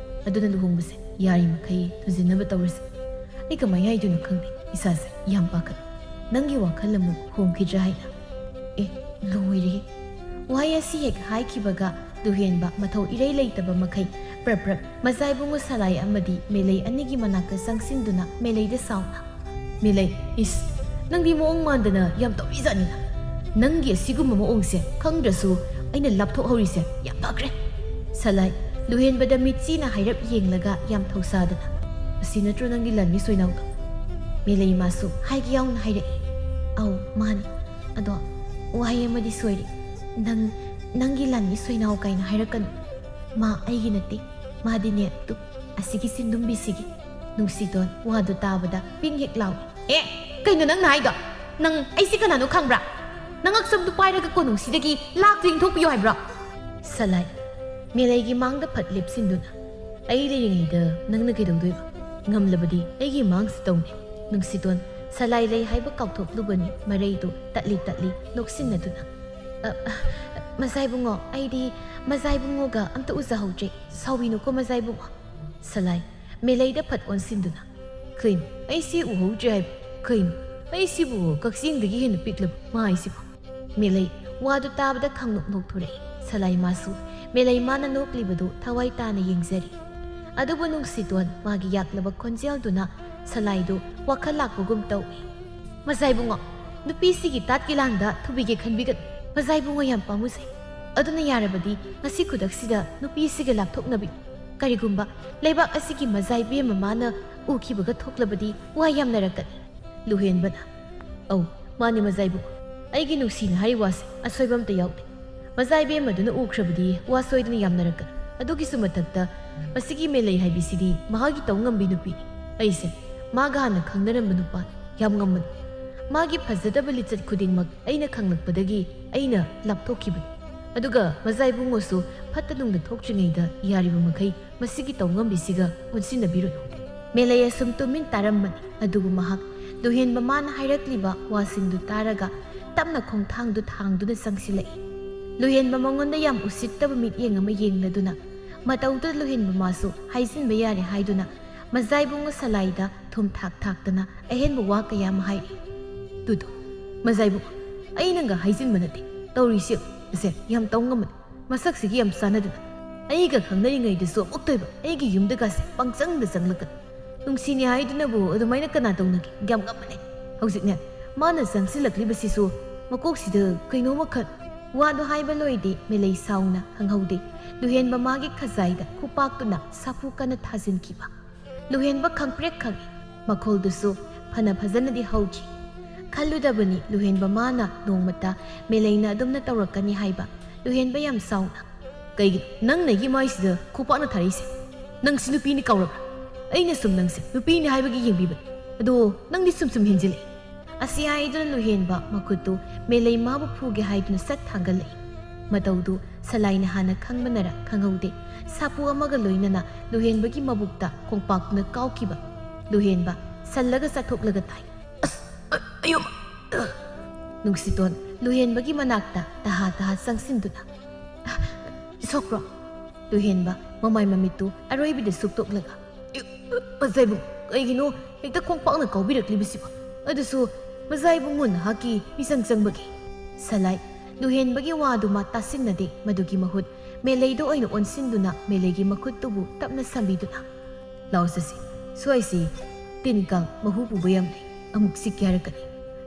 ꯑꯗꯨꯅ ꯂꯨꯍꯣꯡꯕꯁꯦ ꯌꯥꯔꯤꯃꯈꯩ ꯊꯨꯖꯤꯟꯅꯕ ꯇꯧꯔꯁꯦ"꯫ ꯑꯩ ꯀꯃꯥꯏ ꯍꯥꯏꯗꯣꯏꯅꯣ ꯈꯪꯗꯦ, ꯏꯁꯥꯁꯦ ꯌꯥꯝ ꯄꯥꯈꯠꯂꯦ꯫ ꯅꯪꯒꯤ ꯋꯥꯈꯜ ꯑꯃꯨꯛ ꯍꯣꯡꯈꯤꯗ꯭ꯔꯥ ꯍꯥꯏꯅ꯫ ꯑꯦ, ꯂꯣꯏꯔꯦ꯫ ꯋꯥꯍꯩ ꯑꯁꯤ ꯍꯦꯛ ꯍꯥꯏꯈꯤꯕꯒ ꯂꯨꯍꯦꯟꯕ ꯃꯊꯧ ꯏꯔꯩ ꯂꯩꯇꯕ ꯃꯈꯩ ꯄ꯭ꯔꯞ ꯄ꯭ꯔꯞ ꯃꯖꯥꯏꯕꯨꯡꯉꯣ ꯁꯂꯥꯏ ꯑꯃꯗꯤ ꯃꯦꯂꯩ ꯑꯅꯤꯒꯤ ꯃꯅꯥꯛꯇ ꯆꯪꯁꯤꯟꯗꯨꯅ ꯃꯦꯂꯩꯗ ꯁꯥꯎꯅ, "ꯃꯦꯂꯩ, ꯏꯁ, ꯅꯪꯗꯤ ꯃꯑꯣꯡ ꯃꯥꯟꯗꯅ ꯌꯥꯝ ꯇꯧꯔꯤꯖꯥꯠꯅꯤꯅ꯫ ꯅꯪꯒꯤ ꯑꯁꯤꯒꯨꯝꯕ ꯃꯑꯣꯡꯁꯦ ꯈꯪꯗ꯭ꯔꯁꯨ ꯑꯩꯅ ꯂꯥꯞꯊꯣꯛꯍꯧꯔꯤꯁꯦ ꯌꯥꯝ ꯐꯈ꯭ꯔꯦ꯫ ꯁꯂꯥꯏ, ꯂꯨꯍꯦꯟꯕꯗ ꯃꯤꯠꯆꯤꯅ ꯍꯥꯏꯔꯞ ꯌꯦꯡꯂꯒ ꯌꯥꯝ ꯊꯧꯁꯥꯗꯅ, "ꯑꯁꯤ ꯅꯠꯇ꯭ꯔꯣ ꯅꯪꯒꯤ ꯂꯥꯟꯃꯤ ꯁꯣꯏꯅꯥꯎꯗꯣ?" ꯃꯦꯂꯩ ꯃꯥꯁꯨ ꯍꯥꯏꯒꯦ ꯌꯥꯎꯅ ꯍꯥꯏꯔꯛꯏ꯫ "ꯑꯧ, ꯃꯥꯅꯤ꯫ ꯑꯗꯣ ꯋꯥꯍꯩ ꯑꯃꯗꯤ ꯁꯣꯏꯔꯦ꯫ ꯅꯪ, ꯅꯪꯒꯤ ꯂꯥꯟꯃꯤ ꯁꯣꯏꯅꯥꯎ ꯀꯥꯏꯅ ꯍꯥꯏꯔꯛꯀꯅꯨ꯫ ꯃꯥ ꯑꯩꯒꯤ ꯅꯠꯇꯦ꯫ ꯃꯥꯗꯤꯅꯦ, ꯇꯨ, ꯑꯁꯤꯒꯤ ꯁꯤꯟꯗꯨꯝꯕꯤꯁꯤꯒꯤ꯫" ꯅꯨꯡꯁꯤꯇꯣꯟ ꯋꯥꯗꯨ ꯇꯥꯕꯗ ꯄꯤꯡ ꯍꯦꯛ ꯂꯥꯎꯏ꯫ "ꯑꯦ, ꯀꯩꯅꯣ ꯅꯪꯅ ꯍꯥꯏꯗꯣ? ꯅꯪ ꯑꯩꯁꯤ ꯀꯅꯥꯅꯣ ꯈꯪꯕ꯭ꯔꯥ? ꯅꯉꯛꯁꯝꯗꯨ ꯄꯥꯏꯔꯒ ꯀꯣꯅꯨꯡꯁꯤꯗꯒꯤ ꯂꯥꯛꯇ ꯏꯟꯊꯣꯛꯄꯤꯌꯨ ꯍꯥꯏꯕ꯭ꯔꯣ?" ꯁꯂꯥꯏ, ꯃꯦꯂꯩꯒꯤ ꯃꯥꯡꯗ ꯐꯠ ꯂꯦꯞꯁꯤꯟꯗꯨꯅ, "ꯑꯩ ꯂꯩꯔꯤꯉꯩꯗ ꯅꯪꯅ ꯀꯩꯗꯧꯗꯣꯏꯕ? ꯉꯝꯂꯕꯗꯤ ꯑꯩꯒꯤ ꯃꯥꯡꯁꯤ ꯇꯧꯅꯦ꯫" ꯅꯨꯡꯁꯤꯇꯣꯟ ꯁꯂꯥꯏ ꯂꯩ ꯍꯥꯏꯕ ꯀꯥꯎꯊꯣꯛꯂꯨꯕꯅꯤ, ꯃꯔꯩꯗꯨ ꯇꯠꯂꯤ ꯇꯠꯂꯤ ꯅꯣꯛꯁꯤꯟꯅꯗꯨꯅ꯫ "ꯑ, ꯑ, ꯃꯖꯥꯏꯕꯨꯡꯉꯣ, ꯑꯩꯗꯤ ꯃꯖꯥꯏꯕꯨꯡꯉꯣꯒ ꯑꯝꯇ ꯎꯖꯍꯧꯗ꯭ꯔꯦ꯫ ꯁꯥꯎꯕꯤꯅꯨꯀꯣ ꯃꯖꯥꯏꯕꯨꯡꯉꯣ꯫" ꯁꯂꯥꯏ, ꯃꯦꯂꯩꯗ ꯐꯠ ꯑꯣꯟꯁꯤꯟꯗꯨꯅ, "ꯀꯩꯅꯣ, ꯑꯩꯁꯤ ꯎꯍꯧꯗ꯭ꯔꯦ ꯍꯥꯏꯕ? ꯀꯩꯅꯣ, ꯑꯩꯁꯤꯕꯨ ꯀꯛꯆꯤꯡꯗꯒꯤ ꯍꯦꯟꯅ ꯄꯤꯛꯂꯕ ꯃꯥꯏꯁꯤꯕꯨ?" ꯃꯦꯂꯩ ꯋꯥꯗꯨ ꯇꯥꯕꯗ ꯈꯪꯅꯣꯛ ꯅꯣꯛꯊꯣꯔꯛꯏ꯫ ꯁꯂꯥꯏ ꯃꯥꯁꯨ ꯃꯦꯂꯩ ꯃꯥꯅ ꯅꯣꯛꯂꯤꯕꯗꯨ ꯊꯋꯥꯏ ꯇꯥꯅ ꯌꯦꯡꯖꯔꯤ꯫ ꯑꯗꯨꯕꯨ ꯅꯨꯡꯁꯤꯇꯣꯟ ꯃꯥꯒꯤ ꯌꯥꯛꯂꯕ ꯈꯣꯟꯖꯦꯜꯗꯨꯅ ꯁꯂꯥꯏꯗꯨ ꯋꯥꯈꯜ ꯂꯥꯛꯄꯒꯨꯝ ꯇꯧꯏ꯫ "ꯃꯖꯥꯏꯕꯨꯡꯉꯣ, ꯅꯨꯄꯤꯁꯤꯒꯤ ꯇꯥꯠꯀꯤ ꯂꯥꯡꯗ ꯊꯨꯕꯤꯒꯦ ꯈꯟꯕꯤꯒꯅꯨ꯫ ꯃꯖꯥꯏꯕꯨꯡꯉꯣ ꯌꯥꯝ ꯄꯥꯝꯃꯨꯖꯩ꯫ ꯑꯗꯨꯅ ꯌꯥꯔꯕꯗꯤ ꯉꯁꯤ ꯈꯨꯗꯛꯁꯤꯗ ꯅꯨꯄꯤꯁꯤꯒ ꯂꯥꯞꯊꯣꯛꯅꯕꯤ꯫ ꯀꯔꯤꯒꯨꯝꯕ ꯂꯩꯕꯥꯛ ꯑꯁꯤꯒꯤ ꯃꯖꯥꯏꯕꯦꯝ ꯃꯃꯥꯅ ꯎꯈꯤꯕꯒ ꯊꯣꯛꯂꯕꯗꯤ ꯋꯥ ꯌꯥꯝꯅꯔꯛꯀꯅꯤ꯫" ꯂꯨꯍꯦꯟꯕꯅ, "ꯑꯧ, ꯃꯥꯅꯤ ꯃꯖꯥꯏꯕꯨꯡꯉꯣ꯫ ꯑꯩꯒꯤ ꯅꯨꯡꯁꯤꯅ ꯍꯥꯏꯔꯤꯕ ꯋꯥꯁꯦ ꯑꯁꯣꯏꯕ ꯑꯝꯇ ꯌꯥꯎꯗꯦ꯫ ꯃꯖꯥꯏꯕꯦꯝ ꯑꯗꯨꯅ ꯎꯈ꯭ꯔꯕꯗꯤ ꯋꯥ ꯁꯣꯏꯗꯅ ꯌꯥꯝꯅꯔꯛꯀꯅꯤ꯫ ꯑꯗꯨꯒꯤꯁꯨ ꯃꯊꯛꯇ ꯃꯁꯤꯒꯤ ꯃꯦꯂꯩ ꯍꯥꯏꯕꯤꯁꯤꯗꯤ ꯃꯍꯥꯛꯀꯤ ꯇꯧ ꯉꯝꯕꯤ ꯅꯨꯄꯤꯅꯤ꯫ ꯑꯩꯁꯦ ꯃꯥꯒ ꯍꯥꯟꯅ ꯈꯪꯅꯔꯝꯕ ꯅꯨꯄꯥꯅꯤ꯫ ꯌꯥꯝ ꯉꯝꯕꯅꯤ꯫ ꯃꯥꯒꯤ ꯐꯖꯗꯕ ꯂꯤꯆꯠ ꯈꯨꯗꯤꯡꯃꯛ ꯑꯩꯅ ꯈꯪꯂꯛꯄꯗꯒꯤ ꯑꯩꯅ ꯂꯥꯞꯊꯣꯛꯈꯤꯕꯅꯤ꯫ ꯑꯗꯨꯒ ꯃꯖꯥꯏꯕꯨꯡꯉꯣꯁꯨ ꯐꯠꯇ ꯅꯨꯡꯗ ꯊꯣꯛꯇ꯭ꯔꯤꯉꯩꯗ ꯌꯥꯔꯤꯕ ꯃꯈꯩ ꯃꯁꯤꯒꯤ ꯇꯧ ꯉꯝꯕꯤꯁꯤꯒ ꯄꯨꯟꯁꯤꯟꯅꯕꯤꯔꯨꯅꯨ꯫" ꯃꯦꯂꯩ ꯑꯁꯨꯝ ꯇꯨꯃꯤꯟ ꯇꯥꯔꯝꯕꯅꯤ꯫ ꯑꯗꯨꯕꯨ ꯃꯍꯥꯛ ꯂꯨꯍꯦꯟꯕ ꯃꯥꯅ ꯍꯥꯏꯔꯛꯂꯤꯕ ꯋꯥꯁꯤꯡꯗꯨ ꯇꯥꯔꯒ ꯇꯞꯅ ꯈꯣꯡꯊꯥꯡꯗꯨ ꯊꯥꯡꯗꯨꯅ ꯆꯪꯁꯤꯜꯂꯛꯏ꯫ ꯂꯨꯍꯦꯟꯕ ꯃꯉꯣꯟꯗ ꯌꯥꯝ ꯎꯁꯤꯠꯇꯕ ꯃꯤꯠꯌꯦꯡ ꯑꯃ ꯌꯦꯡꯂꯗꯨꯅ, ꯃꯇꯧꯗꯨꯗ ꯂꯨꯍꯦꯟꯕ ꯃꯥꯁꯨ ꯍꯥꯏꯖꯤꯟꯕ ꯌꯥꯔꯦ ꯍꯥꯏꯗꯨꯅ ꯃꯖꯥꯏꯕꯨꯡꯉꯣ ꯁꯂꯥꯏꯗ ꯊꯨꯝ ꯊꯥꯛ ꯊꯥꯛꯇꯅ ꯑꯍꯦꯟꯕ ꯋꯥ ꯀꯌꯥ ꯑꯃ ꯍꯥꯏꯔꯛꯏ꯫ "ꯇꯨꯗꯣ, ꯃꯖꯥꯏꯕꯨꯡꯉꯣ, ꯑꯩ ꯅꯪꯒ ꯍꯥꯏꯖꯤꯟꯕ ꯅꯠꯇꯦ꯫ ꯇꯧꯔꯤꯁꯤ ꯌꯦꯡꯉꯨ꯫ ꯑꯁꯦ ꯌꯥꯝ ꯇꯧ ꯉꯝꯕꯅꯤ꯫ ꯃꯁꯛꯁꯤꯒ ꯌꯥꯝ ꯆꯥꯟꯅꯗꯅ꯫ ꯑꯩꯒ ꯈꯪꯅꯔꯤꯉꯩꯗꯁꯨ ꯑꯃꯨꯛꯇ ꯑꯣꯏꯕ ꯑꯩꯒꯤ ꯌꯨꯝꯗꯒꯁꯦ ꯄꯪꯆꯪꯗ ꯆꯪꯂꯛꯀꯅꯤ꯫ ꯅꯨꯡꯁꯤꯅꯤ ꯍꯥꯏꯗꯨꯅꯕꯨ ꯑꯗꯨꯃꯥꯏꯅ ꯀꯅꯥ ꯇꯧꯅꯒꯦ? ꯌꯥꯝ ꯉꯝꯕꯅꯦ꯫ ꯍꯧꯖꯤꯛꯅꯦ, ꯃꯥꯅ ꯆꯪꯁꯤꯜꯂꯛꯂꯤꯕꯁꯤꯁꯨ ꯃꯀꯣꯛꯁꯤꯗ ꯀꯩꯅꯣꯝꯃ ꯈꯟ-" ꯋꯥꯗꯨ ꯍꯥꯏꯕ ꯂꯣꯏꯗꯦ, ꯃꯦꯂꯩ ꯁꯥꯎꯅ ꯈꯪꯍꯧꯗꯦ꯫ ꯂꯨꯍꯦꯟꯕ ꯃꯥꯒꯤ ꯈꯖꯥꯏꯗ ꯈꯨꯄꯥꯛꯇꯨꯅ ꯁꯥꯐꯨ ꯀꯟꯅ ꯊꯥꯖꯤꯟꯈꯤꯕ꯫ ꯂꯨꯍꯦꯟꯕ ꯈꯪꯄ꯭ꯔꯦꯛ ꯈꯪꯏ, ꯃꯈꯣꯜꯗꯨꯁꯨ ꯐꯅ ꯐꯖꯅꯗꯤ ꯍꯧꯈꯤ꯫ ꯈꯜꯂꯨꯗꯕꯅꯤ ꯂꯨꯍꯦꯟꯕ ꯃꯥꯅ ꯅꯣꯡꯃꯇ ꯃꯦꯂꯩꯅ ꯑꯗꯨꯝꯅ ꯇꯧꯔꯛꯀꯅꯤ ꯍꯥꯏꯕ꯫ ꯂꯨꯍꯦꯟꯕ ꯌꯥꯝ ꯁꯥꯎꯅ, "ꯀꯩꯒꯤꯅꯣ ꯅꯪꯅ ꯑꯩꯒꯤ ꯃꯥꯏꯁꯤꯗ ꯈꯨꯄꯥꯛꯅ ꯊꯥꯔꯛꯏꯁꯦ? ꯅꯪꯁꯤ ꯅꯨꯄꯤꯅꯤ ꯀꯥꯎꯔꯕ꯭ꯔꯥ? ꯑꯩꯅ ꯁꯨꯝ ꯅꯪꯁꯦ ꯅꯨꯄꯤꯅꯤ ꯍꯥꯏꯕꯒꯤ ꯌꯦꯡꯕꯤꯕꯅꯤ, ꯑꯗꯣ ꯅꯪꯗꯤ ꯁꯨꯝ ꯁꯨꯝ ꯍꯦꯟꯖꯤꯜꯂꯛꯏ"꯫ ꯑꯁꯤ ꯍꯥꯏꯗꯨꯅ ꯂꯨꯍꯦꯟꯕ ꯃꯈꯨꯠꯇꯨ ꯃꯦꯂꯩ ꯃꯥꯕꯨ ꯐꯨꯒꯦ ꯍꯥꯏꯗꯨꯅ ꯁꯠ ꯊꯥꯡꯒꯠꯂꯛꯏ꯫ ꯃꯇꯧꯗꯨ ꯁꯂꯥꯏꯅ ꯍꯥꯟꯅ ꯈꯪꯕꯅꯔ ꯈꯪꯍꯧꯗꯦ, ꯁꯥꯐꯨ ꯑꯃꯒ ꯂꯣꯏꯅꯅ ꯂꯨꯍꯦꯟꯕꯒꯤ ꯃꯕꯨꯛꯇ ꯈꯣꯡꯄꯥꯛꯇꯨꯅ ꯀꯥꯎꯈꯤꯕ꯫ ꯂꯨꯍꯦꯟꯕ ꯁꯜꯂꯒ ꯆꯥꯊꯣꯛꯂꯒ ꯇꯥꯏ꯫ "ꯑꯁ! ꯑ-, ꯑꯌꯣ!" ꯅꯨꯡꯁꯤꯇꯣꯟ ꯂꯨꯍꯦꯟꯕꯒꯤ ꯃꯅꯥꯛꯇ ꯇꯍꯥ ꯇꯍꯥ ꯆꯪꯁꯤꯟꯗꯨꯅ, "ꯁꯣꯛꯄ꯭ꯔꯣ?" ꯂꯨꯍꯦꯟꯕ ꯃꯃꯥꯏ ꯃꯃꯤꯠꯇꯨ ꯑꯔꯣꯏꯕꯤꯗ ꯁꯨꯛꯇꯣꯛꯂꯒ, "ꯃꯖꯥꯏꯕꯨꯡ, ꯀꯩꯒꯤꯅꯣ ꯍꯦꯛꯇ ꯈꯣꯡꯄꯥꯛꯅ ꯀꯥꯎꯕꯤꯔꯛꯂꯤꯕꯁꯤꯕꯣ? ꯑꯗꯨꯁꯨ ꯃꯖꯥꯏꯕꯨꯡꯉꯣ ꯅꯍꯥꯛꯀꯤ ꯃꯤꯆꯪ ꯆꯪꯕꯒꯤ?" ꯁꯂꯥꯏ ꯂꯨꯍꯦꯟꯕꯒꯤ ꯋꯥꯗꯨ ꯃꯥ ꯇꯥꯁꯤꯟꯅꯗꯦ, ꯃꯗꯨꯒꯤ ꯃꯍꯨꯠ ꯃꯦꯂꯩꯗ ꯑꯣꯏꯅ ꯑꯣꯟꯁꯤꯟꯗꯨꯅ ꯃꯦꯂꯩꯒꯤ ꯃꯈꯨꯠꯇꯨꯕꯨ ꯇꯞꯅ ꯁꯝꯕꯤꯗꯨꯅ, "ꯂꯥꯎ ꯆꯠꯁꯤ, ꯁ꯭ꯋꯥꯏꯁꯤ ꯇꯤꯟ ꯀꯥꯡ ꯃꯍꯨ ꯄꯨꯕ ꯌꯥꯝ ꯂꯩ, ꯑꯃꯨꯛ ꯆꯤꯛꯀꯦ ꯍꯥꯏꯔꯛꯀꯅꯤ"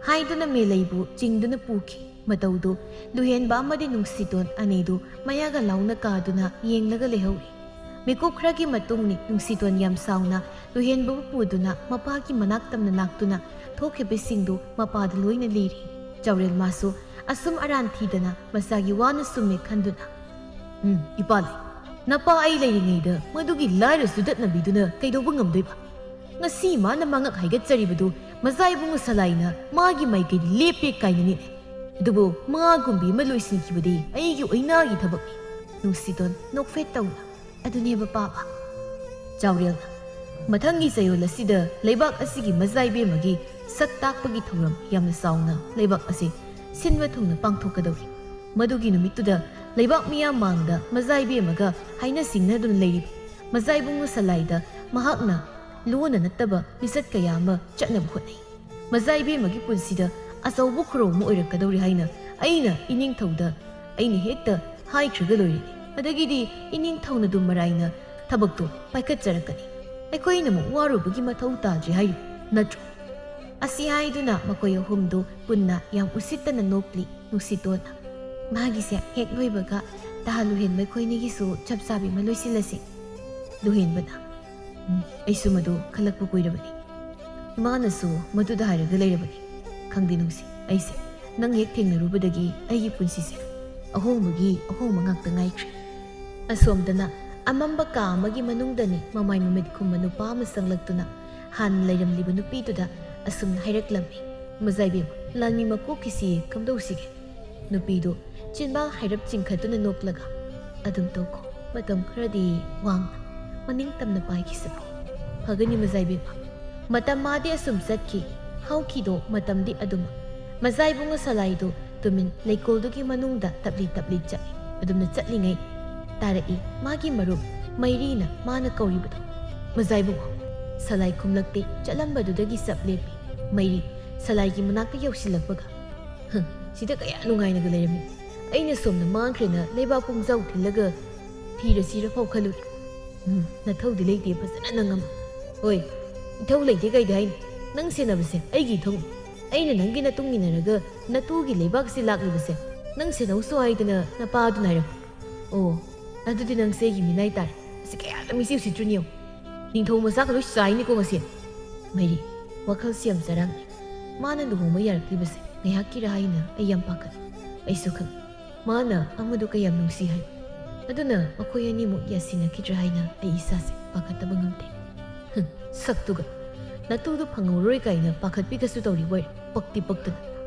ꯍꯥꯏꯗꯨꯅ ꯃꯦꯂꯩꯕꯨ ꯆꯤꯡꯗꯨꯅ ꯄꯨꯈꯤ꯫ ꯃꯇꯧꯗꯨ ꯂꯨꯍꯦꯟꯕ ꯑꯃꯗꯤ ꯅꯨꯡꯁꯤꯇꯣꯟ ꯑꯅꯤꯗꯨ ꯃꯌꯥꯒ ꯂꯥꯎꯅ ꯀꯥꯗꯨꯅ ꯌꯦꯡꯂꯒ ꯂꯩꯍꯧꯔꯤ꯫ ꯃꯤꯀꯨꯞ ꯈꯔꯒꯤ ꯃꯇꯨꯡꯅꯤ ꯅꯨꯡꯁꯤꯇꯣꯟ ꯌꯥꯝ ꯁꯥꯎꯅ ꯂꯨꯍꯦꯟꯕꯕꯨ ꯄꯨꯗꯨꯅ ꯃꯄꯥꯒꯤ ꯃꯅꯥꯛ ꯇꯝꯅ ꯂꯥꯛꯇꯨꯅ ꯊꯣꯛꯈꯤꯕꯁꯤꯡꯗꯨ ꯃꯄꯥꯗ ꯂꯣꯏꯅ ꯂꯤꯔꯤ꯫ ꯆꯥꯎꯔꯦꯜ ꯃꯥꯁꯨ ꯑꯁꯨꯝ ꯑꯔꯥꯟ ꯊꯤꯗꯅ ꯃꯆꯥꯒꯤ ꯋꯥꯅ ꯁꯨꯝꯃꯦ ꯈꯟꯗꯨꯅ, "ꯎꯝ, ꯏꯄꯥ ꯂꯩ꯫ ꯅꯄꯥ ꯑꯩ ꯂꯩꯔꯤꯉꯩꯗ ꯃꯗꯨꯒꯤ ꯂꯥꯏꯔ ꯆꯨꯗꯠꯅꯕꯤꯗꯨꯅ ꯀꯩꯗꯧꯕ ꯉꯝꯗꯣꯏꯕ? ꯉꯁꯤ ꯃꯥꯅ ꯃꯉꯛ ꯍꯥꯏꯒꯠꯆꯔꯤꯕꯗꯨ ꯃꯖꯥ ꯏꯕꯨꯡꯉꯣ ꯁꯂꯥꯏꯅ ꯃꯥꯒꯤ ꯃꯥꯏꯀꯩꯗ ꯂꯦꯞꯄꯦ ꯀꯥꯏꯅꯅꯤꯅꯦ꯫ ꯑꯗꯨꯕꯨ ꯃꯥꯒꯨꯝꯕꯤ ꯑꯃ ꯂꯣꯏꯁꯤꯟꯈꯤꯕꯗꯤ ꯑꯩꯒꯤ ꯑꯣꯏꯅꯥꯒꯤ ꯊꯕꯛꯅꯤ"꯫ ꯅꯨꯡꯁꯤꯇꯣꯟ ꯅꯣꯛꯐꯦꯠ ꯇꯧꯅ, "ꯑꯗꯨꯅꯦꯕ ꯄꯥꯕ"꯫ ꯆꯥꯎꯔꯦꯜꯅ, "ꯃꯊꯪꯒꯤ ꯆꯌꯣꯜ ꯑꯁꯤꯗ ꯂꯩꯕꯥꯛ ꯑꯁꯤꯒꯤ ꯃꯖꯥ ꯏꯕꯦꯝꯃꯒꯤ ꯁꯛ ꯇꯥꯛꯄꯒꯤ ꯊꯧꯔꯝ ꯌꯥꯝꯅ ꯆꯥꯎꯅ ꯂꯩꯕꯥꯛ ꯑꯁꯤ ꯁꯤꯟꯕ ꯊꯨꯡꯅ ꯄꯥꯡꯊꯣꯛꯀꯗꯧꯔꯤ꯫ ꯃꯗꯨꯒꯤ ꯅꯨꯃꯤꯠꯇꯨꯗ ꯂꯩꯕꯥꯛ ꯃꯤꯌꯥꯝ ꯃꯥꯡꯗ ꯃꯖꯥ ꯏꯕꯦꯝꯃꯒ ꯍꯥꯏꯅ ꯁꯤꯡꯅꯗꯨꯅ ꯂꯩꯔꯤꯕ ꯃꯖꯥ ꯏꯕꯨꯡꯉꯣ ꯁꯂꯥꯏꯗ ꯃꯍꯥꯛꯅ ꯂꯣꯟꯅ ꯅꯠꯇꯕ ꯂꯤꯆꯠ ꯀꯌꯥ ꯑꯃ ꯆꯠꯅꯕ ꯍꯣꯠꯅꯩ꯫ ꯃꯖꯥ ꯏꯕꯦꯝꯃꯒꯤ ꯄꯨꯟꯁꯤꯗ ꯑꯆꯧꯕ ꯈꯨꯔꯧ ꯑꯃ ꯑꯣꯏꯔꯛꯀꯗꯧꯔꯤ ꯍꯥꯏꯅ ꯑꯩꯅ ꯏꯅꯤꯡꯊꯧꯗ ꯑꯩꯅ ꯍꯦꯛꯇ ꯍꯥꯏꯈ꯭ꯔꯒ ꯂꯣꯏꯔꯦ꯫ ꯑꯗꯒꯤꯗꯤ ꯏꯅꯤꯡꯊꯧꯅ ꯑꯗꯨꯝ ꯃꯔꯥꯏꯅ ꯊꯕꯛꯇꯣ ꯄꯥꯏꯈꯠꯆꯔꯛꯀꯅꯤ꯫ ꯑꯩꯈꯣꯏꯅ ꯑꯃꯨꯛ ꯋꯥꯔꯨꯕꯒꯤ ꯃꯊꯧ ꯇꯥꯗ꯭ꯔꯦ ꯍꯥꯏꯔꯤꯕ ꯅꯠꯇ꯭ꯔꯣ?" ꯑꯁꯤ ꯍꯥꯏꯗꯨꯅ ꯃꯈꯣꯏ ꯑꯍꯨꯝꯗꯨ ꯄꯨꯟꯅ ꯌꯥꯝ ꯎꯁꯤꯠꯇꯅ ꯅꯣꯛꯂꯤ꯫ ꯅꯨꯡꯁꯤꯇꯣꯟꯅ, ꯃꯥꯒꯤꯁꯦ ꯍꯦꯛ ꯂꯣꯏꯕꯒ ꯇꯍꯥ ꯂꯨꯍꯦꯟꯕ ꯑꯩꯈꯣꯏꯅꯤꯒꯤꯁꯨ ꯆꯞ ꯆꯥꯕꯤ ꯑꯃ ꯂꯣꯏꯁꯤꯜꯂꯁꯤ꯫ ꯂꯨꯍꯦꯟꯕꯅ? ꯎꯝ, ꯑꯩꯁꯨ ꯃꯗꯨ ꯈꯜꯂꯛꯄ ꯀꯨꯏꯔꯕꯅꯤ꯫ ꯏꯃꯥꯅꯁꯨ ꯃꯗꯨꯗ ꯍꯥꯏꯔꯒ ꯂꯩꯔꯕꯅꯤ꯫ ꯈꯪꯗꯦ ꯅꯨꯡꯁꯤ, ꯑꯩꯁꯦ ꯅꯪ ꯍꯦꯛ ꯊꯦꯡꯅꯔꯨꯕꯗꯒꯤ ꯑꯩꯒꯤ ꯄꯨꯟꯁꯤꯁꯦ ꯑꯍꯣꯡꯕꯒꯤ ꯑꯍꯣꯡꯕ ꯉꯥꯛꯇ ꯉꯥꯏꯈ꯭ꯔꯦ꯫ ꯑꯁꯣꯝꯗꯅ ꯑꯃꯝꯕ ꯀꯥ ꯑꯃꯒꯤ ꯃꯅꯨꯡꯗꯅꯤ ꯃꯃꯥꯏ ꯃꯃꯤꯠ ꯈꯨꯝꯕ ꯅꯨꯄꯥ ꯑꯃ ꯆꯪꯂꯛꯇꯨꯅ ꯍꯥꯟꯅ ꯂꯩꯔꯝꯂꯤꯕ ꯅꯨꯄꯤꯗꯨꯗ ꯑꯁꯨꯝꯅ ꯍꯥꯏꯔꯛꯂꯝꯃꯤ, "ꯃꯖꯥꯏꯕꯦꯝ, ꯂꯥꯟꯃꯤ ꯃꯀꯣꯛꯀꯤꯁꯤ ꯀꯝꯗꯧꯁꯤꯒꯦ?" ꯅꯨꯄꯤꯗꯨ ꯆꯤꯟꯕꯥꯡ ꯍꯥꯏꯔꯞ ꯆꯤꯡꯈꯠꯇꯨꯅ ꯅꯣꯛꯂꯒ, "ꯑꯗꯨꯝ ꯇꯧꯈꯣ, ꯃꯇꯝ ꯈꯔꯗꯤ ꯋꯥꯡꯅ ꯃꯅꯤꯡ ꯇꯝꯅ ꯄꯥꯏꯈꯤꯁꯅꯨ꯫ ꯐꯒꯅꯤ ꯃꯖꯥꯏꯕꯦꯝꯃ꯫" ꯃꯇꯝ ꯃꯥꯗꯤ ꯑꯁꯨꯝ ꯆꯠꯈꯤ꯫ ꯍꯧꯈꯤꯗꯣ ꯃꯇꯝꯗꯤ ꯑꯗꯨꯃꯛ꯫ ꯃꯖꯥꯏꯕꯨꯡ ꯁꯂꯥꯏꯗꯨ ꯇꯨꯃꯤꯟ ꯂꯩꯀꯣꯜꯗꯨꯒꯤ ꯃꯅꯨꯡꯗ ꯇꯞꯂꯤ ꯇꯞꯂꯤ ꯆꯠꯂꯤ꯫ ꯑꯗꯨꯝꯅ ꯆꯠꯂꯤꯉꯩ ꯇꯥꯔꯛꯏ ꯃꯥꯒꯤ ꯃꯔꯨꯞ ꯃꯩꯔꯤꯅ ꯃꯥꯅ ꯀꯧꯔꯤꯕꯗꯣ꯫ "ꯃꯖꯥꯏꯕꯨꯡ!" ꯁꯂꯥꯏ ꯈꯨꯝꯂꯛꯇꯦ꯫ ꯆꯠꯂꯝꯕꯗꯨꯗꯒꯤ ꯆꯞ ꯂꯦꯞꯄꯤ꯫ ꯃꯩꯔꯤ ꯁꯂꯥꯏꯒꯤ ꯃꯅꯥꯛꯇ ꯌꯧꯁꯤꯜꯂꯛꯄꯒ, "ꯍꯝ, ꯁꯤꯗ ꯀꯌꯥ ꯅꯨꯡꯉꯥꯏꯅꯒ ꯂꯩꯔꯝꯃꯤ꯫ ꯑꯩꯅ ꯁꯣꯝꯗ ꯃꯥꯡꯈ꯭ꯔꯦꯅ ꯂꯩꯕꯥꯛ ꯄꯨꯡꯖꯥꯎ ꯊꯤꯜꯂꯒ ꯊꯤꯔꯁꯤꯔ ꯐꯥꯎ ꯈꯜꯂꯨꯔꯦ꯫ ꯎꯝ, ꯅꯊꯧꯗꯤ ꯂꯩꯇꯦ, ꯐꯖꯅ ꯅꯪ ꯑꯃ꯫ ꯍꯣꯏ, ꯏꯊꯧ ꯂꯩꯇꯦ ꯀꯩꯗ ꯍꯥꯏꯅꯤ? ꯅꯪ ꯁꯦꯟꯅꯕꯁꯦ ꯑꯩꯒꯤ ꯏꯊꯧꯅꯤ꯫ ꯑꯩꯅ ꯅꯪꯒꯤ ꯅꯇꯨꯡ ꯏꯟꯅꯔꯒ ꯅꯇꯨꯒꯤ ꯂꯩꯕꯥꯛꯁꯤ ꯂꯥꯛꯂꯤꯕꯁꯦ ꯅꯪ ꯁꯦꯟꯅꯧꯁꯨ ꯍꯥꯏꯗꯅ ꯅꯄꯥꯗꯨꯅ ꯍꯥꯏꯔꯛꯄ꯫ ꯑꯣ, ꯑꯗꯨꯗꯤ ꯅꯪꯁꯦ ꯑꯩꯒꯤ ꯃꯤꯅꯥꯏ ꯇꯥꯔꯦ꯫ ꯃꯁꯤ ꯀꯌꯥꯗ ꯃꯤꯁꯤ ꯎꯁꯤꯠꯇ꯭ꯔꯤꯅꯣ ꯌꯦꯡꯉꯨ꯫ ꯅꯤꯡꯊꯧ ꯃꯆꯥꯒ ꯂꯣꯏ ꯆꯥꯏꯅꯤꯀꯣ ꯉꯁꯤ꯫ ꯃꯩꯔꯤ, ꯋꯥꯈꯜꯁꯤ ꯌꯥꯝ ꯆꯔꯥꯡꯅꯩ꯫ ꯃꯥꯅ ꯂꯨꯍꯣꯡꯕ ꯌꯥꯔꯛꯂꯤꯕꯁꯦ ꯉꯥꯏꯍꯥꯛꯀꯤꯔꯥ ꯍꯥꯏꯅ ꯑꯩ ꯌꯥꯝ ꯄꯥꯈꯠꯂꯤ꯫ ꯑꯩꯁꯨ ꯈꯪꯏ꯫ ꯃꯥꯅ ꯑꯃꯗꯨ ꯀꯌꯥꯝ ꯅꯨꯡꯁꯤ ꯍꯥꯏ꯫ ꯑꯗꯨꯅ ꯃꯈꯣꯏ ꯑꯅꯤꯃꯨꯛ ꯌꯥꯁꯤꯟꯅꯈꯤꯗ꯭ꯔꯥ ꯍꯥꯏꯅ ꯑꯩ ꯏꯁꯥꯁꯦ ꯄꯥꯈꯠꯇꯕ ꯉꯝꯗꯦ꯫ ꯍꯨꯝ, ꯁꯛꯇꯨꯒ꯫ ꯅꯇꯨꯗꯨ ꯐꯪꯍꯧꯔꯣꯏ ꯀꯥꯏꯅ ꯄꯥꯈꯠꯄꯤꯒꯁꯨ ꯇꯧꯔꯤꯕ ꯑꯣꯏꯔꯦ꯫ ꯄꯛꯇꯤ ꯄꯛꯇꯅ꯫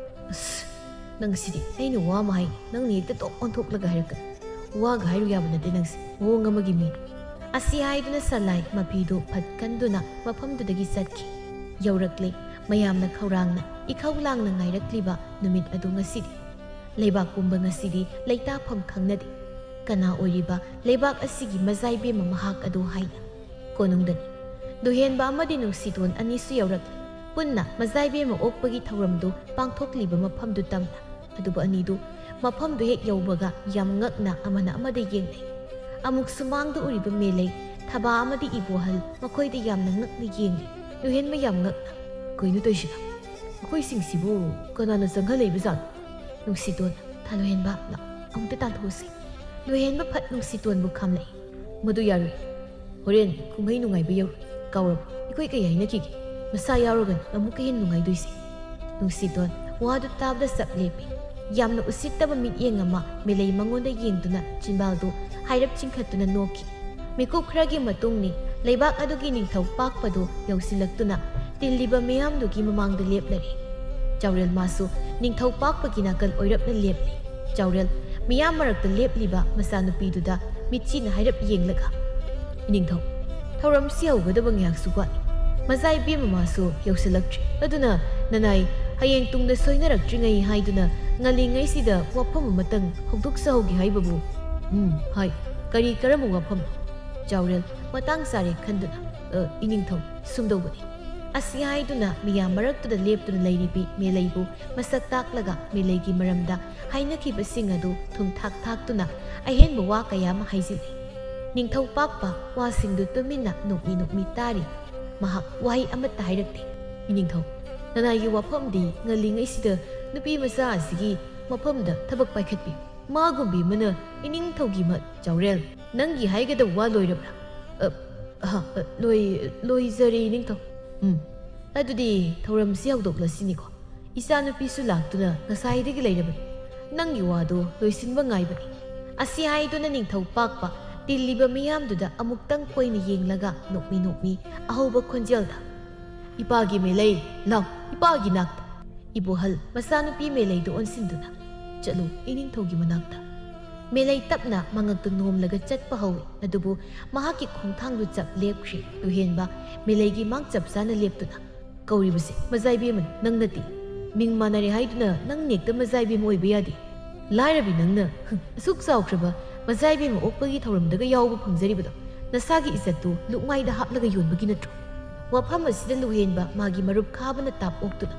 ꯑꯁ, ꯅꯪꯁꯤꯗꯤ ꯑꯩꯅ ꯋꯥ ꯑꯃ ꯍꯥꯏ, ꯅꯪꯅ ꯍꯦꯛꯇ ꯇꯣꯛ ꯑꯣꯟꯊꯣꯛꯂꯒ ꯍꯥꯏꯔꯛꯀꯅꯤ꯫ ꯋꯥꯒ ꯍꯥꯏꯔꯨ ꯌꯥꯕ ꯅꯠꯇꯦ ꯅꯪꯁꯦ, ꯃꯑꯣꯡ ꯑꯃꯒꯤ ꯃꯤꯅꯤ꯫ ꯑꯁꯤ ꯍꯥꯏꯗꯨꯅ ꯁꯂꯥꯏ ꯃꯐꯤꯗꯨ ꯐꯠ ꯀꯟꯗꯨꯅ ꯃꯐꯝꯗꯨꯗꯒꯤ ꯆꯠꯈꯤ꯫ ꯌꯧꯔꯛꯂꯦ꯫ ꯃꯌꯥꯝꯅ ꯈꯧꯔꯥꯡꯅ ꯏꯈꯧ ꯂꯥꯡꯅ ꯉꯥꯏꯔꯛꯂꯤꯕ ꯅꯨꯃꯤꯠ ꯑꯗꯨ ꯉꯁꯤꯗꯤ꯫ ꯂꯩꯕꯥꯛ ꯄꯨꯝꯕ ꯉꯁꯤꯗꯤ ꯂꯩꯇꯥꯐꯝ ꯈꯪꯅꯗꯦ꯫ ꯀꯅꯥ ꯑꯣꯏꯔꯤꯕ ꯂꯩꯕꯥꯛ ꯑꯁꯤꯒꯤ ꯃꯖꯥꯏꯕꯦꯝꯃ ꯃꯍꯥꯛ ꯑꯗꯨ ꯍꯥꯏꯅ꯫ ꯀꯣꯅꯨꯡꯗꯅꯤ꯫ ꯂꯨꯍꯦꯟꯕ ꯑꯃꯗꯤ ꯅꯨꯡꯁꯤꯇꯣꯟ ꯑꯅꯤꯁꯨ ꯌꯧꯔꯛꯂꯦ꯫ ꯄꯨꯟꯅ ꯃꯖꯥꯏꯕꯦꯝꯃ ꯑꯣꯛꯄꯒꯤ ꯊꯧꯔꯝꯗꯨ ꯄꯥꯡꯊꯣꯛꯂꯤꯕ ꯃꯐꯝꯗꯨ ꯇꯝꯅ꯫ ꯑꯗꯨꯕꯨ ꯑꯅꯤꯗꯨ ꯃꯐꯝꯗꯨ ꯍꯦꯛ ꯌꯧꯕꯒ ꯌꯥꯝ ꯉꯛꯅ ꯑꯃꯅ ꯑꯃꯗ ꯌꯦꯡꯅꯩ꯫ ꯑꯃꯨꯛ ꯁꯨꯃꯥꯡꯗ ꯎꯔꯤꯕ ꯃꯦꯂꯩ ꯊꯕꯥ ꯑꯃꯗꯤ ꯏꯕꯣꯍꯜ ꯃꯈꯣꯏꯗ ꯌꯥꯝꯅ ꯉꯛꯅ ꯌꯦꯡꯂꯤ꯫ ꯂꯨꯍꯦꯟꯕ ꯌꯥꯝ ꯉꯛꯅ, "ꯀꯩꯅꯣ ꯇꯧꯔꯤꯁꯤꯅ? ꯃꯈꯣꯏꯁꯤꯡꯁꯤꯕꯨ ꯀꯅꯥꯅ ꯆꯪꯍꯜꯂꯛꯏꯕꯖꯥꯠꯅꯣ?" ꯅꯨꯡꯁꯤꯇꯣꯟ ꯂꯣꯏꯍꯦꯟꯕ, ꯂꯥꯛ, ꯑꯃꯨꯛꯇ ꯇꯥꯟꯊꯣꯛꯎꯁꯤ꯫ ꯂꯣꯏꯍꯦꯟꯕ ꯐꯠ ꯅꯨꯡꯁꯤꯇꯣꯟꯕꯨ ꯈꯥꯝꯂꯛꯏ꯫ "ꯃꯗꯨ ꯌꯥꯔꯣꯏ꯫ ꯍꯣꯔꯦꯟ ꯀꯨꯝꯍꯩ ꯅꯨꯡꯉꯥꯏꯕ ꯌꯧꯔꯣꯏ꯫ ꯀꯥꯎꯔꯕ? ꯑꯩꯈꯣꯏ ꯀꯩ ꯍꯥꯏꯅꯈꯤꯒꯦ? ꯃꯁꯥ ꯌꯥꯎꯔꯒꯅꯤ ꯑꯃꯨꯛꯀ ꯍꯦꯟꯅ ꯅꯨꯡꯉꯥꯏꯗꯣꯏꯁꯦ꯫" ꯅꯨꯡꯁꯤꯇꯣꯟ ꯋꯥꯗꯨ ꯇꯥꯕꯗ ꯆꯞ ꯂꯦꯞꯄꯤ꯫ ꯌꯥꯝꯅ ꯎꯁꯤꯠꯇꯕ ꯃꯤꯠꯌꯦꯡ ꯑꯃ ꯃꯦꯂꯩ ꯃꯉꯣꯟꯗ ꯌꯦꯡꯗꯨꯅ ꯆꯤꯟꯕꯥꯜꯗꯨ ꯍꯥꯏꯔꯞ ꯆꯤꯡꯈꯠꯇꯨꯅ ꯅꯣꯛꯈꯤ꯫ ꯃꯤꯀꯨꯞ ꯈꯔꯒꯤ ꯃꯇꯨꯡꯅꯤ ꯂꯩꯕꯥꯛ ꯑꯗꯨꯒꯤ ꯅꯤꯡꯊꯧ ꯄꯥꯛꯄꯗꯨ ꯌꯧꯁꯤꯜꯂꯛꯇꯨꯅ ꯇꯤꯜꯂꯤꯕ ꯃꯤꯌꯥꯝꯗꯨꯒꯤ ꯃꯃꯥꯡꯗ ꯂꯦꯞꯂꯔꯦ꯫ ꯆꯥꯎꯔꯦꯜ ꯃꯥꯁꯨ ꯅꯤꯡꯊꯧ ꯄꯥꯛꯄꯒꯤ ꯅꯥꯀꯜ ꯑꯣꯏꯔꯞꯅ ꯂꯦꯞꯂꯤ꯫ ꯆꯥꯎꯔꯦꯜ ꯃꯤꯌꯥꯝ ꯃꯔꯛꯇ ꯂꯦꯞꯂꯤꯕ ꯃꯆꯥꯅꯨꯄꯤꯗꯨꯗ ꯃꯤꯠꯆꯤꯅ ꯍꯥꯏꯔꯞ ꯌꯦꯡꯂꯒ, "ꯏꯅꯤꯡꯊꯧ, ꯊꯧꯔꯝꯁꯤ ꯍꯧꯒꯗꯕ ꯉꯥꯏꯍꯥꯛꯁꯨ ꯋꯥꯠꯂꯤ꯫ ꯃꯆꯥ ꯏꯕꯦꯝꯃ ꯃꯥꯁꯨ ꯌꯧꯁꯤꯜꯂꯛꯇ꯭ꯔꯤ꯫ ꯑꯗꯨꯅ ꯅꯅꯥꯏ ꯍꯌꯦꯡ ꯇꯨꯡꯗ ꯁꯣꯏꯅꯔꯛꯇ꯭ꯔꯤꯉꯩ ꯍꯥꯏꯗꯨꯅ ꯉꯜꯂꯤꯉꯩꯁꯤꯗ ꯋꯥꯐꯝ ꯑꯃꯇꯪ ꯍꯧꯗꯣꯛꯆꯍꯧꯒꯦ ꯍꯥꯏꯕꯕꯨ꯫" "ꯎꯝ, ꯍꯥꯏ꯫ ꯀꯔꯤ ꯀꯔꯝꯕ ꯋꯥꯐꯝꯅꯣ?" ꯆꯥꯎꯔꯦꯜ ꯃꯇꯥꯡ ꯆꯥꯔꯦ ꯈꯟꯗꯨꯅ, "ꯑ, ꯏꯅꯤꯡꯊꯧ, ꯁꯨꯝꯗꯧꯕꯅꯤ꯫" ꯑꯁꯤ ꯍꯥꯏꯗꯨꯅ ꯃꯤꯌꯥꯝ ꯃꯔꯛꯇꯨꯗ ꯂꯦꯞꯇꯨꯅ ꯂꯩꯔꯤꯕꯤ ꯃꯦꯂꯩꯕꯨ ꯃꯁꯛ ꯇꯥꯛꯂꯒ ꯃꯦꯂꯩꯒꯤ ꯃꯔꯝꯗ ꯍꯥꯏꯅꯈꯤꯕꯁꯤꯡ ꯑꯗꯨ ꯊꯨꯝ ꯊꯥꯛ ꯊꯥꯛꯇꯨꯅ ꯑꯍꯦꯟꯕ ꯋꯥ ꯀꯌꯥ ꯑꯃ ꯍꯥꯏꯖꯤꯜꯂꯤ꯫ ꯅꯤꯡꯊꯧ ꯄꯥꯛꯄ ꯋꯥꯁꯤꯡꯗꯨ ꯇꯨꯃꯤꯟꯅ ꯅꯣꯛꯃꯤ ꯅꯣꯛꯃꯤ ꯇꯥꯔꯤ꯫ ꯃꯍꯥꯛ ꯋꯥꯍꯩ ꯑꯃꯠꯇ ꯍꯥꯏꯔꯛꯇꯦ꯫ "ꯏꯅꯤꯡꯊꯧ, ꯅꯅꯥꯏꯒꯤ ꯋꯥꯐꯝꯗꯤ ꯉꯜꯂꯤꯉꯩꯁꯤꯗ ꯅꯨꯄꯤ ꯃꯆꯥ ꯑꯁꯤꯒꯤ ꯃꯐꯝꯗ ꯊꯕꯛ ꯄꯥꯏꯈꯠꯄꯤꯌꯨ꯫ ꯃꯥꯒꯨꯝꯕꯤ ꯑꯃꯅ ꯏꯅꯤꯡꯊꯧꯒꯤ ꯃ-" "ꯆꯥꯎꯔꯦꯜ, ꯅꯪꯒꯤ ꯍꯥꯏꯒꯗꯕ ꯋꯥ ꯂꯣꯏꯔꯕ꯭ꯔꯥ?" "ꯑ, ꯑꯍ, ꯑ, ꯂꯣꯏ-, ꯂꯣꯏꯖꯔꯦ, ꯏꯅꯤꯡꯊꯧ꯫" "ꯎꯝ, ꯑꯗꯨꯗꯤ ꯊꯧꯔꯝꯁꯤ ꯍꯧꯗꯣꯛꯂꯁꯤꯅꯤꯀꯣ꯫ ꯏꯆꯥꯅꯨꯄꯤꯁꯨ ꯂꯥꯛꯇꯨꯅ ꯉꯁꯥꯏꯗꯒꯤ ꯂꯩꯔꯕꯅꯤ꯫ ꯅꯪꯒꯤ ꯋꯥꯗꯣ ꯂꯣꯏꯁꯤꯟꯕ ꯉꯥꯏꯕꯅꯤ꯫" ꯑꯁꯤ ꯍꯥꯏꯗꯨꯅ ꯅꯤꯡꯊꯧ ꯄꯥꯛꯄ ꯇꯤꯜꯂꯤꯕ ꯃꯤꯌꯥꯝꯗꯨꯗ ꯑꯃꯨꯛꯇꯪ ꯀꯣꯏꯅ ꯌꯦꯡꯂꯒ ꯅꯣꯛꯃꯤ ꯅꯣꯛꯃꯤ ꯑꯍꯧꯕ ꯈꯣꯟꯖꯦꯜꯗ, "ꯏꯄꯥꯒꯤ ꯃꯦꯂꯩ, ꯂꯥꯎ, ꯏꯄꯥꯒꯤ ꯅꯥꯛꯇ꯫" ꯏꯕꯣꯍꯜ ꯃꯆꯥꯅꯨꯄꯤ ꯃꯦꯂꯩꯗꯨ ꯑꯣꯟꯁꯤꯟꯗꯨꯅ, "ꯆꯠꯂꯨ, ꯏꯅꯤꯡꯊꯧꯒꯤ ꯃꯅꯥꯛꯇ꯫" ꯃꯦꯂꯩ ꯇꯞꯅ ꯃꯉꯛꯇ ꯅꯣꯝꯂꯒ ꯆꯠꯄ ꯍꯧꯏ, ꯑꯗꯨꯕꯨ ꯃꯍꯥꯛꯀꯤ ꯈꯣꯡꯊꯥꯡꯗꯨ ꯆꯞ ꯂꯦꯞꯈ꯭ꯔꯦ꯫ ꯂꯣꯏꯍꯦꯟꯕ ꯃꯦꯂꯩꯒꯤ ꯃꯥꯡ ꯆꯞ ꯆꯥꯅ ꯂꯦꯞꯇꯨꯅ, "ꯀꯧꯔꯤꯕꯁꯦ ꯃꯖꯥꯏꯕꯦꯝꯃꯅꯤ, ꯅꯪ ꯅꯠꯇꯦ꯫ ꯃꯤꯡ ꯃꯥꯟꯅꯔꯦ ꯍꯥꯏꯗꯨꯅ ꯅꯪ ꯅꯦꯛꯇ ꯃꯖꯥꯏꯕꯦꯝꯃ ꯑꯣꯏꯕ ꯌꯥꯗꯦ꯫ ꯂꯥꯏꯔꯕꯤ ꯅꯪꯅ, ꯍ, ꯑꯁꯨꯛ ꯆꯥꯎꯈ꯭ꯔꯕ ꯃꯖꯥꯏꯕꯦꯝꯃ ꯑꯣꯛꯄꯒꯤ ꯊꯧꯔꯝꯗꯒ ꯌꯥꯎꯕ ꯐꯪꯖꯔꯤꯕꯗꯣ ꯅꯁꯥꯒꯤ ꯏꯖꯠꯇꯨ ꯂꯨꯛꯃꯥꯏꯗ ꯍꯥꯞꯂꯒ ꯌꯣꯟꯕꯒꯤ ꯅꯠꯇ꯭ꯔꯣ?" ꯋꯥꯐꯝ ꯑꯁꯤꯗ ꯂꯨꯍꯦꯟꯕ ꯃꯥꯒꯤ ꯃꯔꯨꯞ ꯈꯥꯕꯅ ꯇꯥꯞ ꯑꯣꯛꯇꯨꯅ,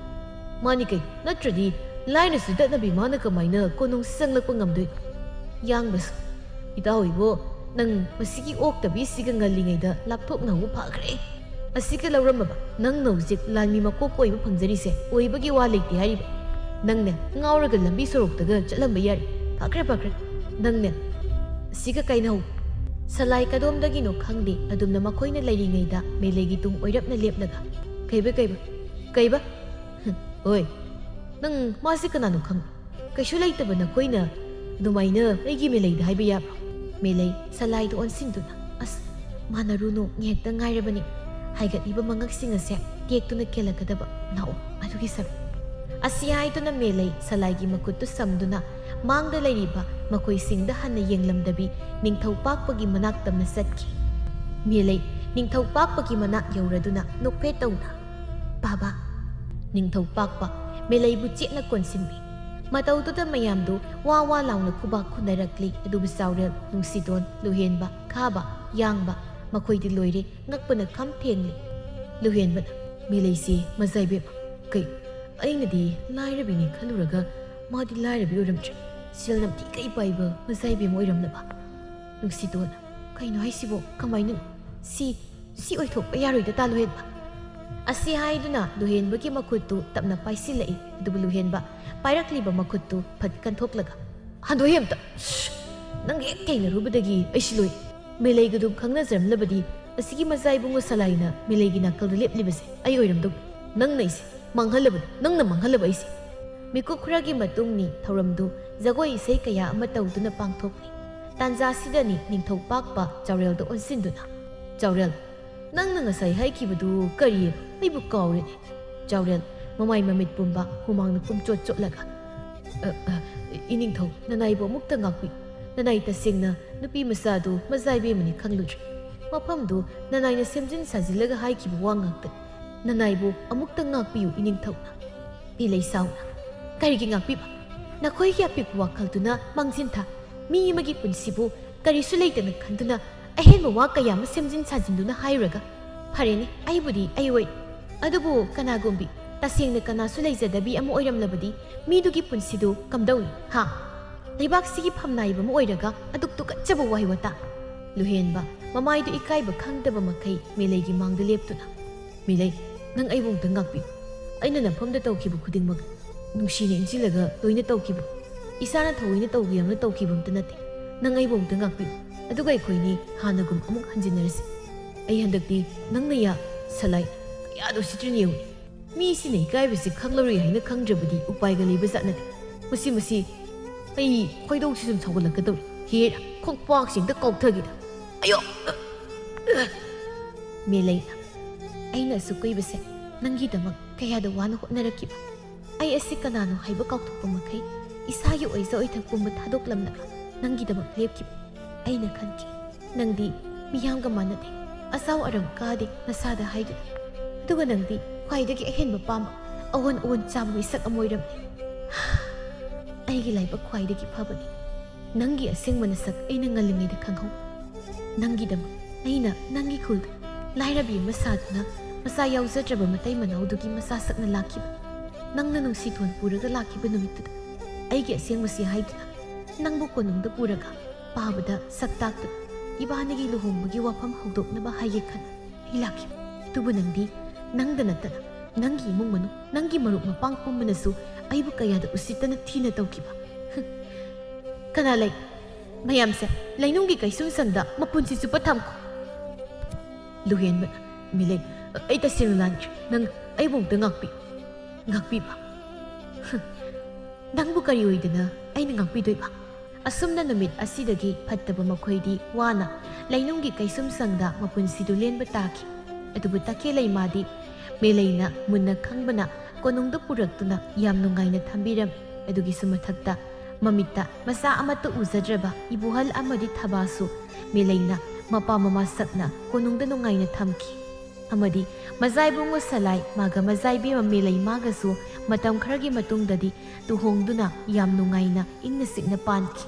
"ꯃꯥꯅꯤ ꯀꯩꯅꯣ, ꯅꯠꯇ꯭ꯔꯗꯤ ꯂꯥꯏꯔꯁꯨ ꯇꯠꯅꯕꯤ ꯃꯥꯅ ꯀꯃꯥꯏꯅ ꯀꯣꯅꯨꯡ ꯆꯪꯂꯛꯄ ꯉꯝꯗꯣꯏꯅꯣ?" ꯌꯥꯡꯕꯁꯨ, "ꯏꯇꯥꯎ ꯏꯕꯣ, ꯅꯪ ꯃꯁꯤꯒꯤ ꯑꯣꯛꯇꯕꯤꯁꯤꯒ ꯉꯜꯂꯤꯉꯩꯗ ꯂꯥꯞꯊꯣꯛꯅꯍꯧꯕ ꯐꯈ꯭ꯔꯦ꯫ ꯑꯁꯤꯒ ꯂꯧꯔꯝꯃꯕ ꯅꯪꯅ ꯍꯧꯖꯤꯛ ꯂꯥꯟꯃꯤ ꯃꯀꯣꯛ ꯀꯣꯏꯕ ꯐꯪꯖꯔꯤꯁꯦ ꯑꯣꯏꯕꯒꯤ ꯋꯥ ꯂꯩꯇꯦ ꯍꯥꯏꯔꯤꯕ꯫ ꯅꯪꯅꯦ, ꯉꯥꯎꯔꯒ ꯂꯝꯕꯤ ꯁꯣꯔꯣꯛꯇꯒ ꯆꯠꯂꯝꯕ ꯌꯥꯔꯦ꯫ ꯐꯈ꯭ꯔꯦ, ꯐꯈ꯭ꯔꯦ꯫ ꯅꯪꯅꯦ, ꯑꯁꯤꯒ ꯀꯥꯏꯅꯍꯧ꯫ ꯁꯂꯥꯏ ꯀꯗꯣꯝꯗꯒꯤꯅꯣ ꯈꯪꯗꯦ, ꯑꯗꯨꯝꯅ ꯃꯈꯣꯏꯅ ꯂꯩꯔꯤꯉꯩꯗ ꯃꯦꯂꯩꯒꯤ ꯇꯨꯡ ꯑꯣꯏꯔꯞꯅ ꯂꯦꯞꯂꯒ, "ꯀꯩꯕ, ꯀꯩꯕ, ꯀꯩꯕ? ꯍꯝ, ꯍꯣꯏ, ꯅꯪ ꯃꯥꯁꯤ ꯀꯅꯥꯅꯣ ꯈꯪꯕ꯭ꯔꯥ? ꯀꯩꯁꯨ ꯂꯩꯇꯕ ꯅꯈꯣꯏꯅ ꯑꯗꯨꯃꯥꯏꯅ ꯑꯩꯒꯤ ꯃꯦꯂꯩꯗ ꯍꯥꯏꯕ ꯌꯥꯕ꯭ꯔꯣ?" ꯃꯦꯂꯩ ꯁꯂꯥꯏꯗ ꯑꯣꯟꯁꯤꯟꯗꯨꯅ, "ꯑꯁ, ꯃꯥꯟꯅꯔꯨꯅꯨ, ꯉꯥꯏꯍꯥꯛꯇ ꯉꯥꯏꯔꯕꯅꯤ꯫ ꯍꯥꯏꯒꯠꯂꯤꯕ ꯃꯉꯛꯁꯤꯡ ꯑꯁꯦ ꯇꯦꯛꯇꯨꯅ ꯀꯦꯜꯂꯛꯀꯗꯕ꯫ ꯂꯥꯛꯑꯣ, ꯑꯗꯨꯒꯤ ꯁꯔꯨꯛ꯫" ꯑꯁꯤ ꯍꯥꯏꯗꯨꯅ ꯃꯦꯂꯩ ꯁꯂꯥꯏꯒꯤ ꯃꯈꯨꯠꯇꯨ ꯁꯝꯗꯨꯅ ꯃꯥꯡꯗ ꯂꯩꯔꯤꯕ ꯃꯈꯣꯏꯁꯤꯡꯗ ꯍꯟꯅ ꯌꯦꯡꯂꯝꯗꯕꯤ ꯅꯤꯡꯊꯧ ꯄꯥꯛꯄꯒꯤ ꯃꯅꯥꯛ ꯇꯝꯅ ꯆꯠꯈꯤ꯫ ꯃꯦꯂꯩ ꯅꯤꯡꯊꯧ ꯄꯥꯛꯄꯒꯤ ꯃꯅꯥꯛ ꯌꯧꯔꯗꯨꯅ ꯅꯣꯛꯐꯦꯠ ꯇꯧꯅ, "ꯕꯥꯕꯥ!" ꯅꯤꯡꯊꯧ ꯄꯥꯛꯄ ꯃꯦꯂꯩꯕꯨ ꯆꯦꯠꯅ ꯀꯣꯟꯁꯤꯟꯕꯤ꯫ ꯃꯇꯧꯗꯨꯗ ꯃꯌꯥꯝꯗꯨ ꯋꯥ ꯋꯥ ꯂꯥꯎꯅ ꯈꯨꯕꯥꯛ ꯈꯨꯅꯔꯛꯂꯤ, ꯑꯗꯨꯕꯨ ꯆꯥꯎꯔꯦꯜ, ꯅꯨꯡꯁꯤꯇꯣꯟ, ꯂꯨꯍꯦꯟꯕ, ꯈꯥꯕ, ꯌꯥꯡꯕ, ꯃꯈꯣꯏꯗꯤ ꯂꯣꯏꯔꯦ, ꯉꯛꯄꯅ ꯈꯝ ꯊꯦꯡꯂꯤ꯫ ꯂꯨꯍꯦꯟꯕꯅ, "ꯃꯦꯂꯩꯁꯤ ꯃꯖꯥꯏꯕꯦꯝꯃ꯫ ꯀꯩ, ꯑꯩꯅꯗꯤ ꯂꯥꯏꯔꯕꯤꯅꯤ ꯈꯜꯂꯨꯔꯒ ꯃꯥꯗꯤ ꯂꯥꯏꯔꯕꯤ ꯑꯣꯏꯔꯝꯗ꯭ꯔꯦ꯫ ꯁꯦꯜ ꯅꯝꯇꯤ ꯀꯩ ꯄꯥꯏꯕ ꯃꯖꯥꯏꯕꯦꯝꯃ ꯑꯣꯏꯔꯝꯂꯕ?" ꯅꯨꯡꯁꯤꯇꯣꯟ, "ꯀꯩꯅꯣ ꯍꯥꯏꯁꯤꯕꯣ? ꯀꯃꯥꯏꯅꯅꯣ? ꯁꯤ, ꯁꯤ ꯑꯣꯏꯊꯣꯛꯄ ꯌꯥꯔꯣꯏꯗ, ꯇꯥ ꯂꯨꯍꯦꯟꯕ!" ꯑꯁꯤ ꯍꯥꯏꯗꯨꯅ ꯂꯨꯍꯦꯟꯕꯒꯤ ꯃꯈꯨꯠꯇꯨ ꯇꯞꯅ ꯄꯥꯏꯁꯤꯜꯂꯛꯏ꯫ ꯑꯗꯨꯕꯨ ꯂꯨꯍꯦꯟꯕ ꯄꯥꯏꯔꯛꯂꯤꯕ ꯃꯈꯨꯠꯇꯨ ꯐꯠ ꯀꯟꯊꯣꯛꯂꯒ, "ꯍꯟꯗꯣꯛꯑꯦ ꯑꯝꯇ! ꯁ꯭ꯁ! ꯅꯪ ꯍꯦꯛ ꯊꯦꯡꯅꯔꯨꯕꯗꯒꯤ ꯑꯩꯁꯤ ꯂꯣꯏ꯫ ꯃꯦꯂꯩꯒ ꯑꯗꯨꯝ ꯈꯪꯅꯖꯔꯝꯂꯕꯗꯤ ꯑꯁꯤꯒꯤ ꯃꯆꯥ ꯏꯕꯨꯡꯉꯣ ꯁꯂꯥꯏꯅ ꯃꯦꯂꯩꯒꯤ ꯅꯥꯀꯜꯗ ꯂꯦꯞꯂꯤꯕꯁꯦ ꯑꯩ ꯑꯣꯏꯔꯝꯗꯧ꯫ ꯅꯪꯅ ꯑꯩꯁꯦ ꯃꯥꯡꯍꯜꯂꯕꯅꯤ, ꯅꯪꯅ ꯃꯥꯡꯍꯜꯂꯕ ꯑꯩꯁꯦ꯫" ꯃꯤꯀꯨꯞ ꯈꯔꯒꯤ ꯃꯇꯨꯡꯅꯤ ꯊꯧꯔꯝꯗꯨ ꯖꯒꯣꯏ ꯏꯁꯩ ꯀꯌꯥ ꯑꯃ ꯇꯧꯗꯨꯅ ꯄꯥꯡꯊꯣꯛꯂꯤ꯫ ꯇꯥꯟꯖꯥꯁꯤꯗꯅꯤ ꯅꯤꯡꯊꯧ ꯄꯥꯛꯄ ꯆꯥꯎꯔꯦꯜꯗ ꯑꯣꯟꯁꯤꯟꯗꯨꯅ, "ꯆꯥꯎꯔꯦꯜ, ꯅꯪꯅ ꯉꯁꯥꯏ ꯍꯥꯏꯈꯤꯕꯗꯨ ꯀꯔꯤꯑꯕ? ꯑꯩꯕꯨ ꯀꯥꯎꯔꯦꯅꯦ꯫" ꯆꯥꯎꯔꯦꯜ, ꯃꯃꯥꯏ ꯃꯃꯤꯠ ꯄꯨꯝꯕ ꯍꯨꯃꯥꯡꯅ ꯄꯨꯝꯆꯣꯠ ꯆꯣꯠꯂꯒ, "ꯑ, ꯑ, ꯏꯅꯤꯡꯊꯧ, ꯅꯅꯥꯏꯕꯨ ꯑꯃꯨꯛꯇ ꯉꯥꯛꯄꯤꯌꯨ꯫ ꯅꯅꯥꯏ ꯇꯁꯦꯡꯅ ꯅꯨꯄꯤ ꯃꯆꯥꯗꯨ ꯃꯖꯥꯏꯕꯦꯝꯃꯅꯤ ꯈꯪꯂꯨꯗ꯭ꯔꯦ꯫ ꯃꯐꯝꯗꯨ ꯅꯅꯥꯏꯅ ꯁꯦꯝꯖꯤꯟ ꯁꯥꯖꯤꯜꯂꯒ ꯍꯥꯏꯈꯤꯕ ꯋꯥ ꯉꯥꯛꯇꯅꯤ꯫ ꯅꯅꯥꯏꯕꯨ ꯑꯃꯨꯛꯇ ꯉꯥꯛꯄꯤꯌꯨ, ꯏꯅꯤꯡꯊꯧꯅ꯫" ꯃꯦꯂꯩ ꯁꯥꯎꯅ, "ꯀꯔꯤꯒꯤ ꯉꯥꯛꯄꯤꯕ? ꯅꯈꯣꯏꯒꯤ ꯑꯄꯤꯛꯄ ꯋꯥꯈꯜꯗꯨꯅ ꯃꯥꯡꯖꯤꯟ ꯊꯥ꯫ ꯃꯤ ꯑꯃꯒꯤ ꯄꯨꯟꯁꯤꯕꯨ ꯀꯔꯤꯁꯨ ꯂꯩꯇꯅ ꯈꯟꯗꯨꯅ ꯑꯍꯦꯟꯕ ꯋꯥ ꯀꯌꯥ ꯑꯃ ꯁꯦꯝꯖꯤꯟ ꯁꯥꯖꯤꯟꯗꯨꯅ ꯍꯥꯏꯔꯨꯔꯒ꯫ ꯐꯔꯦꯅꯦ, ꯑꯩꯕꯨꯗꯤ ꯑꯩ ꯑꯣꯏ꯫ ꯑꯗꯨꯕꯨ ꯀꯅꯥꯒꯨꯝꯕꯤ ꯇꯁꯦꯡꯅ ꯀꯅꯥꯁꯨ ꯂꯩꯖꯗꯕꯤ ꯑꯃ ꯑꯣꯏꯔꯝꯂꯕꯗꯤ ꯃꯤꯗꯨꯒꯤ ꯄꯨꯟꯁꯤꯗꯨ ꯀꯝꯗꯧꯅꯤ, ꯍꯥ? ꯂꯩꯕꯥꯛꯁꯤꯒꯤ ꯐꯝꯅꯥꯏꯕ ꯑꯃ ꯑꯣꯏꯔꯒ ꯑꯗꯨꯛ ꯇꯨꯀꯠꯆꯕ ꯋꯥꯍꯩ ꯋꯥꯇꯥ!" ꯂꯨꯍꯦꯟꯕ, ꯃꯃꯥꯏꯗꯨ ꯏꯀꯥꯏꯕ ꯈꯪꯗꯕ ꯃꯈꯩ ꯃꯦꯂꯩꯒꯤ ꯃꯥꯡꯗ ꯂꯦꯞꯇꯨꯅ, "ꯃꯦꯂꯩ, ꯅꯪ ꯑꯩꯕꯨ ꯑꯃꯨꯛꯇ ꯉꯥꯛꯄꯤꯌꯨ꯫ ꯑꯩꯅ ꯅꯐꯝꯗ ꯇꯧꯈꯤꯕ ꯈꯨꯗꯤꯡꯃꯛ ꯅꯨꯡꯁꯤꯅ ꯏꯟꯁꯤꯜꯂꯒ ꯂꯣꯏꯅ ꯇꯧꯈꯤꯕ, ꯏꯁꯥꯅ ꯊꯑꯣꯏꯅ ꯇꯧꯒꯦ ꯌꯥꯝꯅ ꯇꯧꯈꯤꯕ ꯑꯝꯇ ꯅꯠꯇꯦ꯫ ꯅꯪ ꯑꯩꯕꯨ ꯑꯝꯇ ꯉꯥꯛꯄꯤꯌꯨ, ꯑꯗꯨꯒ ꯑꯩꯈꯣꯏꯅꯤ ꯍꯥꯟꯅꯒꯨꯝ ꯑꯃꯨꯛ ꯍꯟꯖꯤꯟꯅꯔꯁꯤ꯫ ꯑꯩ ꯍꯟꯗꯛꯇꯤ ꯅꯪꯅ ꯌꯥ ꯁꯂꯥꯏ ꯀꯌꯥꯗꯣ ꯁꯤꯠꯇ꯭ꯔꯤꯅ ꯌꯦꯡꯉꯨ꯫ ꯃꯤꯁꯤꯅ ꯏꯀꯥꯏꯕꯁꯤ ꯈꯪꯂꯔꯣꯏ ꯍꯥꯏꯅ ꯈꯪꯗ꯭ꯔꯕꯗꯤ ꯎꯄꯥꯏꯒ ꯂꯩꯕ ꯖꯥꯠ ꯅꯠꯇꯦ꯫ ꯃꯁꯤ, ꯃꯁꯤ, ꯑꯩ ꯈꯣꯏꯗꯧꯁꯤ ꯁꯨꯝ ꯁꯥꯎꯒꯠꯂꯛꯀꯗꯧꯔꯤ꯫ ꯍꯦꯔꯥ, ꯈꯣꯡꯄꯥꯛꯁꯤ ꯑꯝꯇ ꯀꯥꯎꯊꯒꯦꯗ꯫ ꯑꯌꯣ! ꯃꯦꯂꯩꯅ, ꯑꯩꯅ ꯑꯁꯨꯛ ꯀꯨꯏꯕꯁꯦ ꯅꯪꯒꯤꯗꯃꯛ ꯀꯌꯥꯗ ꯋꯥꯅ ꯍꯣꯠꯅꯔꯛꯈꯤꯕ꯫ ꯑꯩ ꯑꯁꯤ ꯀꯅꯥꯅꯣ ꯍꯥꯏꯕ ꯀꯥꯎꯊꯣꯛꯄ ꯃꯈꯩ ꯏꯁꯥꯒꯤ ꯑꯣꯏꯖ ꯑꯣꯏꯊꯣꯛ ꯄꯨꯝꯕ ꯊꯥꯗꯣꯛꯂꯝꯂꯒ ꯅꯪꯒꯤꯗꯃꯛ ꯂꯦꯞꯈꯤꯕ꯫ ꯑꯩꯅ ꯈꯟꯈꯤ, ꯅꯪꯗꯤ ꯃꯤꯌꯥꯝꯒ ꯃꯥꯟꯅꯗꯦ, ꯑꯆꯥꯎ ꯑꯔꯝ ꯀꯥꯗꯦ ꯅꯁꯥꯗ ꯍꯥꯏꯗꯨꯅ꯫ ꯑꯗꯨꯒ ꯅꯪꯗꯤ ꯈ꯭ꯋꯥꯏꯗꯒꯤ ꯑꯍꯦꯟꯕ ꯄꯥꯝꯕ, ꯑꯑꯣꯟ ꯑꯑꯣꯟ ꯆꯥꯕ ꯃꯤꯁꯛ ꯑꯃ ꯑꯣꯏꯔꯝꯃꯤ꯫ ꯑꯩꯒꯤ ꯂꯥꯏꯕꯛ ꯈ꯭ꯋꯥꯏꯗꯒꯤ ꯐꯕꯅꯤ꯫ ꯅꯪꯒꯤ ꯑꯁꯦꯡꯕ ꯅꯁꯛ ꯑꯩꯅ ꯉꯜꯂꯤꯉꯩꯗ ꯈꯪꯍꯧ꯫ ꯅꯪꯒꯤꯗꯃꯛ ꯑꯩꯅ ꯅꯪꯒꯤ ꯈꯨꯜꯗ ꯂꯥꯏꯔꯕꯤ ꯑꯃ ꯁꯥꯗꯨꯅ ꯃꯆꯥ ꯌꯥꯎꯖꯗ꯭ꯔꯕ ꯃꯇꯩ ꯃꯅꯥꯎꯗꯨꯒꯤ ꯃꯆꯥ ꯁꯛꯅ ꯂꯥꯛꯈꯤꯕ꯫ ꯅꯪꯅ ꯅꯨꯡꯁꯤꯊꯣꯟ ꯄꯨꯔꯒ ꯂꯥꯛꯈꯤꯕ ꯅꯨꯃꯤꯠꯇꯨꯗ ꯑꯩꯒꯤ ꯑꯁꯦꯡꯕꯁꯤ ꯍꯥꯏꯗꯨꯅ ꯅꯪꯕꯨ ꯀꯣꯅꯨꯡꯗ ꯄꯨꯔꯒ ꯄꯥꯕꯗ ꯁꯛ ꯇꯥꯛꯇꯨꯅ ꯏꯕꯥꯅꯤꯒꯤ ꯂꯨꯍꯣꯡꯕꯒꯤ ꯋꯥꯐꯝ ꯍꯧꯗꯣꯛꯅꯕ ꯍꯥꯏꯒꯦ ꯈꯟꯅ ꯑꯩ ꯂꯥꯛꯈꯤꯕ꯫ ꯑꯗꯨꯕꯨ ꯅꯪꯗꯤ ꯅꯪꯗ ꯅꯠꯇꯅ ꯅꯪꯒꯤ ꯏꯃꯨꯡ ꯃꯅꯨꯡ, ꯅꯪꯒꯤ ꯃꯔꯨꯞ ꯃꯄꯥꯡ ꯄꯨꯝꯕꯅꯁꯨ ꯑꯩꯕꯨ ꯀꯌꯥꯗ ꯎꯁꯤꯠꯇꯅ ꯊꯤꯅ ꯇꯧꯈꯤꯕ꯫ ꯀꯅꯥ ꯂꯩ? ꯃꯌꯥꯝꯁꯦ ꯂꯩꯅꯨꯡꯒꯤ ꯀꯩꯁꯨꯝꯁꯪꯗ ꯃꯄꯨꯟꯁꯤ ꯆꯨꯞꯄ ꯊꯝꯈꯣ꯫ ꯂꯨꯍꯦꯟꯕꯅ, ꯃꯦꯂꯩ, ꯑꯩ ꯇꯁꯦꯡꯅ ꯂꯥꯟꯈ꯭ꯔꯦ꯫ ꯅꯪ ꯑꯩꯕꯨ ꯑꯝꯇ ꯉꯥꯛꯄꯤ-, ꯉꯥꯛꯄꯤꯕ꯫ ꯅꯪꯕꯨ ꯀꯔꯤ ꯑꯣꯏꯗꯅ ꯑꯩꯅ ꯉꯥꯛꯄꯤꯗꯣꯏꯕ? ꯑꯁꯨꯝꯅ ꯅꯨꯃꯤꯠ ꯑꯁꯤꯗꯒꯤ ꯐꯠꯇꯕ ꯃꯈꯣꯏꯗꯤ ꯋꯥꯅ ꯂꯩꯅꯨꯡꯒꯤ ꯀꯩꯁꯨꯝꯁꯪꯗ ꯃꯄꯨꯟꯁꯤꯗꯨ ꯂꯦꯟꯕ ꯇꯥꯈꯤ꯫ ꯑꯗꯨꯕꯨ ꯇꯈꯦꯜ ꯂꯩꯃꯥꯗꯤ ꯃꯦꯂꯩꯅ ꯃꯨꯟꯅ ꯈꯪꯕꯅ ꯀꯣꯅꯨꯡꯗ ꯄꯨꯔꯛꯇꯨꯅ ꯌꯥꯝ ꯅꯨꯡꯉꯥꯏꯅ ꯊꯝꯕꯤꯔꯝꯃꯤ꯫ ꯑꯗꯨꯒꯤꯁꯨ ꯃꯊꯛꯇ ꯃꯃꯤꯠꯇ ꯃꯆꯥ ꯑꯃꯠꯇ ꯎꯖꯗ꯭ꯔꯕ ꯏꯕꯨꯍꯜ ꯑꯃꯗꯤ ꯊꯕꯥꯁꯨ ꯃꯦꯂꯩꯅ ꯃꯄꯥ ꯃꯃꯥ ꯁꯛꯅ ꯀꯣꯅꯨꯡꯗ ꯅꯨꯡꯉꯥꯏꯅ ꯊꯝꯈꯤ꯫ ꯑꯃꯗꯤ ꯃꯖꯥ ꯏꯕꯨꯡꯉꯣ ꯁꯂꯥꯏ ꯃꯥꯒ ꯃꯖꯥ ꯏꯕꯦꯝꯃ ꯃꯦꯂꯩ ꯃꯥꯒꯁꯨ ꯃꯇꯝ ꯈꯔꯒꯤ ꯃꯇꯨꯡꯗꯗꯤ ꯂꯨꯍꯣꯡꯗꯨꯅ ꯌꯥꯝ ꯅꯨꯡꯉꯥꯏꯅ ꯏꯪꯅ ꯆꯤꯛꯅ ꯄꯥꯟꯈꯤ꯫